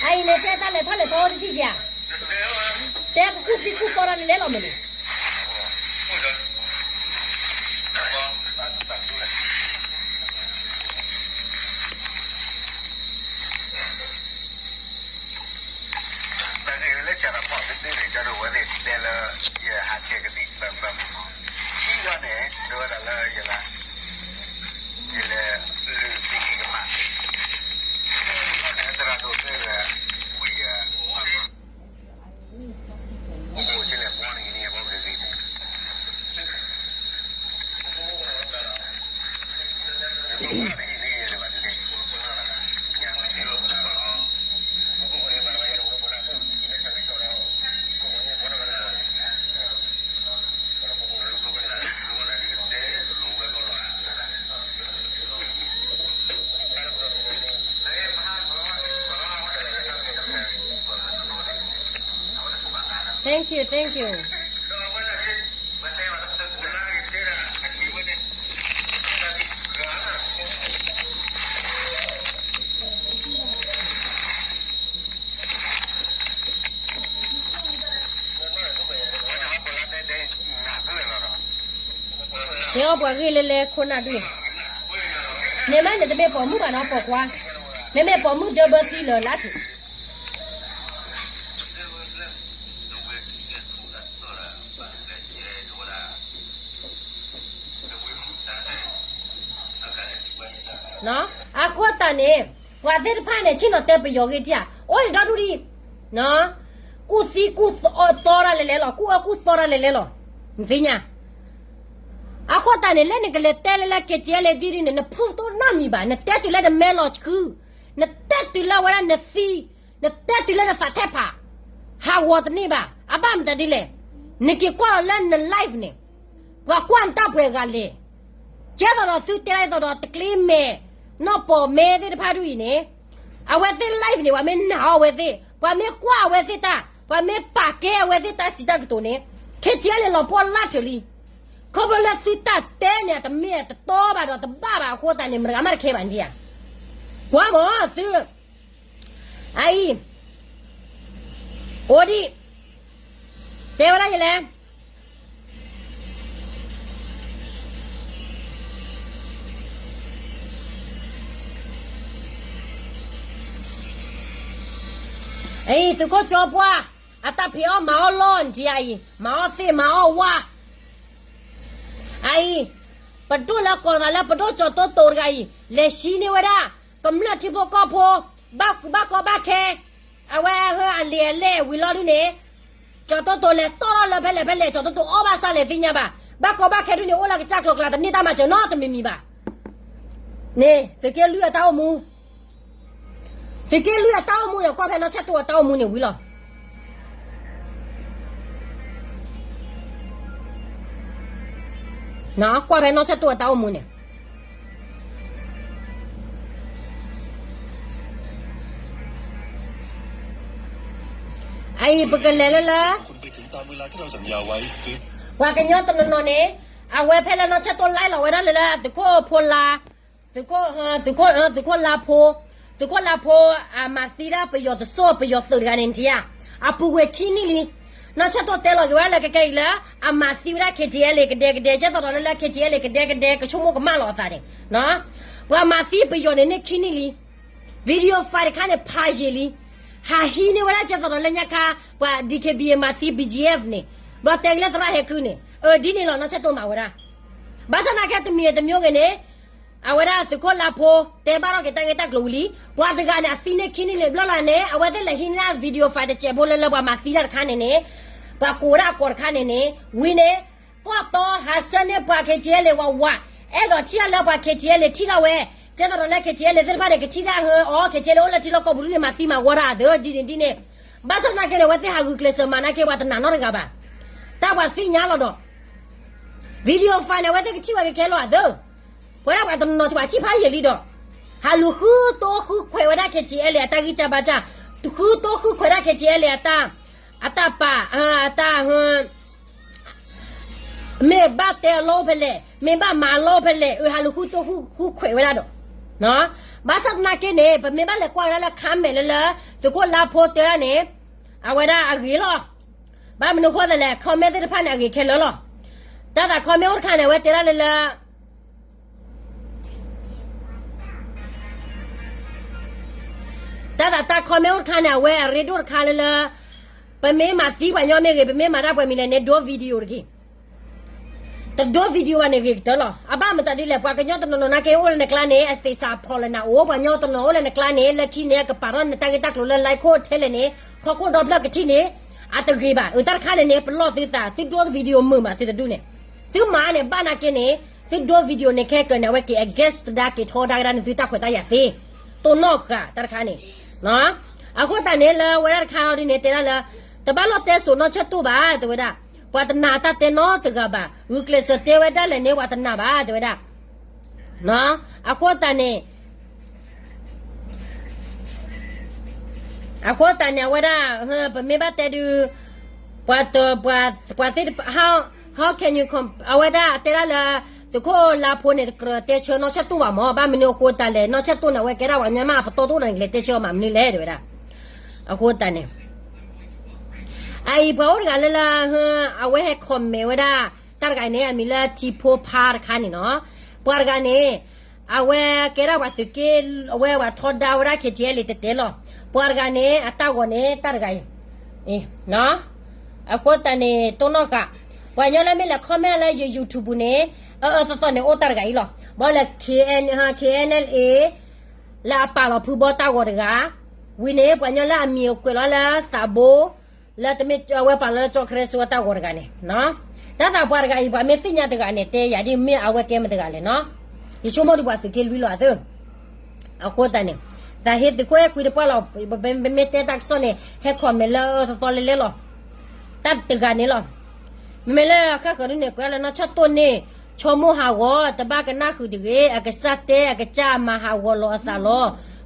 အံၤန့ၣ် တဲတၢ်လဲၤထီၣ်လဲၤထီအိၣ်တထံၣ်ဧါ, တဲကကူၣ်သံကူၣ်သီတၢ်လဲၤလဲၣ်လီၤမ့ၢ်န့ၣ် တၢ်ဂ့ၢ်လၢကၢ်တၢ်ဖီၣ်သ့ၣ်သ့ၣ်န့ၣ် ကၢ်ဒိၣ်ဝဲသ့ၣ်တဲလၢ ယဟးဆဲးကသံၣ်ပၢၢ်ပၢၢ်မး, ခံဂီၢ်န့ၣ် ဒိဝဲဒၣ်လၢယလၢ ယလဲၤလုၢ်သံၣ်ကမၣ်, ခံဂီၢ်န့ၣ် သရၣ်ဒိၣ်သ့ၣ်ဝဲ ဝံၣ်ယၤ Thank you, thank you. တဲအီၣ်ပှၤဂ့ၢ်လၢလဲၤခိၣ်နၢ်ဒုး, န့ၣ်မးန့ၣ်တမ့ၢ်ပိာ်မုၣ်ဘၣ်နီၤ ပိာ်ခွါ, မ့မ့ၢ်ပိာ်မုၣ်ဒၢဘၢသံလၢာ်လၢထံး အဃိသတးန့ၣ် ပှၤသ့ၣ်တဖၣ်န့ၣ် ဆ့ၣ်နီၤတဲပယီၤဂ့ၢ်တၢ်, အိၣ်ဒံးဒီဒူၣ်ဒံး, ကူၣ်သံကူၣ်သီတၢ်လဲၤလဲၣ်လီၤ, ကူၣ်အၢကူၣ်သီတၢ်လဲၤလဲၣ်လီၤ, နသ့ၣ်ညါ. အဃိသတးန့ၣ် လၢနကလဲၤတဲလၢလၢ က့ၤကဲလဲၣ်ဒ်ဒ်န့ၣ် နဖုၣ်တအိၣ်နီတမံၤဘၣ်, နတဲတုၤလၢနမဲလီၤဆှု, နတဲတုၤလၢဝဲဒၣ်နသံ, နတဲတုၤလၢနသးထဲဖး, ဟးဂီၤတန့ၢ်ဘၣ်. အဘၣ်မတၤဒ်လဲၣ်, နက့ၤကွၢ်လီၤလၢန live န့ၣ် ပှၤကွၢ်နတၢ်ပှဲၤဂၤလဲၣ်. ကဲသိးဒီးသုတဲဒ်သိးဒီးတကျ့မဲာ် နီၢ်ပိာ်မ့ၢ်သ့ၣ်တဖၣ်ဒ်အံၤန့ၣ်, အဝဲသ့ၣ် live န့ၣ် ပှၤမ့ၢ်နာ်အီၤအဝဲသ့ၣ်, ပှၤမ့ၢ်ကွၢ်အဝဲသ့ၣ်တၢ်, ပှၤမ့ၢ်ပာ်ကဲအဝဲသ့ၣ်တၢ်စံးတၢ်ကတိၤန့ၣ်, ခဲကဲလဲၣ်လီၤပှီၢ်လၢ်ထုးလံ. ခီဖျိလၢသုတၢ်တဲန့ၣ် တမ့ၢ်တတီဘၣ်ဒီးတဘၣ်ဘၣ်အဃိသတးန့ၣ် မတဂၤမးတခဲဘၣ်န့ၣ်ဧါ. ကွၢ်မးသု အအံၤ အိၣ်ဒံး တဲဝဲဒၣ်ယလဲၣ်. အံၤ သုးခိၣ်ကၠီပှၢ် အတၢ်ဖံးအီၣ်မၤအီၣ်လီၢ်နထံအံၤ မၤအီၣ်သ့ၣ်မၤအီၣ်ဝါ အအံၤ ပဒိၣ်လၢကိးသးလၢပဒိၣ်ကၠီၤတိတိတဂၤအံၤ လဲၤဆံန့ၢ်ဝဲဒၣ် ကမျၢၢ်ထံဖိကီၢ်ဖိ ဘၣ်ကူဘၣ်ကီဘၣ်ခဲ အဝဲဟၢအလံာ်အလဲၢ်ဝံၤလီၤဒုးန့ၣ် ကၠီၤတိတိလဲၤတီၢ်ထီၣ်လၢဖဲလဲၣ်ဖဲလဲၣ် ကၠီၤတိတိအီၣ်ဘၣ်ဆၣ်လဲၣ်သ့ၣ်ညါဘၣ် ဘၣ်ကီဘၣ်ခဲဒုးန့ၣ် အိၣ်လၢကစၢ်ကျိၤကျါတန့ၢ်တၢ်မၤစၢၤနီတမံၤမံၤဘၣ်. န့ၣ် သုးက့လွံၢ်အတၢ်အိၣ်မူ သုးက့လွံၢ်အတၢ်အိၣ်မူန့ၣ် ကွၢ်ဖဲနီၢ်ဆဲၣ်တိၣ်အတၢ်အိၣ်မူန့ၣ်ဝံၤလီၤ. ကွၢ်ဖဲနီၢ်ဆၢၣ်တိၣ်အတၢ်အိၣ်မူန့ၣ် အအံၤပကလဲၤလၢလၢ ပှၤကညီတနီၤနီၤန့ၣ် အဝဲဖဲလၢနီၢ်ဆၢၣ်တိၣ် live လီၤဝဲဒၣ်လၢလၢ သုးခိၣ်ဖိလါ သုးခိၣ် သုးခိၣ်လါဖိ သုးခိၣ်လါဖိ အမၤသံဒၣ်ပယီၤတစိၢ် ပယီၤသုးတဂၤန့ၣ် နထံၣ်ဧါ, အပူၤကွံာ်ခံနံၣ်လံ. နီၢ်ဆၢၣ်တိၣ်တဲလီၤက့ၤဝဲဒၣ်လၢကကဲအံၤလၢ အမၤသံဝဲဒၣ် KTLA ကဒဲကဒဲ ကဲသိးဒီးလၢလၢ KTLA ကဒဲကဒဲ ကဆိကမိၣ်ကမၣ်လီၤအသးန့ၣ် ပှၤမၤသံပယီၤန့ၣ်န့ၢ်ခံနံၣ်လံ. Video file တခါန့ၣ် ဖးယံာ်လံ. ဟးဟံးန့ၢ်ဝဲဒၣ်ကဲသိးဒီးလၢညါခါ ပှၤ DKBA မၤသံ BGF န့ၣ် ဘျီတဲက့ၤလၢသရၣ်ဟဲကုန့ၣ် အဒ်န့ၣ်လီၤ နီၢ်ဆၢၣ်တိၣ်မၤဝဲဒၣ်. ဘၣ်ဆၣ်သနာ်က့တမံၤတမံၤဂ့ၤန့ၣ် အဝဲဒၣ်သုးခိၣ်လါဖိ တဲဘၣ်ထီၣ်က့ၤတၢ်ဂ့ၢ်တၢ်ကျိၤဝံၤလံ. ပှၤတဂၤန့ၣ် အသံန့ၢ်ခံနံၣ်လံဘျီလၢ်န့ၣ် အဝဲသ့ၣ်လဲၤဟံးန့ၢ်ဒၣ် video file တစဲးဖိလၢလၢပှၤမၤသံတၢ်တခါန့ၣ်န့ၣ် ပှၤကိးဝဲဒၣ်အကိးတခါန့ၣ်န့ၣ် ဝံၤန့ၣ် ကီၢ်တီဟးဆှၢန့ၢ်ပှၤ KTLA ဝးဝး အဲၣ်ဒိးထံၣ်အီၤလၢပှၤ KTLA ထံၣ်ထီၣ်ဝဲ ကဲသိးဒီးလၢ KTLA သ့ၣ်တဖၣ်န့ၣ် ကထံၣ်ဒၣ်ဟၢအီၤ KTLA အိၣ်လၢထံလီၢ်ကီၢ်ပူၤဒ်န့ၣ် မၤသံမၤဝီတၢ်အသးဒ်န့ၣ်ဒ်န့ၣ်. ဘၣ်ဆၣ်သနာ်က့န့ၣ် အဝဲသ့ၣ်ဟးဂုာ်ကျဲးစၢးမၤနာ်က့ ပှၤတနာ်နီတဂၤဘၣ်. တၢ်ပှၤသ့ၣ်ညါလီၤဒီး video file န့ၣ် အဝဲသ့ၣ်ကထံၣ်ဝဲကကဲလီၤအသး ပဝဲဒၣ်ပှၤတနီၤနီၤထံၣ်ပှၤထံၣ်ဖးယံာ်လံဒီး ဟးလူၤဃုတိဃုခွဲးဝဲဒၣ် KTLA အတၢ်ဂံၢ်စၢ်ဘါစၢ်, ဃုတိဃုခွဲးဒၣ် KTLA အတၢ် အတၢ်ပာ် အတၢ် မ့ၢ်ဘၣ်တဲအလီၢ်ဖဲလဲၣ်, မ့ၢ်ဘၣ်မၤအလီၢ်ဖဲလဲၣ်, အဟးလူၤဃုတိဃုခွဲးဝဲဒၣ်ဒီး ဘၣ်ဆၣ်သနာ်က့န့ၣ် ပမ့ၢ်ဘၣ်လဲၤကွၢ်ဝဲဒၣ်လၢ comment လၢလၢ သုးခိၣ်လါဖိတဲဒၣ်န့ၣ် အဝဲဒၣ်အဂ့ၤလီၤ. ဘၣ်မနုၤအဃိသတးလဲၣ် comment သ့ၣ်တဖၣ်န့ၣ် အဂ့ၤခဲလၢာ်လီၤ. တၢ်သး comment အိၣ်တခါန့ၣ် အဝဲတဲဒၣ်လၢလၢ တၢ်သးတၢ် comment အိၣ်တခါန့ၣ် အဝဲအရ့ဒိၣ်တခါလၢလၢ ပမ့ၢ်မၤသံပှၤညီမ့ၢ်ဂ့ၤ, ပမ့ၢ်မၤတၢ်ပှဲၤမံၤလဲၣ်န့ၣ် ဒိ video တက့ၢ်. တဒိ video ဘၣ်န့ၣ်ဂ့ၤကတၢၢ်လီၤ. အဘၣ်မတၤဒ်လဲၣ် ပှၤကညီတနီၤနီၤနာ်က့အိၣ်လၢနကျါန့ၣ် အသ့ၣ်စးဖီၣ်လၢနအိၣ်, ပှၤကညီတနီၤအိၣ်လၢနကျါန့ၣ် လၢခံန့ၣ် ကပာ်ထီၣ်နတၢ်ဂ့ၢ်တၢ်ကျိၤလၢ like ခိၣ်ထဲလဲၣ်န့ၣ် ဟီၣ်ခိၣ်ဒီဖျၢၣ်ကထံၣ်န့ၣ် အတဂ့ၤဘၣ်. အတၢ်တခါန့ၣ်န့ၣ် ပလီၢ်သုသး သုဒိ video မုာ်မးသုတဒူၣ်န့ၣ် သုမၤန့ၣ် ဘၣ်နာ်က့န့ၣ် သုဒိ video န့ၣ် ခဲကၢန့ၣ် အဝဲက့ၤ against တဒါက့ၤထီဒါကဒါန့ၣ် သုတၢ်ခွဲးတၢ်ယာ်သ့ တိၢ်နီၣ်ဃာ်တၢ်တခါန့ၣ်. အဃိသတးန့ၣ် လၢဝဲဒၣ်တခါအံၤဒ်န့ၣ် တဲဒၣ်လၢ တဘၣ်လီၢ်တဲစိာ်နီၢ်ဆၢၣ်တိၣ်ဘၣ် တဲဝဲဒၣ်, ပှၤတနာ်တၢ်တဲနီတဂၤဘၣ်, ဂုာ်ကျဲးစၢးတဲဝဲဒၣ်လဲၣ်န့ၣ် ပှၤတနာ်ဘၣ် တဲဝဲဒၣ်. အဃိသတးန့ၣ် အဃိသတးန့ၣ် အဝဲဒၣ် ပမ့ၢ်ဘၣ်တဲဒုး ပှၤတ ပှၤ ပှၤသ့ၣ်တဖၣ် how, how can you com-, အဝဲဒၣ်တဲဒၣ်လၢ သုးခိၣ်လါဖိန့ၣ် တကြၢးတဲဆၢနီၢ်ဆၢၣ်တိၣ်ဘၣ်မး, ဘၣ်မနုၤအဃိသတးလဲၣ် နီၢ်ဆၢၣ်တိၣ်န့ၣ် အဝဲကဲဒၣ်ပှၤကညီမ့ၢ်အပတီၢ်တအိၣ်ဒီးန့ၣ် ကလဲၤတဲဆၢအီၤမးမနုၤလဲၣ် တဲဝဲဒၣ်. အဃိသတးန့ၣ် အအံၤပှၤအိၣ်တဂၤလၢလၢ အဝဲဟဲ comment ဝဲဒၣ် တၢ်တဂၤအံၤန့ၣ် အမံၤလၢ ထံဖိဖါတခါန့ၣ်နီၤ, ပှၤတဂၤန့ၣ် အဝဲကဲဒၣ်ပှၤသုးက့ အဝဲပှၤထီဒါဝဲဒၣ် KTLA တဲတဲလီၤ. ပှၤတဂၤန့ၣ် အတၢ်ဂီၤန့ၣ် တၢ်တဂၤအံၤ အဃိသတးန့ၣ် တိၢ်နီၣ်ဃာ် ပှၤကညီလၢမ့ၢ်လဲၤ comment လၢယ YouTube ပူၤန့ၣ် အအၢသီသီန့ၣ် အိၣ်တၢ်တဂၤအံၤလီၤ. ဘၣ်လၢ K N, KNLA လၢအပာ်လီၤဖုဘီတၢ်ဂီၤတဂၤ, ဝံၤန့ၣ် ပှၤကညီလၢအမံၤအကွဲးလီၤလၢသးဘိ လၢတမ့ၢ်အဝဲပာ်လီၤလၢကၠီၣ်ခရံာ်စိအတၢ်ဂီၤတဂၤန့ၣ်, တၢ်သးပှၤတဂၤအံၤ ပှၤမ့ၢ်သ့ၣ်ညါတဂၤန့ၣ် တဲယၤဒ်မ့ၢ်အဝဲကဲမတဂၤလဲၣ်နီၤ, ယဆိကမိၣ်ဒ်ပှၤသုးက့လွံၢ်လီၤအသး အဃိသတးန့ၣ် သးဟ့သုးခိၣ်အဲၣ်ခွံတပှၢ်လီၤ, ပမ့ၢ်တဲတၢ်ကစီၣ်န့ၣ် ဟဲcommentလၢအၢသီသီလဲလဲလီၤ. တၢ်တဂၤန့ၣ်လီၤ. မ့မ့ၢ်လၢဃၣ်ဃၢၤဒ်န့ၣ် ကွဲးလၢနီၢ်ဆၢၣ်တိၣ်န့ၣ် ဆိကမိၣ်ဟးဂီၤ တဘၣ်ကနၣ်ဃုာ်တဂ့ၤ, အကစၢ်တဲအကစၢ်မၤဟးဂီၤလီၤအသးလီၤ.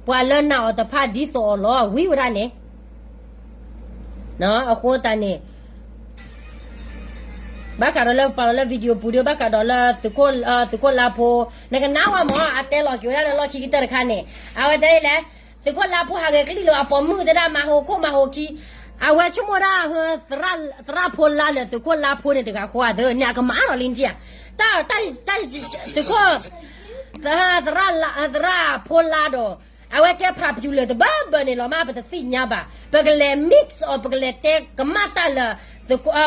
ပှၤလၢနာ်အီၤတဖၣ်ဒ်သိးအီၤလီၤ ဝံၤဝဲဒၣ်န့ၣ် အဃိသတးန့ၣ် ဘၣ်ဃးဒီးလၢပာ်လီၤလၢ video ပူၤဒီး ဘၣ်ဃးဒီးလၢသုးခိၣ်လါဖိ, နကနၣ်ဝဲမး အတဲလီၤက့ၤဝဲဒၣ်လၢလီၢ်ခံကတၢၢ်တခါန့ၣ် အဝဲတဲဒ်လဲၣ်, သုးခိၣ်လါဖိဟးဂဲၤကလံၣ်လိာ်အပိာ်မုၣ်သဒၣ် မၤဟိခိၣ်မၤဟိခံ, အဝဲဆိကမိၣ်ဒၣ် သရၣ်ဖိလါလၢသုးခိၣ်လါဖိန့ၣ်တဂၤဃီအသးန့ၣ် အကမၤဒီးလံနထံၣ်ဧါ, တၢ် သုးခိၣ် သရၣ်ဖိလါဒီး အဝဲကဲ popular တဘၢဘၢန့ၣ်လီၤမး ပတသ့ၣ်ညါဘၣ်. ပကလဲၤ mix အီၤ ပကလဲၤတဲကမၣ်တၢ်လၢ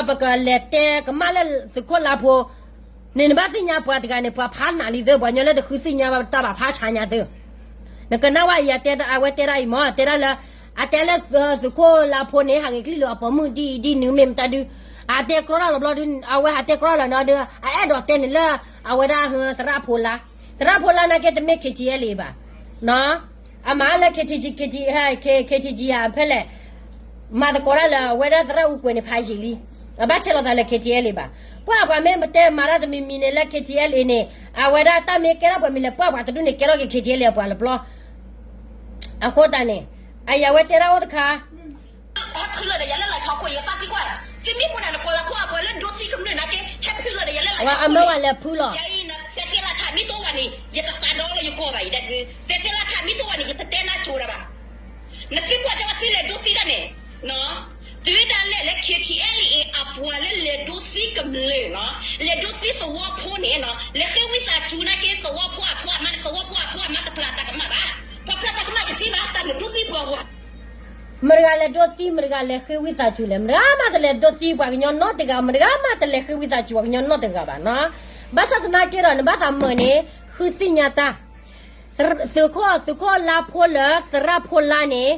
ပကလဲၤတဲကမၣ်လၢသုးခိၣ်လါဖိ န့ၣ် နဘၣ်သ့ၣ်ညါပှၤတဂၤန့ၣ် ပှၤဖးနးလံသၢ ပှၤညီလၢတဃုသ့ၣ်ညါဘၣ်တၢ်ဘၣ်ဖးဆါညါသၢ နကနၣ်ဝဲအံၤ အတဲအဝဲတဲဒၣ်အံၤမး တဲဒၣ်လၢ အတဲလၢသုးခိၣ်လါဖိန့ၣ် ဟးဂဲၤကလံၣ်လိာ်အပိာ်မုၣ်ဒ်အံၤဒ်နုၤမ့ၢ်မတၤဒု အတဲကြီလၢ်လီၤဘျီဒု အဝဲဟးတဲကြီလၢ်လၢ်န့ၣ်ဒီး အအဲၣ်ဒိးတဲန့ၣ်လၢ အဝဲဒၣ်သရၣ်ဖိလါ, သရၣ်ဖိလါနာ်က့တမ့ၢ် KTLA ဘၣ် အမၤလၢ KTG, KTG ဧါဖဲလဲၣ်, မၤသကိးတၢ်လၢအဝဲဒၣ်သရၣ်အူကွဲၤန့ၣ် ဖးယံာ်လံ. အဘၣ်ဆဲးလီၤသးလၢ K T L A ဘၣ်. ပှၤပှၤမ့ၢ်တဲမၤတၢ်တမံၤမံၤန့ၣ်လၢ K T L A န့ၣ် အဝဲဒၣ်တၢ်မ့ၢ်ကဲထီၣ်ပှဲၤမံၤလဲၣ် ပှၤပှၤတဒူၣ်န့ၣ် ကဲထီၣ်က့ၤ K T L A အပှၤလၢပျီ အဃိသတးန့ၣ် အယၤဝဲတဲဒၣ်အိၣ်တခါ ဟဲဖုလီၤဒီးယၤလၢလၢခီခိၣ် ယသးသံကွၢ်, သုမ့ၢ်ပှၤနၤနကိးလၢဖိအပှၤလၢဒိသံကမျၢၢ်နာ်က့ ဟဲဖုလီၤဒီးယၤလၢလၢခီခိၣ်န့ၣ်, အမၢဝဲလဲၤဖုလီၤ, ယၤအံၤနသဲးသ့လးထးမ့ၢ်တအိၣ်ဘၣ်န့ၣ် ယတသးဒီလၢယကိးဘၣ်အံၤဒၣ်, သဲးသ့လးထးမ့ၢ်တအိၣ်ဘၣ်န့ၣ် ယတတဲနၢ်ကၠိတၢ်ဘၣ်. နသံကွၢ်ကၢဘၣ်သုလဲၤဒိသံဒၣ်န့ၣ်, တုၤဒၣ်လဲာ်လၢ K T L A အပှၤလၢလဲၤဒိသံကမျၢၢ်နီၤ, လဲၤဒိသံသဝီဖိန့ၣ်နီၤ, လဲၤဃ့ဝံသးစူၤနာ်က့ သဝီဖိအဖိအမါ, သဝီဖိအဖိအမါတဖျးတၢ်ကမၣ်ဘၣ်, ပှၤဖျးတၢ်ကမၣ်တသ့ဘၣ် တၢ်လဲၤဒိသံပှၤဝၤ မတဂၤလဲၤဒိသံ မတဂၤလဲၤဃ့ဝံသးစူၤလဲၣ်, မတဂၤမးတလဲၤဒိသံပှၤကညီနီတဂၤ, မတဂၤမးတလဲၤဃ့ဝံသးစူၤပှၤကညီနီတဂၤဘၣ်နီၤ. ဘၣ်ဆၣ်သနာ်က့ဒီး နဘၣ်သးမုာ်န့ၣ် ဃုသ့ၣ်ညါတၢ်, သုးခိၣ် သုးခိၣ်လါဖိလၢသရၣ်ဖိလါန့ၣ်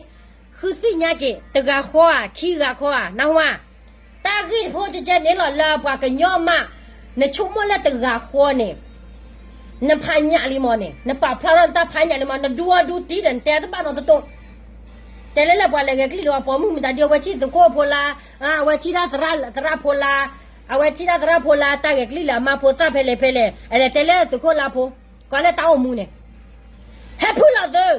ဃုသ့ၣ်ညါက့ၤ တဂၤဃီဧါ ခံဂၤဃီဧါ နၢ်ဟူဧါ. တၢ်ဂ့ၢ်တဖိတကဲန့ၣ်လီၤ လၢပှၤကညီမး နဆိကမိၣ်လၢတဂၤဃီန့ၣ် နဖးညၣ်လံမးန့ၣ် နပာ်ဖျါထီၣ်နတၢ်ဖးညၣ်လံမး နဒူအီဒူတံၢ်ဒီး နတဲတဘၣ်နီတတိၢ်, တဲလၢလၢပှၤလဲၤဂဲၤကလံၣ်လၢအပိာ်မုၣ်မတၤဒ် အဝဲထံၣ်သုးခိၣ်ဖိလါ, အဝဲထံၣ်တၢ်သရၣ်ဖိလါ, အဝဲထံၣ်တၢ်သရၣ်ဖိလါ တၢ်ဂဲၤကလံၣ်လၢအမါဖိသၣ်ဖဲလဲၣ်ဖဲလဲၣ် အလဲၤတဲလၢသုးခိၣ်လါဖိ, ကွၢ်လၢတၢ်အိၣ်မူန့ၣ်, ဟဲဖုလီၤသု,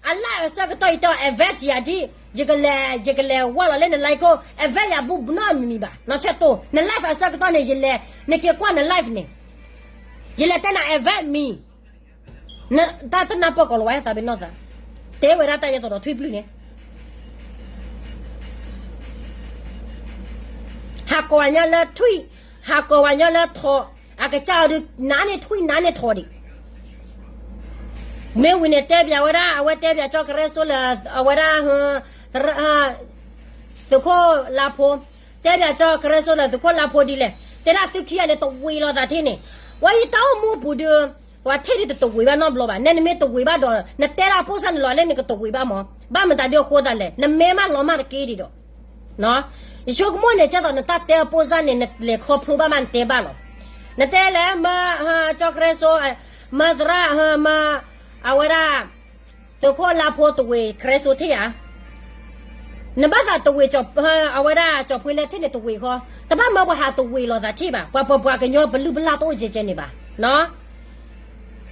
အလၢအဆၢကတီၢ်အံၤတီၢ် အဝဲတယၤဒ်, ယကလဲၤ ယကလဲၤဝဲလီၤလၢန live ခိၣ် အဝဲယၤဘူၣ်ဘနီမံၤမံၤဘၣ် နီၢ်ဆၢတိၢ် န live အဆၢကတီၢ်န့ၣ် ယလဲၤ နက့ၤကွၢ်န live န့ၣ်, ယလဲၤတဲနၤ အဝဲမံၤ တၢ်တနၢ်ပၢၢ်ကီးလီၤဝဲသးပ့ၤနီၣ်သး, တဲဝဲဒၣ်တၢ်ယဲသိးဒီးထွံၣ်ပျုၢ်န့ၣ်, ဟးကိးဝဲညီလၢထွံၣ်, ဟးကိးဝဲညီလၢထိး, အကစၢ်အီၤဒုး နါန့ၢ်ထွံၣ်နါန့ၢ်ထိးဒံး မ့ၢ်ဝံၤန့ၣ် တဲပၠးဝဲဒၣ် အဝဲတဲပၠးကၠီကရၢစိလၢ အဝဲဒၣ် သုးခိၣ်လါဖိ, တဲပၠးကၠီကရၢစိလၢသုးခိၣ်လါဖိဒ်လဲၣ်, တဲဒၣ်သုခံဂၤန့ၣ် တဝံၤလီၤသးထံၣ်န့ၣ်, ဝဲယတၢ်အိၣ်မူအပူၤဒုး ပှၤထံၣ်ဒုးတတဝံၤဘၣ်နီတဘျီဘၣ်, နဲနမ့ၢ်တဝံၤဘၣ်ဒီး နတဲဒၣ်ပိၢ်စၢ်န့ၣ်လီၤ လၢနကတဝံၤဘၣ်မး, ဘၣ်မတၤဒုးအဃိသတးလဲၣ်, နမ့ၢ်မးလီၤမၢ်တက့ၢ်ဒံးဒီး ယဆိကမိၣ်န့ၣ် ကဲသိးနတၢ်တဲအပိၢ်စၢ်န့ၣ် နလဲၤခီဖျိဘၣ်မးနတဲဘၣ်လီၤ, နတဲလၢ မ ကၠီကရၢစိ, မသရၣ် မ အဝဲဒၣ် သုးခိၣ်လါဖိတဝံၤကရၢစိထံၣ်ဧါ, နဘၣ်သးတဝံၤ အဝဲဒၣ်ကၠီဖှ့လဲၣ်ထံၣ်န့ၣ်တဝံၤဃီ, တဘၣ်မၢပှၤဟးတဝံၤလီၤသးထံၣ်ဘၣ်, ပှၤပပှၤကညီပလုၢ်ပလၢ်တအိၣ်ကဲကဲန့ၣ်ဘၣ်,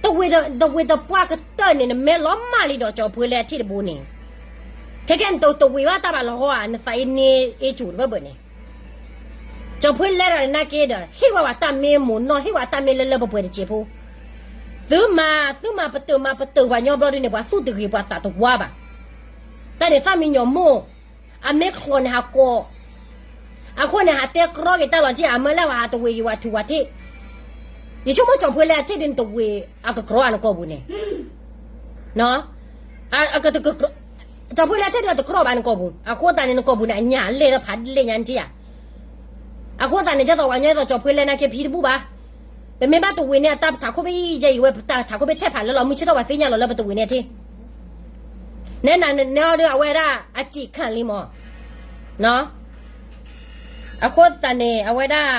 တဝံၤတပှၢ်ကတၢၢ်န့ၣ် နမ့ၢ်လီၤမၢ်လံဒီးကၠီဖှ့လဲၣ်ထံၣ်တဘိန့ၣ်, ခဲကဲနတဝံၤဘၣ်တၢ်ဘၣ်လီၤဟီဧါ, နသးအ့န့အ့ကၠူၤတဘၢဘၢန့ၣ် ကၠီဖှ့လဲၣ်တၢ်န့ၣ်နာ်က့ဒီး ဟ့ၣ်ဝဲပှၤတၢ်မ့ၢ်မိၢ်နီၢ် ဟ့ၣ်ဝဲတၢ်မ့ၢ်လၢလၢပှဲၤပှဲၤတစဲးဖိ, သုမၤ သုမၤပတုာ်မၤပတုာ်ပှၤညီဘျီဒုန့ၣ် ပှၤသူၣ်တဂ့ၤပှၤသးတဝါဘၣ်, တၢ်န့ၣ်သၣ်မံညီၤမိၢ်, အမ့ၢ်ချီးန့ၣ်ဟးကိး, အဃိန့ၣ် ဟးတဲကြီက့ၤတၢ်လီၤတံၢ် အမၢလၢပှၤဟးတဝံၤယဝၤထူးဝၤထံၣ်, ယဆိကမိၣ်ကၠီဖှ့လဲၣ်ထံၣ်ဒုနတဝံၤ အကကြီအနကီၢ်ပူၤန့ၣ် ကၠီဖှ့လဲၣ်ထံၣ်ဒုအတကြီဘၣ်နကီၢ်ပူၤ, အဃိသတးန့ၣ် နကီၢ်ပူၤန့ၣ် အညၣ်လဲၢ်လၢဖးလဲၢ်ညါနထံၣ်ဧါ, အဃိသတးန့ၣ် ကဲသိးပှၤညီသိးကၠီဖှ့လဲၣ်နာ်က့ဖံတဘူၣ်ဘၣ်, ပမ့ၢ်ဘၣ်တဝံၤန့ၣ် အတၢ်ထးခိၣ်ဘ့ၣ်ယဲအံၤဝဲ ပတၢ်ထးခိၣ်ဘ့ၣ်ထဲဖးလၢလီၤ မုၢ်ဆ့ၣ်ထီၣ်ပှၤသ့ၣ်ညါလီၤလၢပတဝံၤန့ၣ်ထံၣ်, နဲနၤန့ၣ်အီၤဒုအဝဲဒၣ်အစံးခၣ်လံမး, အဃိသတးန့ၣ် အဝဲဒၣ်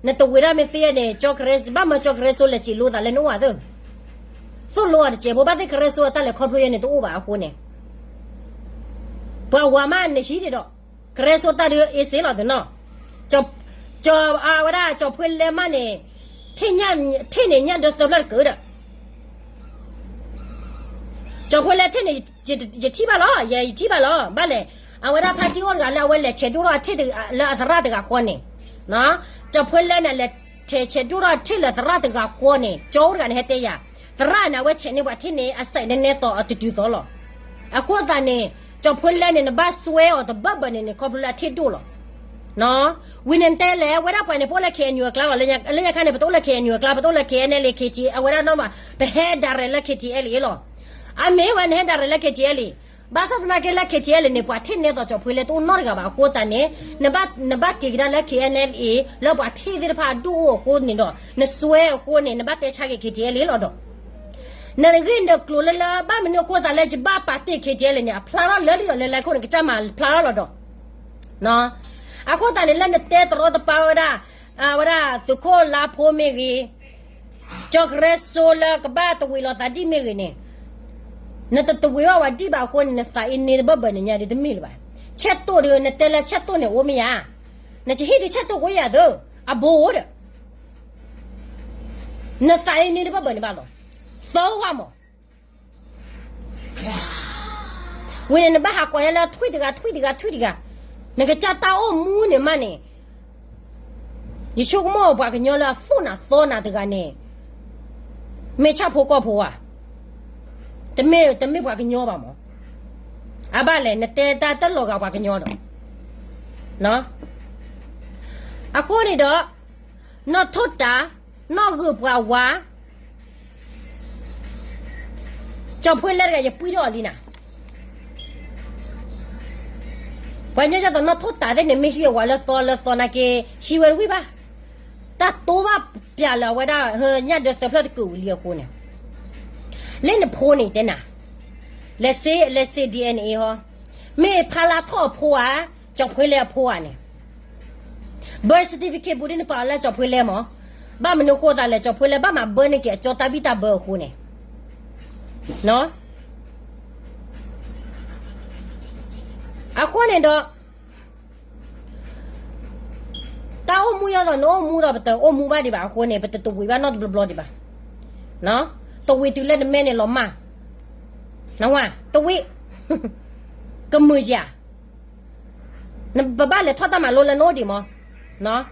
နတဝံၤဒၣ်မ့ၢ်သ့န့ၣ် ကၠီကရၢ ဘၣ်မၢကၠီကရၢစိလဲၤစံးလိသးလၢနအိၣ်ဧါသၢ, သိၣ်လိအီၤတစဲးဖိ ဘၣ်သ့ၣ်ကရၢစိအတၢ်လဲၤခီဖျိယဲန့ၣ်တအိၣ်ဘၣ်အဃိန့ၣ်, ပှၤဝၤမးနဟံးဒံးဒီး, ကရၢစိတၢ်ဒုးအ့စ့လီၤသနီၤ, ကၠီ အဝဲဒၣ်ကၠီဖှ့လဲၣ်မးန့ၣ်, ထံၣ်န့ၢ်ညၣ်ဒၢသၢဖျၢၣ်တကုာ်ဒီး ကၠီဖှ့လဲၣ်ထံၣ်န့ၣ်, ယထံၣ်ဘၣ်လီၤ, ယယထံၣ်ဘၣ်လီၤ, ဘၣ်လဲၣ်, အဝဲဒၣ်ဖါတံၢ်အိၣ်တဂၤလၢအဝဲလဲၤဆဲးဒိၣ်ထီၣ်အထံၣ်လၢအသရၣ်တဂၤဃီန့ၣ်, ကၠီဖှ့လဲၣ်န့ၣ် လဲၤဆဲးဆဲးဒိၣ်ထီၣ်အထံၣ်လၢသရၣ်တဂၤဃီန့ၣ် ကၠီအိၣ်တဂၤန့ၣ်ဟဲတဲယၤ, သရၣ်န့ၣ် အဝဲဆဲးန့ၢ်ပှၤထံၣ်န့ၢ်အစဲးန့ၣ်နဲသိးအတတုၤသိးလီၤ, အဃိသတးန့ၣ်, ကၠီဖှ့လဲၣ်န့ၣ် နဘၣ်စွဲအီၤတဘၢဘၢန့ၣ်န့ၣ် ခီဖျိလၢအထံၣ်ဒိၣ်လီၤ ဝံၤန့ၣ်တဲလဲၣ် ဝဲဒၣ်ပှၤန့ၣ် ပအိၣ်လၢ K N U အကျါလီၤ, လၢညါခါန့ၣ် ပတအိၣ်လၢ K N U အကျါ ပတအိၣ်လၢ K N L A K T အဝဲဒၣ်နီၢ်ဘၣ် ပဟဲ direct လၢ K T L A လီၤ, အမ့ၢ်ဝဲနဟဲ direct လၢ K T L A, ဘၣ်ဆၣ်သနာ်က့လၢ K T L A န့ၣ် ပှၤထံၣ်နဲသိးကၠီဖှ့လဲၣ်တအိၣ်နီတဂၤဘၣ်အဃိသတးန့ၣ်, နဘၣ်က့ၤကဒါလၢ K N L A လၢပှၤထံၣ်သ့ၣ်တဖၣ်အဒိၣ်အိၣ်အဃိန့ၣ်ဒီး နစွဲအဃိန့ၣ် နဘၣ်တဲဆါက့ၤ K T L A လီၤဒီး နဂ့ၢ်နကျိၤလၢလၢ ဘၣ်မနုၤအဃိသတးလၢယဘၣ်ပာ်တ့ၢ် K T L A န့ၣ် အဖျါထီၣ်လၢလံဒီးလၢလၢခိၣ်န့ၣ် ကစၢ်မၤဖျါထီၣ်လီၤဒီး, အဃိသတးန့ၣ် လၢနတဲတရီတပါဝဲဒၣ်, ဝဲဒၣ်သုးခိၣ်လါဖိမ့ၢ်ဂ့ၤ, ကၠီကရၢစိလၢကဘၣ်တဝံၤလီၤသးဒ်မ့ၢ်ဂ့ၤန့ၣ်, နတတဝံၤဘၣ်ဝဲဒံးဘၣ်အဃိန့ၣ် နသးအ့န့တဘၢဘၢန့ၣ်ညါဒ်တမ့ၢ်လၢၤဘၣ်, ဆဲးတိၢ်ဒီး နတဲလၢဆဲးတိၢ်န့ၣ်အိၣ်မ့ၢ်ဧါ, နတဟ့ၣ်ဒုးဆဲးတိၢ်ကိးယၤသၢ, အဘိအိၣ်ဒီး, နသးအံၤန့ၣ်တဘၣ်ဘၣ်န့ၣ်ဘၣ်လီၤ, သၢဝါမး ဝံၤန့ၣ် နဘၣ်ဟးကွၢ်ယါလၢထွံၣ်တဂၤ ထွံၣ်တဂၤ ထွံၣ်တဂၤ, နကစၢ်တၢ်အိၣ်မူန့ၣ်မးန့ၣ်, ယဆိကမိၣ်ပှၤကညီလၢအသိၣ်နၤသီနၤတဂၤန့ၣ်, မ့ၢ်ဆၣ်ဖိကီၢ်ဖိဧါ, တမ့ၢ် တမ့ၢ်ပှၤကညီဘၣ်မး, အဘၣ်လဲၣ် နတဲတၢ်တလီၤဂာ်ပှၤကညီဒီး, အဃိန့ၣ်ဒီး, နီၢ်ထိၣ်တၢ်, နီၢ်ဂုၤပှၤဝါ ကၠီၤဖှ့လဲတဂၤ ယပှံထီၣ်အီၤလံနၤ, ပှၤကညီဒ်သိးနီၢ်ထိၣ်တၢ်သ့ၣ်န့ၣ် မ့ၢ်ဟံးအဝၤလၢသီလၢသီနာ်က့, ဟံးဝဲတဝံၣ်ဘၣ်, တၢ်တိဘၣ်ပျးလၢအဝဲဒၣ် ဟၢညၣ်ဒၢသၢဖျၢၣ်တကုာ်ဝံၤလံအဃိန့ၣ်, လၢနဖိန့ၣ်တဲနၤ, လဲၤစ့ လဲၤစ့ DNA ဟီ, မ့ၢ်ဖါလါထီၣ်အဖိဧါ, ကၠီၤဖှ့လဲအဖိဧါန့ၣ် birth certificate ပူၤဒ်န့ၣ် ပာ်အီၤလၢကၠီၤဖှ့လဲမး, ဘၣ်မနုၤဃိသးလဲၣ် ကၠီၤဖှ့လဲဘၣ်မၤဘၢန့ၢ်က့ၤအကၠီတၢ်ဘံၣ်တၢ်ဘၢအဃိန့ၣ်, အဃိန့ၣ်ဒီး, တၢ်အိၣ်မူယီၤသိး နအိၣ်မူဒီး ပတအိၣ်မူဘၣ်ဒံးဘၣ်အဃိန့ၣ် ပတတဝံးဘၣ်နီတဘျီဘျီဒံးဘၣ်, တဝံးတုၤလၢနမဲန့ၣ်လီၤမၢ်, တဝံး, ကမုာ်ယၤ ပဘၣ်လဲၤထီၣ်တၢ်မၤလိလၢနအိၣ်ဒံးမး,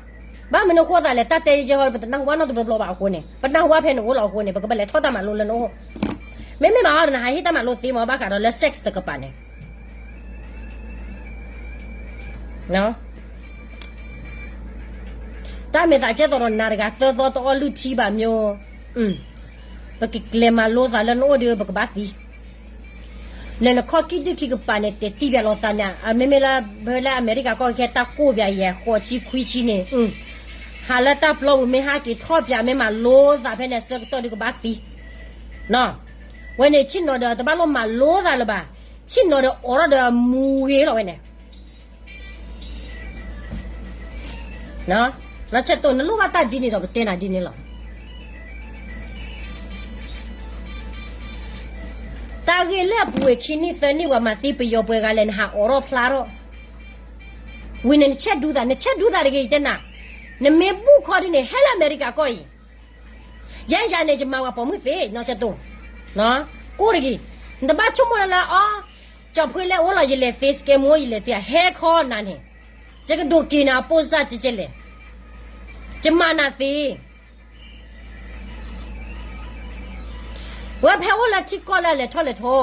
ဘၣ်မနုၤဃိသးလဲၣ် တၢ်တဲယဲဟီ ပတနၢ်ဟူဘၣ်နီတဘျီဘျီဘၣ်အဃိန့ၣ် ပနၢ်ဟူဘၣ်ဖဲနအိၣ်လီၤအဃိန့ၣ် ပကဘၣ်လဲၤထီၣ်တၢ်မၤလိလၢနအိၣ်, မ့မ့ၢ်မးအီၤ နဟးဟ့ၣ်တၢ်မၤလိသ့မး ဘၣ်ဃးဒီးလၢ sex တကပၤန့ၣ် တၢ်မဲာ်သးကဲသိးဒီးနၤတဂၤ သၢသီတအီၣ်လုၢ်ထံဘၣ်မၠိ, ပကကျဲၤမၤလိသးလၢနအိၣ်ဒီး ပကဘၣ်သံ, လၢနခီၣ်ခံဒုၣ်ခံကပၤန့ၣ် တဲတံၢ်ပၠးလိာ်သးမး, မ့မ့ၢ်လၢ လၢအမဲရကၤကီၢ်ခဲ တၢ်ကိၢ်ပၠးယဲၢ်ဃိးဆံခွံဆံန့ၣ်, ဟးလၢတၢ်ပျီပူၤမ့ၢ်ဟးက့ၤထီၣ်ပၠး မ့ၢ်မၤလိသးဖဲန့ၣ် အဆၢကတီၢ်ဒုးကဘၣ်သံ, ဝဲန့ၣ်ဆ့ၣ်နီၤဒီး တဘၣ်လိၣ်မၤလိသးလၢၤဘၣ်, ဆ့ၣ်နီၤဒီးအိးထီၣ်ဒီးမူဂ့ၤလီၤဝဲန့ၣ် ဆဲးတိၢ် နလိၣ်ဘၣ်တၢ်ဒ်န့ၣ်ဒီး ပတဲနၤဒ်န့ၣ်လီၤ. တၢ်ဂ့ၢ်လၢအပူၤဝဲခံနံၣ်သၢနံၣ် ပှၤမၤသံပယီၤပှဲၤဂၤလဲၣ် နဟးအိးထီၣ်ဖျါထီၣ်, ဝံၤန့ၣ် နဆဲးဒူသး နဆဲးဒူသးတဂ့ၤ ယတဲနၤ, နမ့ၢ်ဘူၣ်ခီဒ်န့ၣ် ဟဲလၢအမဲရကၤကီၢ်အံၤ, ယဲယၤန့ၣ် ယမၤဝဲပိာ်မုၣ်သ့ ဆဲးတိၢ်, ကိၢ်တဂ့ၤ, နတဘၣ်ဆိကမိၣ်လၢလၢအီၤ, ကၠီၤဖှ့လဲအိၣ်လီၤ ယလဲၤသ့ စကဲမူ ယလဲၤသ့ ဟဲခီနၤန့ၣ်, ယကဒိးက့ၤနၤအပိၢ်စၢ်ကဲကဲလဲၣ်, ယမၤနၤသ့ ဝဲဖဲအိၣ်လၢထံကီၢ်လၢအလဲၤထီၣ်လဲၤထီ,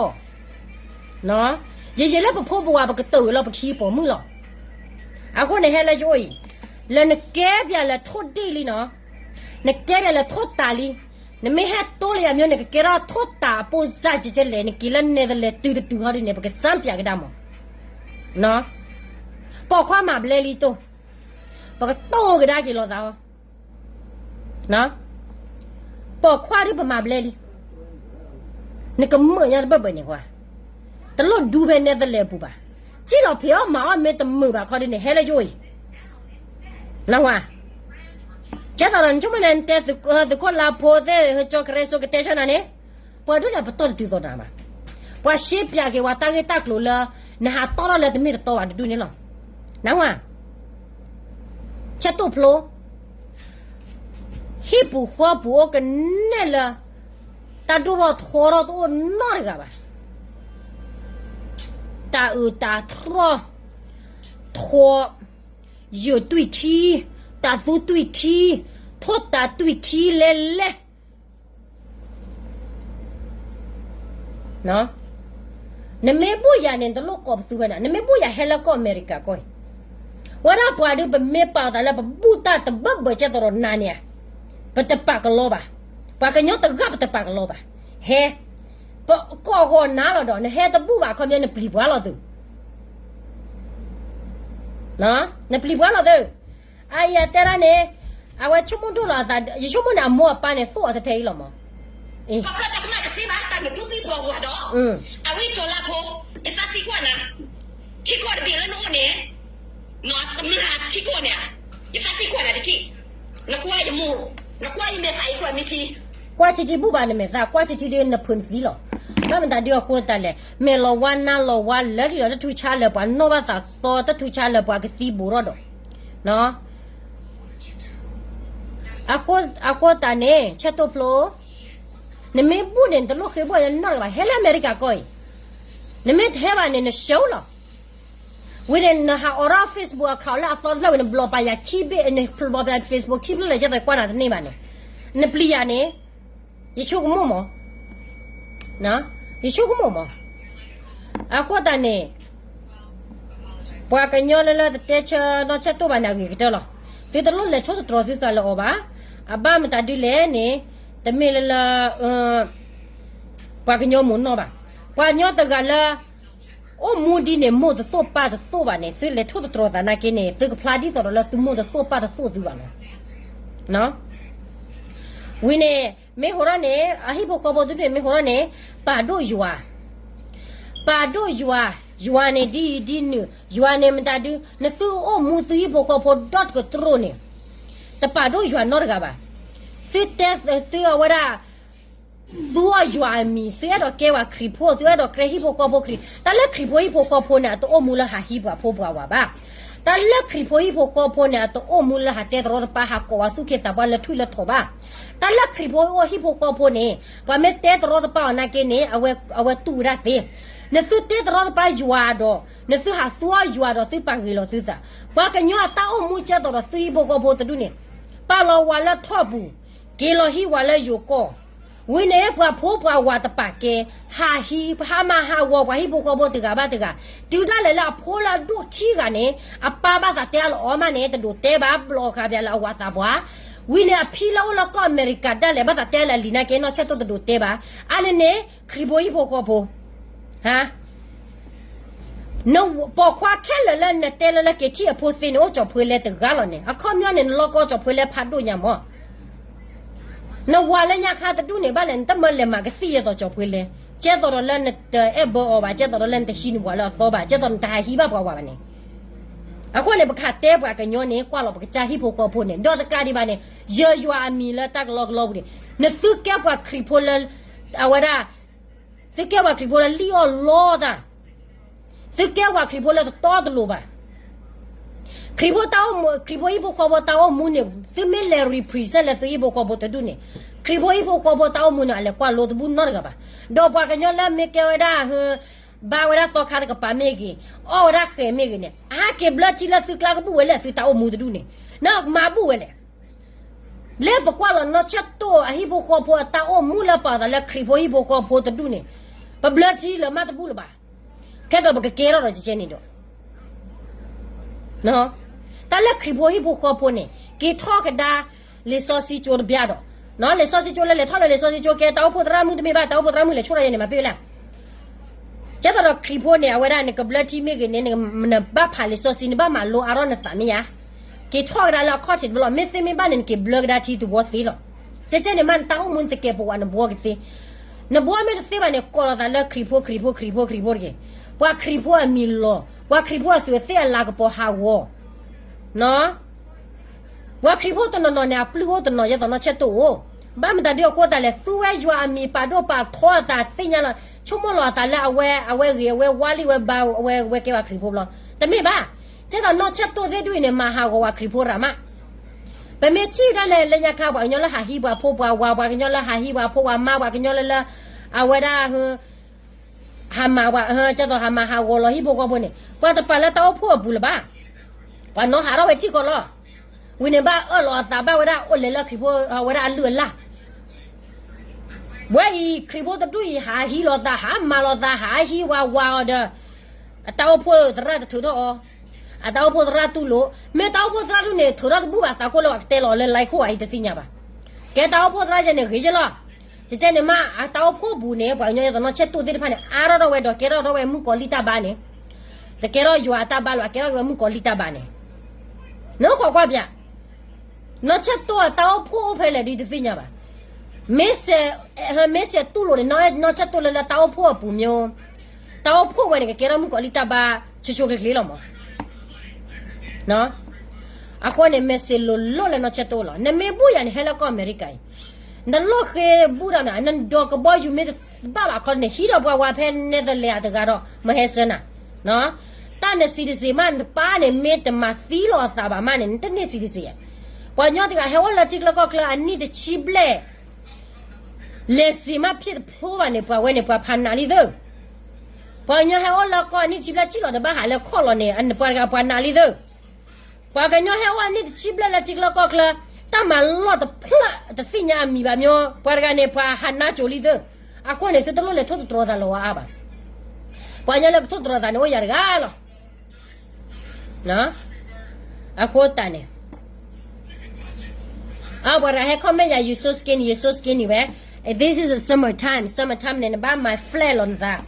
ယယံာ်လၢပဖိပဝၤ ပကတၢၢ်ဝဲလီၤ ပကဟံးပိာ်မုၣ်လီၤ. အဃိန့ၣ် ဟဲလၢယအိၣ်အံၤ, လၢနကဲပၠးလၢထိၣ်ဒ့ၣ်လံနီၤ, နကဲပၠးလၢထိၣ်တၢ်လံ, နမ့ၢ်ဟဲတိလၢယၤမၠိ နကကဲထီၣ်ထိၣ်တၢ်အပိၢ်စၢ်ကဲကဲလဲၣ်, နက့ၤလၢနဲဒ်လဲၣ်တုၤတတုၤဟီဒ်န့ၣ် ပကစၢ်ပၠးကဒါမး, ပိာ်ခွါမၤဘျဲလံတိၢ်, ပကတိၢ်ကဒါက့ၤလိာ်သးဟီ ပိာ်ခွါဒုးပမၤဘျဲလံ, နကမုာ်ညါတဘၢၣ်ဘၢၣ်န့ၣ်ကွၢ်, တလိၣ်ဒူဖဲနဲဒ်လဲၣ်အပူၤဘၣ်, စံၣ်လီၤဖံးအီၣ်မၤအီၣ်မ့ၢ်တမုာ်ဘၣ်ခီဒ်န့ၣ် ဟဲလၢယအိၣ်အံၤ, နဝၤ, ကဲသိးဒီး နဆိကမိၣ်န့ၣ် နတဲသုးခိၣ်လါဖိသ့ၣ် ဟၢကၠီကရၢစိကတဲဆၢနၤန့ၣ်, ပှၤဒုးန့ၣ် ပတီၢ်တတုၤသိးနၤဘၣ်, ပှၤရှဲပၠးက့ၤဝဲတၢ်ဂ့ၢ်တၢ်ကျိၤလၢ နဟးတီထီၣ်လၢတမ့ၢ်တတီဘၣ်တဒူၣ်န့ၣ်လီၤ, နဝၤ ဆဲးတိၢ်ဖျိ, ဟံၣ်ပူၤဃီပူၤအိၣ်ကနဲၣ်လၢ တၢ်ဒိၣ်ထီၣ်ထီထီၣ်တအိၣ်နီတဂၤဘၣ်, တၢ်အုးတၢ်ထီၣ်, ထိး, ယုၢ်တွံၢ်ခံ, တၢ်သူတွံၢ်ခံ, ထိၣ်တၢ်တွံၢ်ခံလဲၣ်လဲၣ် နမ့ၢ်ဘူၣ်ယၤန့ၣ် နတလိၣ်ကိးပသူဝဲဒၣ်, နမ့ၢ်ဘူၣ်ယၤဟဲလၢကီၢ်အမဲရကၤကီၢ်အံၤ, ဝဲဒၣ်ပှၤဒုးပမ့ၢ်ပာ်အသးလၢပဘူၣ်တၢ်တဘၢၣ်ဘၢၣ်ကဲသိးဒီးနၤန့ၣ်ဧါ, ပတပာ်ကလီဘၣ်, ပှၤကညီတဂၤပတပာ်ကလီဘၣ်, ဟဲ, ပကိးဃီၤနၤလီၤဒီး နဟဲတဘူၣ်ဘၣ်အခီပညီ နပျံၤပှၤလီၤသုး နပျံၤပှၤလီၤသုး, အအံၤအတဲဒၣ်န့ၣ်, အဝဲဆိကမိၣ်ဒိၣ်လီၤအသး, ယဆိကမိၣ်န့ၣ် အမိၢ်အပၢ်န့ၣ် သိၣ်အီၤထဲထဲအံၤလီၤမး, ပှၤဖျၢၣ်တၢ်ကမၣ်တသ့ဘၣ် တၢ်နဒူသံဖီအဂီၢ်ဒီး, အဝဲကၠီၤလါဖိ, ယသးသံကွၢ်နၤ, ထံကီၢ်တဘ့ၣ်လၢနအိၣ်န့ၣ်, နတမျၢ်ထံကီၢ်န့ၣ်, ယသးသံကွၢ်နၤတက့ၢ်, နကွၢ်ယမိၢ်, နကွၢ်ယမဲာ်သးအံၤကွၢ်မ့ၢ်ထံ ကွၢ်ထံထံဘူၣ်ဘၣ်နမဲာ်သး, ကွၢ်ထံထံဒုးနဖုးနသံလီၤ. ဘၣ်မတၤဒုးအဃိသတးလဲၣ်, မဲာ်လီၤဝါနါလီၤဝါလၢာ်လံဒီး တထူးဆါလၢၤပှၤနီၢ်ဘၣ်သးသီ, တထူးဆါလၢၤပှၤကသံဘူးထီၣ်ဒီး, အဃိသတးန့ၣ် ဆၢတိၢ်ဖျိ, နမ့ၢ်ဘူၣ်န့ၣ် နတလိၣ်ဃ့ဘူၣ်ယၤနီတဂၤဘၣ်, ဟဲလၢအမဲရကၤကီၢ်အံၤ, နမ့ၢ်တဟဲဘၣ်န့ၣ် နဆှၢလီၤ. ဝံၤန့ၣ် နဟးအိးထီၣ် Facebook account လၢအသီတဖျၢၣ်ဝံၤ နဘျီးပာ်ယၤခံဘ့ၣ်, နဘျီးပာ်ယၤ Facebook ခံဖျၢၣ်လၢာ် ကဲသိးကွၢ်နၤတန့ၢ်ဘၣ်န့ၣ်, နပျံၤယၤန့ၣ်, ယဆိကမိၣ်မး, ယဆိကမိၣ်မး. အဃိသတးန့ၣ် ပှၤကညီလၢလၢတတဲဆၢနီၢ်ဆၢတိၢ်ဘၣ်န့ၣ် အဂ့ၤကတၢၢ်လီၤ. သုတလိၣ်လဲၤထိၣ်သတြီၤသုသးလၢအီၤဘၣ်. အဘၣ်မတၤဒုလဲၣ်န့ၣ်, တမ့ၢ်လၢလၢ ပှၤကညီမ့ၢ်နီၢ်ဘၣ်. ပှၤကညီတဂၤလၢ အိၣ်မူဒ်န့ၣ် မိၢ်တသိၣ်ပၢ်တသိၣ်ဘၣ်န့ၣ် သုလဲၤထိၣ်သတြီၤသးနာ်က့န့ၣ် သုကဖျါဒ်သိးဒီးလၢသုမိၢ်တသိၣ်ပၢ်တသိၣ်သုဘၣ်လီၤ. ဝံၤန့ၣ် မ့ၢ်ဟိးထီၣ်န့ၣ် အဟံၣ်ဖိဃီဖိတဒူၣ်န့ၣ် မ့ၢ်ဟိးထီၣ်န့ၣ် ပာ်ဒိၣ်ယွၤ, ပာ်ဒိၣ်ယွၤ, ယွၤန့ၣ်ဒ်အံၤဒ်နုၤ, ယွၤန့ၣ်မတၤဒု, နသုအိၣ်မူသုဟံၣ်ဖိဃီဖိဒီတကတြိၣ်န့ၣ် တပာ်ဒိၣ်ယွၤနီတဂၤဘၣ်. သုတဲသုအဝဲဒၣ် သူအီၤယွၤအမံၤ, သုအဲၣ်ဒိးကဲဝဲခရံာ်ဖိ, သုအဲၣ်ဒိးကဲဟံၣ်ဖိဃီဖိခရံာ်, တၢ်လၢခရံာ်ဖိဟံၣ်ဖိဃီဖိန့ၣ် အတအိၣ်မူလၢဟးဟံးပှၤဖိပှၤဝၤဘၣ်. တၢ်လၢခရံာ်ဖိဟံၣ်ဖိဃီဖိန့ၣ် အတအိၣ်မူလၢဟးတဲတရီတပါ ဟးကိးဝဲသူၣ်က့သးပှၢ်လၢထွံၣ်လၢထိးဘၣ်. တၢ်လၢခရံာ်ဖိအိၣ်ဟံၣ်ဖိဃီဖိန့ၣ် ပှၤမ့ၢ်တဲတရီတပါအီၤနာ်က့န့ၣ် အဝဲတူၢ်ဝဲဒၣ်သ့. နသုတဲတရီတပါယွၤဒီး နသုဟးသူအီၤယွၤဒီးသုပာ်ဂ့ၤလီၤသုသး. ပှၤကညီအတၢ်အိၣ်မူကဲသိးဒီးသုဟံၣ်ဖိဃီဖိတဒူၣ်န့ၣ် ပာ်လီၤဝၤလၢထီၣ်ပူၤ, က့ၤလီၤဟံးဝၤလၢယိၤကီၢ်, ဝံၤန့ၣ် ပှၤဖိပှၤဝၤတပာ်ကဲ, ဟးဟံး ဟးမၤဟးဂီၤပှၤဟံၣ်ဖိဃီဖိတဂၤဘၣ်တဂၤ, တုၤဒၣ်လဲာ်လၢအဖိလၢအဒိၣ်ခံဂၤန့ၣ် အပၢ်ဘၣ်သးတဲအါလီၤအီၤမးန့ၣ် တဒိးတဲဘၣ် ဘျီးဃာ်ပၠးလၢအဝၤသးပှၢ်, ဝံၤန့ၣ် အဖံလၢအိၣ်လၢကီၢ်အမဲရကၤဒၣ်လဲာ် ဘၣ်သးတဲလၢအလံၤနာ်က့ နီၢ်ဆၢတိၢ်တဒိးတဲဘၣ်, အါန့ၣ်န့ၣ် ခရံာ်ဖိဟံၣ်ဖိဃီဖိ ပိာ်ခွါခဲလၢာ်လၢနတဲလၢလၢက့ၤထံၣ်အဖိသ့န့ၣ် အိၣ်ကၠီၤဖှ့လဲတဂၤလီၤန့ၣ်, အခီပညီန့ၣ် နလီၢ်ကီၢ်ကၠီၤဖှ့လဲဖးဒိၣ်ညါမး. နဝၤလၢညါခါတဒူၣ်န့ၣ် ဘၣ်လဲၣ် နတမၢလဲၤမၤကသံၣ်ယဲသိးကၠီၤဖှ့လဲ, ကဲသိးဒီးလၢနတအဲၣ်ဘၢအီၤဘၣ်, ကဲသိးဒီးလၢနတဟံးနဝၤလၢအသီဘၣ်, ကဲသိးနတဟးဟံးဘၣ်ပှၤဝၤဘၣ်န့ၣ်. အဃိန့ၣ် ပကတဲပှၤကညီန့ၣ် ကွၢ်လီၤပကစၢ်ဟံၣ်ဖိဃီဖိန့ၣ် ဒီးတကးဒံးဘၣ်န့ၣ် ယၢၤယွၤအမံၤလၢတၢ်ကလီကလီပူၤန့ၣ်, နသုကဲပှၤခရံာ်ဖိလၢ အဝဲဒၣ် သုကဲပှၤခရံာ်ဖိလၢလံၣ်အီၣ်လီတၢ်, သုကဲပှၤခရံာ်ဖိလၢတတီတလိၤဘၣ်. ခရံာ်ဖိတၢ်အိၣ်မူ, ခရံာ်ဖိဟံၣ်ဖိဃီဖိတၢ်အိၣ်မူန့ၣ် သုမ့ၢ်လဲၤ represent လၢသုဟံၣ်ဖိဃီဖိတဒူၣ်န့ၣ်, ခရံာ်ဖိဟံၣ်ဖိဃီဖိတၢ်အိၣ်မူန့ၣ် အလဲၤကွၢ်လိတဘူၣ်နီတဂၤဘၣ်. ဒီးပှၤကညီလၢမ့ၢ်ကဲဝဲဒၣ် ဘါဝဲဒၣ်သီခါတကပၤမ့ၢ်ဂ့ၤ, အီၣ်ဝဲဒၣ်ဃဲၤမ့ၢ်ဂ့ၤန့ၣ်, အဟးက့ၤဘျၢထံလၢသုကျါကဘူၣ်ဝဲလဲၣ် သုတၢ်အိၣ်မူတဒူၣ်န့ၣ်, နမၤဘူၣ်ဝဲလဲၣ်. လၢပကွၢ်လီၤနီၢ်ဆၢတိၢ်အဟံၣ်ဖိဃီဖိအတၢ်အိၣ်မူလၢပာ်အသးလၢခရံာ်ဖိဟံၣ်ဖိဃီဖိတဒူၣ်န့ၣ်, ပဘျၢထံလၢၤမးတဘူၣ်လၢၤဘၣ်. ခဲကပကကဲထီၣ်ဒီးကကဲန့ၣ်ဒီး တၢ်လၢခရံာ်ဖိဟံၣ်ဖိဃီဖိန့ၣ် က့ၤထီၣ်ကဒါ လံာ်စီဆှံကၠိတဘျီဒီး, လံာ်စီဆှံကၠိလၢလဲၤထီၣ်လၢလံာ်စီဆှံကၠိကဲ တၢ်အိၣ်ဖှိၣ်သရၣ်မုၣ်တမ့ၢ်ဘၣ်, တၢ်အိၣ်ဖှိၣ်သရၣ်မုၣ်လဲၤဆိၣ်ထီၣ်ယဲန့ၣ် မၤပ့ၢ်ဝဲလဲၣ်. ကဲသိးဒီးခရံာ်ဖိန့ၣ် အဝဲဒၣ်နကဘျၢထံမ့ၢ်ဂ့ၤန့ၣ် နဘၣ်ဖးလံာ်စီဆှံ နဘၣ်မၤလိအါထီၣ်နသးမ့ၢ်ဧါ. က့ၤထီၣ်ကဒါလၢအခီၣ်ထံးတဘျီလီၤ, မ့ၢ်သ့မ့ၢ်ဘၣ်န့ၣ် နက့ၤဘျၢကဒါထံတဝီသ့လီၤ. ကဲကဲန့ၣ်မး နတၢ်အိၣ်မူနတကဲပဝးနဘှီကသ့. နဘှီမ့ၢ်တသ့ဘၣ်န့ၣ် ကိးလီၤသးလၢခရံာ်ဖိ ခရံာ်ဖိ ခရံာ်ဖိ ခရံာ်ဖိတဂ့ၤ. ပှၤခရံာ်ဖိအမံၤလီၤ, ပှၤခရံာ်ဖိအသူးအသ့ၣ်အလၤကပီၤဟးဂီၤ ပှၤခရံာ်ဖိတနီၤနီၤန့ၣ် အပျုၢ်အိၣ်တနီၤ ယဲသိးနီၢ်ဆၢတိၢ်အိၣ်, ဘၣ်မတၤဒုအဃိသတးလဲၣ်, သူဝဲယွၤအမံၤပာ်ဒိၣ်ပာ်ထီအသးသ့ၣ်ညါလီၤ, ဆိကမိၣ်လီၤအသးလၢအဝဲ အဝဲဂ့ၤ အဝဲဝါလံ ဝဲဘါ အဝဲ ဝဲကဲပှၤခရံာ်ဖိဘျီ, တမ့ၢ်ဘၣ်. ကဲသိးနီၢ်ဆၢတိၢ်သ့ၣ်ဒူၣ်အံၤန့ၣ် မၤဟးဂီၤပှၤခရံာ်ဖိရၤမး. ပမ့ၢ်ထံၣ်ဒၣ်လဲာ်လၢညါခါ ပှၤကညီလၢဟးဟံးပှၤဖိပှၤဝၤ, ပှၤကညီလၢဟးဟံးပှၤဖိပှၤမါ, ပှၤကညီလၢလၢ အဝဲဒၣ် ဟးမၤဝဲ ကဲသိးဟးမၤဟးဂီၤလီၤဟံၣ်ဖိဃီဖိန့ၣ် ပှၤတပာ်လၢတၢ်အိၣ်ဖှိၣ်အပူၤလၢၤဘၣ်. ပှၤနီၢ်ဟးထီၣ်ဝဲထံၣ်ကီးလီၤ. ဝံၤန့ၣ်ဘၣ်အၢၣ်လီၤအသးဘၣ်ဝဲဒၣ်အိၣ်လဲၤလၢခရံာ်ဖိ အဝဲဒၣ်အလုၢ်အလၢ်. ဝဲအံၤ ခရံာ်ဖိတဒူၣ်အံၤ ဟးဟံးလီၤသး ဟးမၤလီၤသး ဟးဟံးဝၤဝၤအီၤဒီး အတၢ်အိၣ်ဖှိၣ်သရၣ်တထုးထီၣ်အီၤ, အတၢ်အိၣ်ဖှိၣ်သရၣ်တူၢ်လိာ်, မ့ၢ်တၢ်အိၣ်ဖှိၣ်သရၣ်ဒူၣ်န့ၣ် ထုးထီၣ်တဘူၣ်ဘၣ်သးကိၣ်လၢပှၤကတဲလီၤလၢ like ခိၣ်အံၤတသ့ၣ်ညါဘၣ်. ကဲတၢ်အိၣ်ဖှိၣ်သရၣ်ယဲန့ၣ် ဂ့ၤယဲလီၤ. ကဲကဲန့ၣ်မး အတၢ်အိၣ်ဖှိၣ်ပူၤန့ၣ် ပှၤကညီယဲသိးနီၢ်ဆၢတိၢ်သ့ၣ်တဖၣ်န့ၣ် အါထီၣ်ထီၣ်ဝဲဒီးကဲထီၣ်ထီၣ်ဝဲမုၣ်ကီၤလံၢ်တၢ်ဘါန့ၣ်, တကဲထီၣ်ယွၤအတၢ်ဘါလၢၤ အကဲထီၣ်က့ၤဝဲမုၣ်ကီၤလံၢ်တၢ်ဘါန့ၣ်, နဃိးကွၢ်ပၠး နီၢ်ဆၢတိၢ်အတၢ်အိၣ်ဖှိၣ်အိၣ်ဖဲလဲၣ်ဒ်တသ့ၣ်ညါဘၣ်. မ့ၢ်စဲး, မ့ၢ်စဲးတူၢ်လိာ်န့ၣ် နီၢ်ဆၢတိၢ်လၢလၢတၢ်အိၣ်ဖှိၣ်အပူၤမ့ၢ်, တၢ်အိၣ်ဖှိၣ်ဝဲန့ၣ် ကကဲထီၣ်မုၣ်ကီၤလံၢ်တၢ်ဘါ ဆိဆိချ့ချ့လီၤမး. အဃိန့ၣ် message လိၤလိၤလၢနီၢ်ဆၢတိၢ်လီၤ. နမ့ၢ်ဘူၣ်ယၤန့ၣ် ဟဲလၢကီၢ်အမဲရကၤအံၤ, နလိၣ်ဃ့ဘူၣ်ဒီးမး နဒီးကဘီယူၤမ့ၢ်တဘၣ်ဘၣ်ခီန့ၣ် ဟံးဒီးပှၤဝၤဖဲနဲသလ့းအတဂၤဒီး မဟဲဆၢနၤ, တၢ် တၢ်န citizen မး နပၢ်န့ၣ် မ့ၢ်တမၤသံလီၤအသးဘၣ်မးန့ၣ် နတန့ၢ် citizen ယဲ. ပှၤကညီတဂၤဟဲအိၣ်လၢထံချၢကီၢ်ချၢအနံၣ်တဆံဘျဲၣ် လဲၤစ့ၤမးဖျ့တဖျိဘၣ်န့ၣ် ပှၤဝဲန့ၣ် ပှၤဖးနးလံသၢ. ပှၤကညီဟဲအိၣ်လၢကီၢ်အနံၣ်တဆံဘျဲၣ် စံၣ်လီၤတဘၣ်ဟးလၢခီၣ်လီၤန့ၣ် ပှၤတဂၤပှၤနးလံသၢ. ပှၤကညီဟဲအိၣ်အနံၣ်တဆံဘျဲၣ်လၢထံချၢကီၢ်ချၢ တၢ်မၤလီၢ်တဖျၢၣ်တသ့ၣ်ညါအမံၤဘၣ်မၠိ ပှၤတဂၤန့ၣ် ပှၤဟးနးစိၤလံသၢ. အဃိန့ၣ် သုတလိၣ်လဲၤထိၣ်သတြီၤသးလီၤဝဲအါဘၣ်. ပှၤကညီလၢကထိၣ်သတြီၤသးန့ၣ်အိၣ်ယၤတဂၤလီၤ. အဃိတၢ်န့ၣ် အပှၤတဂၤဟဲ comment ယၤ you so skinny, you so skinny ဝဲ, this is a summer time, summer time န့ၣ် နဘၣ်မၤ flat လီၤနသး,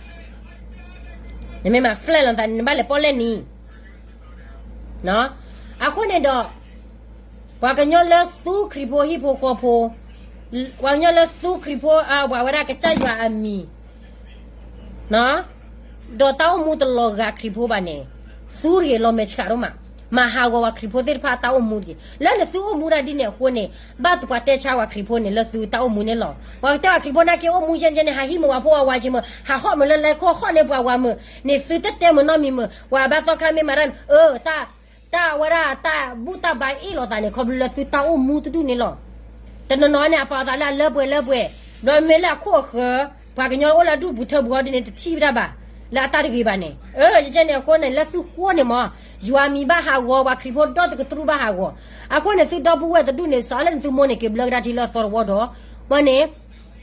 နမ့ၢ်မၤ flat လီၤနသးန့ၣ် နဘၣ်လဲၤပီၣ်လဲၣ်နံၤ. အဃိန့ၣ်ဒီး ပှၤကညီလၢသူခရံာ်ဖိဟံၣ်ဖိဃီဖိ, ပှၤကညီလၢသူခရံာ်ဖိ ပှၤဝဲဒၣ်ကစၢ်ယွၤအမံၤ ဒီးတၢ်အိၣ်မူတလီၤဂာ်ခရံာ်ဖိဘၣ်န့ၣ်, သူတဂ့ၤလီၤမဲာ်ဆှးဒိၣ်မး, မၤဟးဂီၤပှၤခရံာ်ဖိသ့ၣ်တဖၣ်တၢ်အိၣ်မူတဂ့ၤ. လၢနသုအိၣ်မူဒၣ်ဒ်န့ၣ်အဃိန့ၣ်, ဘၣ်ပှၤတဲဆါပှၤခရံာ်ဖိန့ၣ် လၢသုတၢ်အိၣ်မူန့ၣ်လီၤ. ပှၤကတဲပှၤခရံာ်ဖိနာ်က့ အိၣ်မူယဲၢ်ယဲၢ်န့ၣ် ဟးဟံးမုာ်ပှၤဖိပှၤဝၤက့ၤမုာ်, ဟးဟီၣ်မုာ်လၢလဲၤခိၣ်ဟီၣ်န့ၢ်ပှၤဝၤမုာ်န့ၣ် သုတတဲမုာ်နီတမံၤမုာ်, ပှၤဘၣ်သီခါမ့ၢ်မၤတၢ်မ့ၢ်, အၢ တၢ်ဝဲဒၣ်တၢ်ဘူၣ်တၢ်ဘါအ့ၣ်လိာ်သးန့ၣ် ခီဖျိလၢသုတၢ်အိၣ်မူတဒူၣ်န့ၣ်လီၤ. တနီၤနီၤန့ၣ် အပာ်အသးလၢအလၢပှဲၤလၢပှဲၤ, ဒီးမ့ၢ်လၢအခိၣ်အဃၢၤ, ပှၤကညီအိၣ်လၢအဒူၣ်ပူၤထၢပူၤအီၤဒ်န့ၣ် တထံၣ်ဝဲဒၣ်ဘၣ်, လၢအတၢ်တဂ့ၤဘၣ်န့ၣ်. အၢ ယကဲန့ၣ်အဃိန့ၣ် လၢသုဃိန့ၣ်မး, ယွၤမံၤဘၣ်ဟးဂီၤ, ပှၤခရံာ်ဖိဒီတကတြူၢ်ဘၣ်ဟးဂီၤ. အဃိန့ၣ် သုဒီပုၢ်ဝဲၢ်တဒူၣ်န့ၣ် စးလၢနသုမိၢ်န့ၣ် က့ၤဘျၢကဒါထံလၢအသီတဝီဒီး, မ့ၢ်န့ၣ်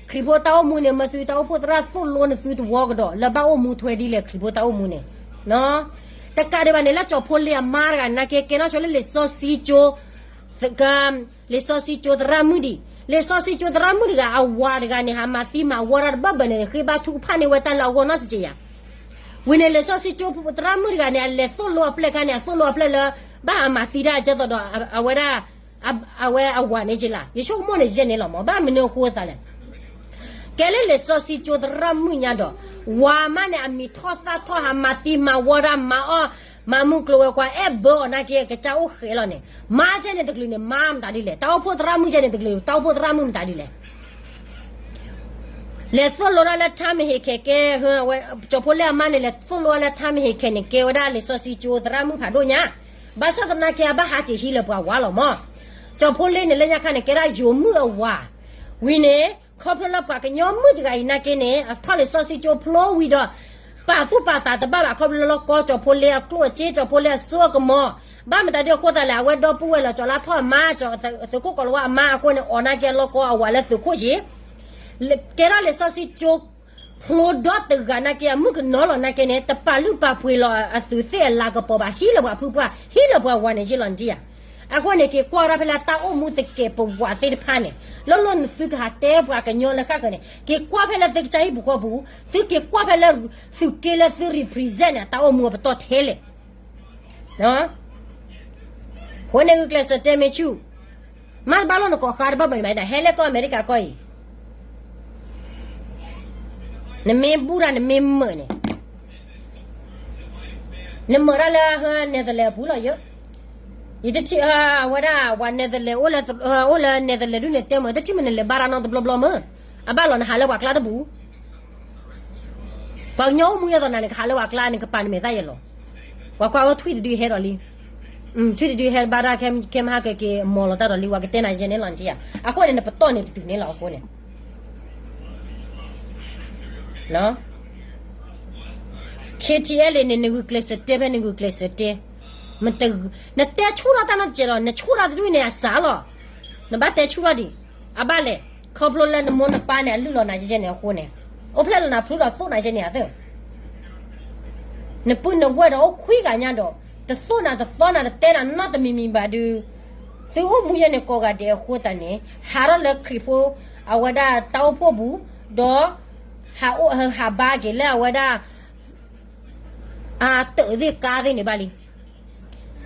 ခရံာ်ဖိတၢ်အိၣ်မူန့ၣ် မ့ၢ်သုတၢ်အိၣ်ဖှိၣ်သရၣ်သိၣ်လိနသုတဝီကဒီး လၢဘၣ်အိၣ်မူထွဲဒ်လဲၣ်ခရံာ်ဖိတၢ်အိၣ်မူန့ၣ်. တကးဒံးဘၣ်န့ၣ် လၢကၠီၤဖိလ့အမါတဂၤနာ်က့ ကဲထီၣ်ဆိလၢလံာ်စီဆှံကၠိ လံာ်စီဆှံကၠိသရၣ်မုၣ်ဒံး, လံာ်စီဆှံကၠိသရၣ်မုၣ်တဂၤ အဝၤတဂၤန့ၣ် ဟးမၤသံမၤဝီတၢ်တဘၣ်ဘၣ်န့ၣ် ဃ့ဘါထုကဖၣ်န့ၢ်ဝဲတၢ်လၢအဂီၢ်နီတစဲးယၤ. ဝံၤန့ၣ် လံာ်စီဆှံကၠိသရၣ်မုၣ်တဂၤန့ၣ် အလဲၤသိၣ်လိအပျဲၢ်ခါန့ၣ် အသိၣ်လိအပျဲၢ်လၢ ဘၣ်ဟးမၤသံတၢ်ကဲသိးဒီး အဝဲဒၣ် အဝဲအဝၤန့ၣ်က့လၢ ယဆိကမိၣ်န့ၣ်ယဲန့ၣ်လီၤမး ဘၣ်မနုၤအဃိသးလဲၣ်. ကဲလၢလံာ်စီဆှံကၠိသရၣ်မုၣ်ညါဒီး ဝၤမးန့ၣ် အမံၤထီၣ်သၣ်ထီၣ် ဟးမၤသံမၤဝီတၢ် မၤအီၣ်မၤမုၢ်ကျိၤဝဲၤကွာ် အဲၣ်ဘၢအီၤနာ်က့ အကစၢ်အိၣ်ဃဲးလီၤန့ၣ် မါကဲန့ၣ်တကလုာ်န့ၣ် မါမတၤဒ်လဲၣ်. တၢ်အိၣ်ဖှိၣ်သရၣ်မုၣ်ကဲန့ၣ်တကလုာ် တၢ်အိၣ်ဖှိၣ်သရၣ်မုၣ်မတၤဒ်လဲၣ်. လဲၤသိၣ်လိတၢ်လၢထါမ့ၢ်ဟ့ၣ်ခဲကဲ, ကၠီၤဖိလ့အမါန့ၣ် လဲၤသိၣ်လိတၢ်လၢထါမ့ၢ်ဟ့ၣ်ခဲန့ၣ် ကဲဝဲဒၣ်လံာ်စီဆှံကၠိသရၣ်မုၣ်ဖးဒိၣ်ညါ. ဘၣ်ဆၣ်သနာ်က့ အဘၣ်ဟးက့ၤဟံးလၢပှၤဝၤလီၤမး. ကၠီၤဖိလ့န့ၣ် လၢညါခါန့ၣ် ကဲဒၣ်ယိၤမုၣ်အဝၤ. ဝံၤန့ၣ် ခီဖျိလၢပှၤကညီမုၣ်တဂၤအံၤနာ်က့န့ၣ် အထီၣ်လံာ်စီဆှံကၠိဖျိဝံၤဒီး ပာ်သူၣ်ပာ်သးတဘၣ်ဘၣ် ခီဖျိလၢလီၢ်ကီ ကၠီၤဖိလ့အကျိၣ်အစ့ ကၠီၤဖိလ့အစိအကမီၤ. ဘၣ်မတၤဒ်အဃိသးလဲၣ် အဝဲဒီပုၢ်ဝဲၢ်လီၤ ကၠီၤလါထီၣ်အမါ သုးခိၣ်ကီၤလၤဝါအမါအဃိန့ၣ် အီၤနာ်က့အလီၢ်ကီအဝၤလၢသုးခိၣ်က့ ကဲထီၣ်လံာ်စီဆှံကၠိဖျိဒီတဂၤနာ်က့ အမုၣ်ကနီၤလီၤနာ်က့န့ၣ် တပာ်လုၢ်ပာ်ပှ့ၤလီၤအသုးသ့ၣ်အလၤကပီၤဘၣ် ဟံးလၢပှၤဖုပှၢ် ဟံးလၢပှၤဝၤန့ၣ်ယ့လီၤနထံၣ်ဧါ. အဃိန့ၣ် က့ၤကွၢ်ဝဲဒၣ်ဖဲလၢတၢ်အိၣ်မူသကဲးပဝးသ့ၣ်တဖၣ်န့ၣ် လီၤလီၤနသုကဟးတဲပှၤကညီလၢဃၣ်ဃၢၤန့ၣ် က့ၤကွၢ်ဖဲလၢသုကစၢ်ဟံၣ်ပူၤဃီပူၤ သုက့ၤကွၢ်ဖဲလၢသုးက့လၢသု represent န့ၣ် တၢ်အိၣ်မူအပတီၢ်ထဲလဲၣ်. အဃိန့ၣ်ဂုာ်ကျဲးစၢးတဲမ့ၢ်ဆူၣ် မ့ၢ်တဘၣ်လီၢ်နကိးဃါတဘၣ်ဘၣ်န့ၣ် ဟဲလၢကီၢ်အမဲရကၤကီၢ်အံၤ နမ့ၢ်ဘူၣ်တၢ်နမ့ၢ်မုာ်န့ၣ် နမုာ်တၢ်လၢ Netherlands အပူၤလီၤယိၤ. ယတထံၣ် အဝဲဒၣ်ပှၤ Netherlands အိၣ်လၢ Netherlands ဒုးန့ၣ်တဲမုာ် တထံၣ်မုာ်နလဲၤဘါတၢ်နီတဘျီဘျီမုာ်. အဘၣ်လီၤနဟးလၢပှၤကျါတပူၤ ပှၤကညီအိၣ်မူယဲၢ်သိးနၤန့ၣ် ကဟးလၢပှၤကျါန့ၣ် ကပာ်နမဲာ်သၣ်ယဲၢ်လီၤ. ပှၤကွၢ်ဝဲထွံၣ်တဒုဟဲဒီးလံ. ထွံၣ်တဒုဟဲဘါတၢ်ခဲမဟါကက့ၤ မီၤလီၤတၢ်ဒီးလံ ပှၤကတဲနၤယဲၢ်န့ၣ်လီၤနထံၣ်ဧါ. အဃိန့ၣ် နပတီၢ်န့ၣ်တတုၤန့ၣ်လီၤအဃိန့ၣ် KTLA န့ၣ် နဂုာ်ကျဲးစၢးတဲဖဲနဂုာ်ကျဲးစၢးတဲ နတဲဆူၣ်ထီၣ်တၢ်နီတစဲးလီၤ. နဆူၣ်ထီၣ်တဒူၣ်န့ၣ် အစးလီၤ. နဘၣ်တဲဆူၣ်ထီၣ်ဒံး. အဘၣ်လဲၣ်. ခီဖျိလၢနမိၢ်နပၢ်န့ၣ် အလုၢ်လီၤနၤယဲၢ်န့ၣ်အဃိန့ၣ် အိၣ်ဖျဲၣ်လီၤနၤဖျိဒီးသိၣ်နၤယဲၢ်န့ၣ်အသၢ နပုၢ်နဝဲၢ်ဒီးအိၣ်ခွံဂၤညါဒီး တသိၣ်နၤတသီနၤတတဲနၤနီတမံၤမံၤဘၣ်ဒုး သုအိၣ်မူယဲၢ်န့ၣ်ကိးဂၤဒဲးအဃိသတးန့ၣ် ဟးထီၣ်လၢခရံာ်ဖိ အဝဲဒၣ်တၢ်အိၣ်ဖှိၣ်ပူၤ ဒီး ဟးအိၣ်ဟးဘါက့ၤလၢအဝဲဒၣ် အတၢးသ့ၣ်ကါသ့ၣ်န့ၣ်ဘၣ်လံ.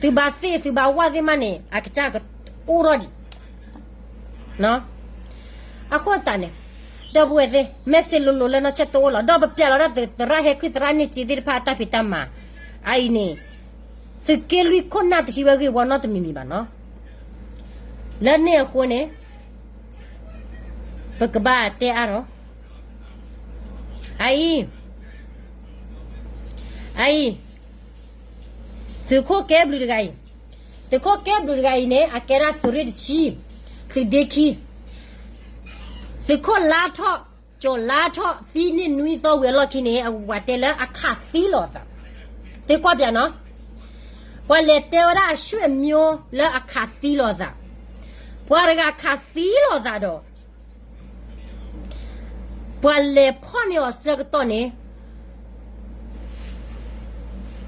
သုဘါသ့ၣ်သုဘါဝၣ်သ့ၣ်မးန့ၣ် အကစၢ်ကအိၣ်ထီၣ်ဒံး အဃိသတးန့ၣ် ဒီပုၢ်ဝဲၢ်သ့ၣ် message လိၤလိၤလၢနီၢ်ဆၢၣ်တအိၣ်လီၤ. ဒီးပပျဲလီၤဒၣ်သရၣ်ဟဲခုၣ်သရၣ်န့ၢ်စ့သ့ၣ်တဖၣ်အတၢ်ဖံးတၢ်မၤ အအံၤန့ၣ် သုးက့လွံၢ်ခိၣ်နၢ်တဟံးဝဲဂ့ၢ်ဝီနီတမံၤမံၤဘၣ်နီၤ. လၢန့ၣ်အဃိန့ၣ် ပကဘၣ်တဲအါထီၣ် အအံၤ အအံၤ သုးခိၣ်ကဲဘျုးတဂၤအံၤ, သုးခိၣ်ကဲဘျုးတဂၤအံၤန့ၣ် အကဲဒၣ်သုးရ့ၣ်တဆံ, သုးဒ့ခံ, သုးခိၣ်လါထီၣ်, ကၠီၤလါထီၣ်သံန့ၢ်နွံသီဝံၤအလီၢ်ခံန့ၣ် အဝၤတဲလၢအခးသံလီၤအသး, သုကွၢ်ပၠးနီၤ, ပှၤလဲၤတဲဝဲဒၣ်အဆွေမျိုးလၢအခးသံလီၤအသး, ပှၤတဂၤခးသံလီၤအသးဒီး ပှၤလဲၤဖီၣ်န့ၢ်အီၤဆၢကတီၢ်န့ၣ်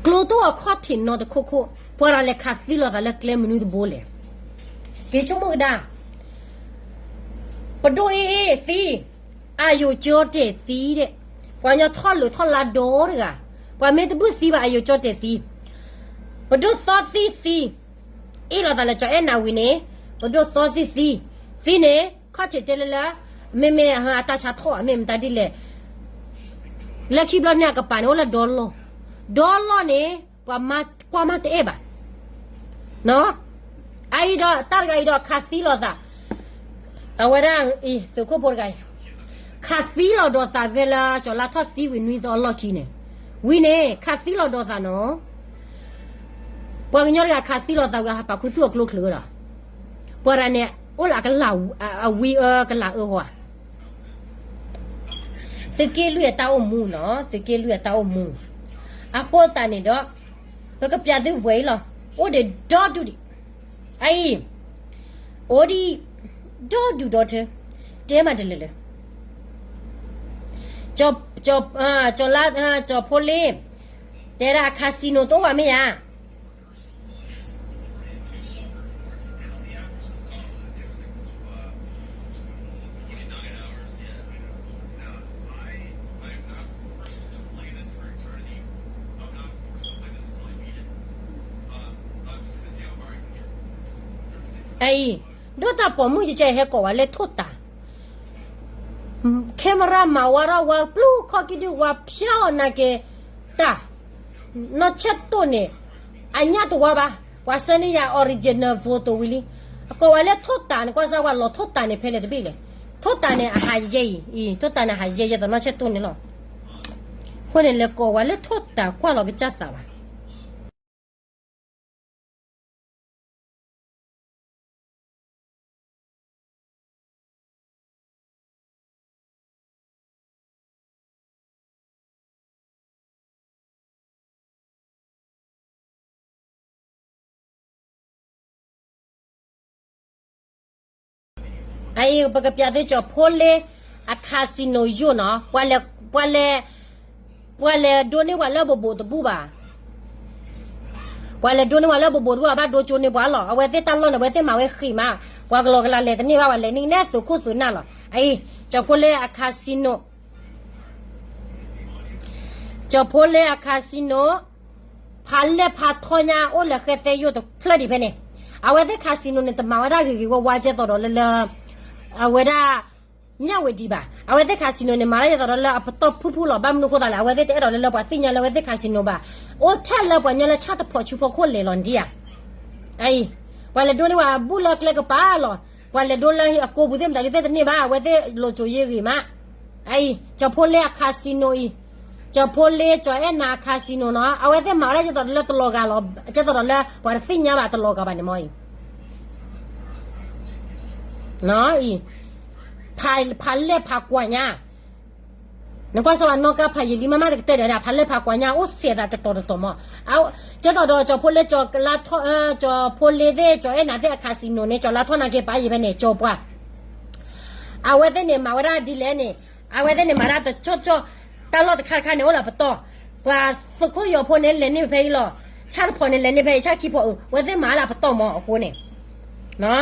ကျိတိၢ်အခီၣ်ထံးနီတခိၣ်ခိၣ်, ပှၤတဂၤလဲၤခးသံလီၤသးလၢကျဲမနုၤတဘိလဲၣ်. က့ၤဆိကမိၣ်ကဒါ, ပဒိၣ်အ့ၣ်အ့ၣ်သံ, အယိာ်ကၠီတဲာ်သံဒဲး, ပှၤကညီထီၣ်လၢာ်ထီၣ်လါဒီတဂၤ, ပှၤမ့ၢ်တဘုၣ်သံဘၣ်အယိာ်ကၠီတဲာ်သံ, ပဒိၣ်သီသံသံ, အ့ၣ်လိာ်သးလၢကၠီၤအဲၣ်နၤဝံၤန့ၣ်, ပဒိၣ်သီသံသံ, သံန့ၣ် ခီၣ်ထံးတဲလၢလၢ, မ့မ့ၢ်အတၢ်ဆါထီၣ် မ့ၢ်မတၤဒ်လဲၣ်, လၢခံဘျီန့ၣ်အကပၤန့ၣ် အိၣ်လၢဒီလီၢ်, ဒီလီၢ်န့ၣ် ပှၤမၤကွၢ်မးတအဲၣ်ဘၣ်, အအံၤဒီးတၢ်တဂၤအံၤဒီးခးသံလီၤသး, အဝဲဒၣ်အံၤ သုးခိၣ်ဖိတဂၤအံၤ, ခးသံလီၤဒီးသးဖဲလၢကၠီၤလါထီၣ်သံဝံၤနွံသီအလီၢ်ခံန့ၣ်, ဝံၤန့ၣ် ခးသံလီၤဒီးသးနီၤ ပှၤကညီတဂၤခးသံလီၤသးဝံၤအဟးပာ်ခူသူၣ်အကျိချၢဒီး, ပှၤတဂၤန့ၣ် အိၣ်လၢအကလးအဝံအၢကလးအၢဂီၢ်ဧါ, သုးက့လွံၢ်အတၢ်အိၣ်မူနီၤ, သုးက့လွံၢ်အတၢ်အိၣ်မူ, အဃိသတးန့ၣ်ဒီး, ပကပျးသုပှဲၤအံၤလီၤ, အိၣ်ဒံးဒီဒူၣ်ဒံး, အအံၤ, အိၣ်ဒံး, ဒီဒူၣ်ဒီထၢ, တဲမးတလၢာ်လၢ ကၠီၤလါ, ကၠီၤဖိလ့, တဲဒၣ် casino တအိၣ်ဘၣ်မ့ၢ်ဧါ. အံၤ, ဒီးတၢ်ပိာ်မုၣ်ကဲကဲဟဲကိးဝဲလၢထိၣ်တၢ် camera မၤဝါထီၣ်ဝဲပျူၢ်ခီၣ်ကံဒုၣ်ဝါဖၠါအီၤနာ်က့ၤတၢ်, နီၢ်ဆဲးတိၢ်န့ၣ်, အညၣ်တဝါဘၣ်, ပှၤဆှၢန့ၢ်ယၤ original photo ဝံၤလံ, အကိးဝဲလၢထိၣ်တၢ် နကွၢ်စၢ်ဝဲလီၤထိၣ်တၢ်န့ၣ်ဖဲလဲၣ်တဘ့ၣ်လဲၣ်, ထိၣ်တၢ်န့ၣ်အဟးယဲအံၤ, အံၤ ထိၣ်တၢ်န့ၣ်ဟးယဲယဲသိးနီၢ်ဆဲးတိၢ်န့ၣ်လီၤ, အဃိန့ၣ်လဲၤကိးဝဲလၢထိၣ်တၢ်ကွၢ်လီၤကစၢ်သးဘၣ် အအံၤ ပကပျးသုကၠီၤဖိလ့အ casino ယိၣ်နီၤ, ပှၤလဲၤ, ပှၤလဲၤဒိန့ၢ်ပှၤလၢဘိးဘိးတဘူၣ်ဘၣ်, ပှၤလဲၤဒိန့ၢ်ပှၤလၢဘိးဘိးတဘူၣ်ဘၣ် ဘၣ်ဒိကၠိန့ၢ်ပှၤလီၤ, အဝဲသ့ၣ်တၢ်လီၢ်န့ၣ် အဝဲသ့ၣ်မၤဝဲဃံးမး, ပှၤကလီကလီလဲၤတန့ၢ်ဘၣ် ပှၤလဲၤန့ၢ်နဲၣ်သုးခိၣ်သုးနၢ်လီၤ, အအံၤ ကၠီၤဖိလ့အ casino ကၠီၤဖိလ့အ casino, ဖးလဲၢ်ဖးထီညါအိၣ်လၢဃဲသဲယိၣ်တဖျၢၣ်ဒံးဖဲန့ၣ်, အဝဲသ့ၣ် casino န့ၣ် တမၤဝဲဒၣ်ဂ့ၤဂ့ၤဝါဝါကဲသိးဒီးလၢလၢ, အဝဲဒၣ်, မၠၣ်ဝဲဒံးဘၣ်, အဝဲသ့ၣ် casino န့ၣ် မၤတၢ်ကဲသိးဒီးလၢအပတီၢ်ဖုၣ်ဖုၣ်လီၤ, ဘၣ်မနုၤအဃိသတးလဲၣ် အဝဲသ့ၣ်တအဲၣ်ဒိးလၢလၢပှၤသ့ၣ်ညါလၢအဝဲသ့ၣ် casino ဘၣ်, အိၣ်ထဲလၢပှၤညီလၢဆၣ်တဖီၣ်ဆူဖီခိၣ်လဲၤလီၤဒံးဧါ အအံၤ, ပှၤလဲၤဒိန့ၢ်ပှၤဘူၣ်လၢကျဲကပၤလီၤ, ပှၤလဲၤဒိလၢအကိပူၤသ့ၣ်မတၤဒုးသ့ၣ်တန့ၢ်ဘၣ် အဝဲသ့ၣ်လိာ်ကၠိယ့ဂ့ၤမး, အအံၤ ကၠီၤဖိလ့အ casino အံၤ, ကၠီၤဖိလ့ကၠီၤအဲၣ်နၤ casino နီၤ အဝဲသ့ၣ်မၤဝဲဒၣ်ကဲသိးဒီးလၢတလီၤဂာ်လီၤ, ကဲသိးဒီးလၢပှၤတသ့ၣ်ညါဘၣ်တလီၤဂာ်ဘၣ်န့ၣ်မ့ၢ်အံၤ အံၤ, ဖးလဲၢ်ဖးကွၢ်ညါ, နကွၢ်စၢ်ဝဲနီၢ်ကါဖးယံာ်လံမးမးတကတၢၢ်ဒီး ဖးလဲၢ်ဖးကွၢ်ညါ အိၣ်စဲးသးတတီၤတတီၤမး, ကဲသိးဒီးကၠီၤဖိလ့, ကၠီၤဖိလ့သ့ၣ် ကၠီၤအဲၣ်နၤသ့ၣ်အ casino န့ၣ် ကၠီၤလါထီၣ်နာ်က့ၤပာ်ယံာ်ဖဲန့ၣ် ကၠီၤပှၤ အဝဲသ့ၣ်န့ၣ် မၤဝဲဒၣ်ဒ်လဲၣ်န့ၣ်, အဝဲသ့ၣ်န့ၣ်မၤဒၣ်တကၠီကၠီ, တၢ်လီၢ်တခါတခါန့ၣ် အိၣ်လၢပတီၢ်, ပှၤသုးခိၣ်ယီၤဖိန့ၣ် လဲၤန့ၢ်ဖဲအံၤလီၤ, ဆၣ်တဖီၣ်န့ၣ် လဲၤန့ၢ်ဖဲအံၤ ဆၣ်ခံဖီၣ်အုး, အဝဲသ့ၣ်မၤလၢပတီၢ်မးအဃိန့ၣ်, အံ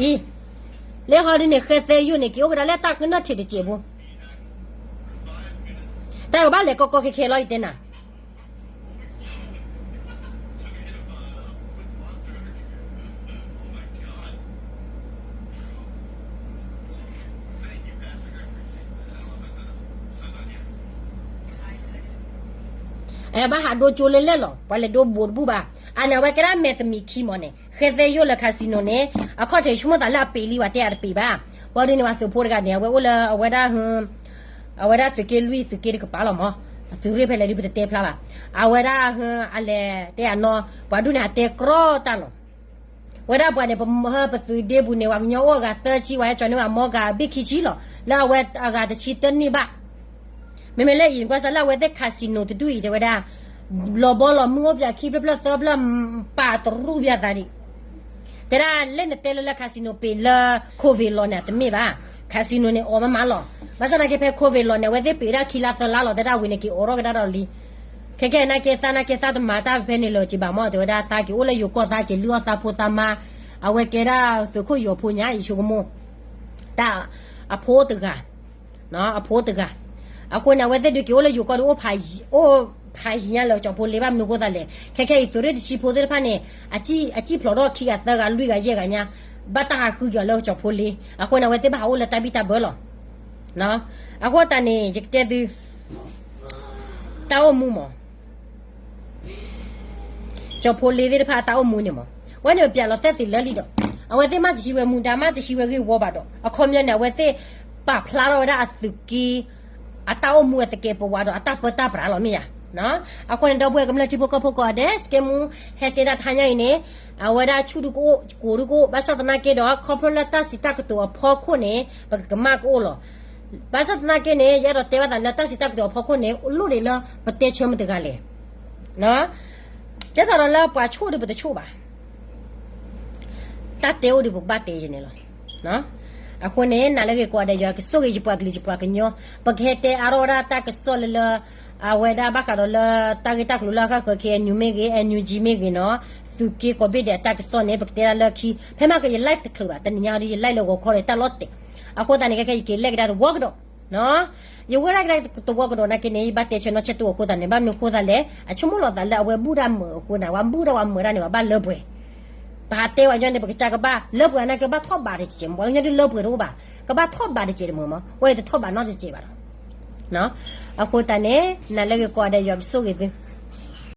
ၤ, လၢဟီဒ်န့ၣ် ဃဲသဲယိၣ်န့ၣ် က့ၤအိၣ်ကဒါလၢတၢ်ကနၢၣ်ထံးတစဲးဖိ, တၢ်ကဘၣ်လဲၤကီကီခဲခဲလီၤ ယတဲနၤ ဘၣ်ဟးဒိကၠိလဲၣ်လဲၣ်လီၤ, ပှၤလဲၤဒိဘူးတဘူၣ်ဘၣ်, အန့ၣ် အဝဲကဲဒၣ်မဲာ်သမံးခံမးန့ၣ် ဃဲသဲယိၣ်လၢ casino န့ၣ်, အခီၣ်ထံးဆိကမိၣ်သးလၢအပ့ၤလံ ပှၤတဲအတပ့ၤဘၣ်, ဘၣ်ဒ်န့ၣ် ပှၤသုးဖိတဂၤန့ၣ် အဝဲအိၣ်လၢအဝဲဒၣ်, အဝဲဒၣ်သုးက့လွံၢ်သုးက့တကပၤလီၤမး, ပ သုးရ့ၣ်ဖဲလဲၣ်ဒုးပတတဲဖျါဘၣ်. အဝဲဒၣ်ဟၢ အလဲၤတဲအနီၢ် ပှၤဒူၣ်န့ၣ် အတဲကြီတၢ်လီၤ. ဝဲဒၣ်ပှၤန့ၣ် ပဟၢပသုးဒ့ပူၤန့ၣ် ပှၤကညီအိၣ်အဂၤသၢဆံ ပှၤဟဲကၠီန့ၢ်အမီၢ်ကၤဘ့ၣ်ခံဆံလီၤ. လၢအဝဲအဂၤတဆံတန့ၢ်ဘၣ်. မ့မ့ၢ်လၢအံၤ ကွၢ်စၢ်လၢအဝဲသ့ၣ် casino တဒူၣ်အံၤ တဲဝဲဒၣ် လီၤဘီလီၤမုၢ်အိၣ်ပှၤခံဖျၢၣ်ဖျၢၣ်သၢဖျၢၣ် ပာ်တရူၢ်ပှၤသးဒံး တဲဒၣ်လၢနတဲလၢလၢ casino ပ့ၤလၢ covid လီၤန့ၣ် တမ့ၢ်ဘၣ်. casino န့ၣ် အိၣ်မးမးလီၤ. ဘၣ်ဆၣ်သနာ်က့ဖဲ covid လီၤန့ၣ် အဝဲသ့ၣ်ပ့ၤဒၣ်ခံလါသၢလါလီၤ တဲဒၣ်ဝံၤန့ၣ် က့ၤအိးထီၣ်ကဒါဒီးလံ. ခဲခဲအံၤနာ်က့သးနာ်က့သးတမၤတၢ်ဖဲန့ၣ်လၢၤက့ၤဘၣ်မး တဲဝဲဒၣ်သးက့ၤအိၣ်လၢယိၤကီၢ် သးက့ၤလုၢ်အီၣ်သးဖိသးမါ, အဝဲကဲဒၣ်သုးခိၣ်ယီၤဖိညါ ယဆိကမိၣ် တၢ်အဖိတဂၤ အဖိတဂၤ. အဃိန့ၣ် အဝဲသ့ၣ်ဒုးက့ၤအိၣ်လၢယိၤကီၢ်ဒုး အိၣ်ဖးယံၤညါလၢကၠီၤဖိလ့ ဘၣ်မနုၤအဃိသတးလဲၣ်. ခဲခဲအံၤ သုးရ့ၣ်တဆံဖိသ့ၣ်တဖၣ်န့ၣ် အစံၣ်ဖျိးထီၣ်ခံဂၤသၢဂၤလွံၢ်ဂၤယဲၢ်ဂၤညါ ဘၣ်တၢ်ဟးဃုက့ၤအီၤလၢကၠီၤဖိလ့. အဃိန့ၣ် အဝဲသ့ၣ်ဘၣ်ဟးအိၣ်လၢတၢ်ဘံၣ်တၢ်ဘၢလီၤ. အဃိသတးန့ၣ် ယကတဲသု တၢ်အိၣ်မူမး ကၠီၤဖိလ့သ့ၣ်တဖၣ်အတၢ်အိၣ်မူန့ၣ်မး, ဝဲန့ၣ်ပပျဲလီၤတဲာ်သ့ၣ်လၢလံဒီး အဝဲသ့ၣ်မ့ၢ်တဟံးဝဲမူဒါ မ့ၢ်တဟံးဝဲဂ့ၢ်ဝီဘၣ်ဒီး အခီပညီန့ၣ် အဝဲသ့ၣ်ပာ်ဖျါထီၣ်ဝဲဒၣ်အသုးက့ အတၢ်အိၣ်မူအသကဲးပဝးဒီးအတၢ်ပၢတၢ်ပြးလီၤ မ့ၢ်ယါ. အဃိန့ၣ် ဒီပုၢ်ဝဲၢ်ကမျၢၢ်ထံဖိကီၢ်ဖိကိးဂၤဒဲး စကဲမူ ဟဲတဲတၢ်တဟါညါအံၤန့ၣ် အဝဲဒၣ်ဆူၣ်ဒုကအိၣ် ကိးဒုကအိၣ် ဘၣ်ဆၣ်သနာ်က့ဒီး ခီဖျိလၢတၢ်စံးတၢ်ကတိၤအဖီခိၣ်န့ၣ် ပကကမၣ်ကအိၣ်လီၤ. ဘၣ်ဆၣ်သနာ်က့န့ၣ် ယအဲၣ်ဒိးတဲဘၣ်သးလၢတၢ်စံးတၢ်ကတိၤအဖီခိၣ်န့ၣ် လိၣ်ဒံးလၢပတဲဆၢမတၤတဂၤလဲၣ်. ကဲသိးဒီးလၢပှၤဆိၣ်ဒီးပတဆိၣ်ဘၣ် တၢ်တဲအိၣ်ဒီးပကဘၣ်တဲယဲန့ၣ်လီၤ. အဃိန့ၣ် နၤလၢဂ့ၤကိးဂၤဒဲး ယွၤကဆိၣ်ဂ့ၤယပှၤကလုာ်ယပှၤကညီ, ပကဟဲတဲအါထီၣ်ဝဲဒၣ်တၢ်ကစီၣ်လၢလၢ အဝဲဒၣ်ဘၣ်ဃးဒီးလၢတၢ်ဂ့ၢ်တၢ်ကျိၤလၢအဃၣ်ဃၢၤ ခ့ၣ်အဲၣ်ယူၣ်မ့ၢ်ဂ့ၤ အၣ်ယူၣ်ကၠံမ့ၢ်ဂ့ၤနီၤ, သုးက့ကိးဘ့ၣ်ဒဲးအတၢ်ကစီၣ်န့ၣ် ပကတဲဒၣ်လၢခံ, ဖဲမ့ၢ်ကယ live တချုးဘၣ်, တနံၤညါဒီးယ live လၢဂီၤခီဒီးတၢ်လီၤတဲာ်, အဃိသတးန့ၣ် ခဲခဲယက့ၤလဲၤကဒါသဝီကဒီး ယဝဲဒၣ်ကဒါသဝီကဒီးနာ်က့န့ၣ် ယဘၣ်တဲဆၢနီၢ်ဆၢတိၢ်အဃိသတးန့ၣ် ဘၣ်မနုၤအဃိသတးလဲၣ်, အဆိကမိၣ်လီၤသးလၢအဝဲဘူၣ်ဒၣ်မုာ်အဃိန့ၣ် ဝဲဘူၣ်ဒၣ်ဝဲမုာ်ဒၣ်န့ၣ် ပဘၣ်လၢပှဲၤ, ပဟးတဲဝဲညီန့ၣ် ပကစၢ်ကဘၣ်လၢပှဲၤနာ်က့ ဘၣ်ထီၣ်ဘးတစဲး, ပှၤကညီဒုးလၢပှဲၤတအိၣ်ဘၣ်, ကဘၣ်ထီၣ်ဘးတစဲးတမုာ်မး, ဝဲတထီၣ်ဘးနီတစဲးဘၣ်ဒီး, အဃိသတးန့ၣ် နၤလၢဂ့ၤကိးဂၤဒဲး ယွၤကဆိၣ်ဂ့ၤသု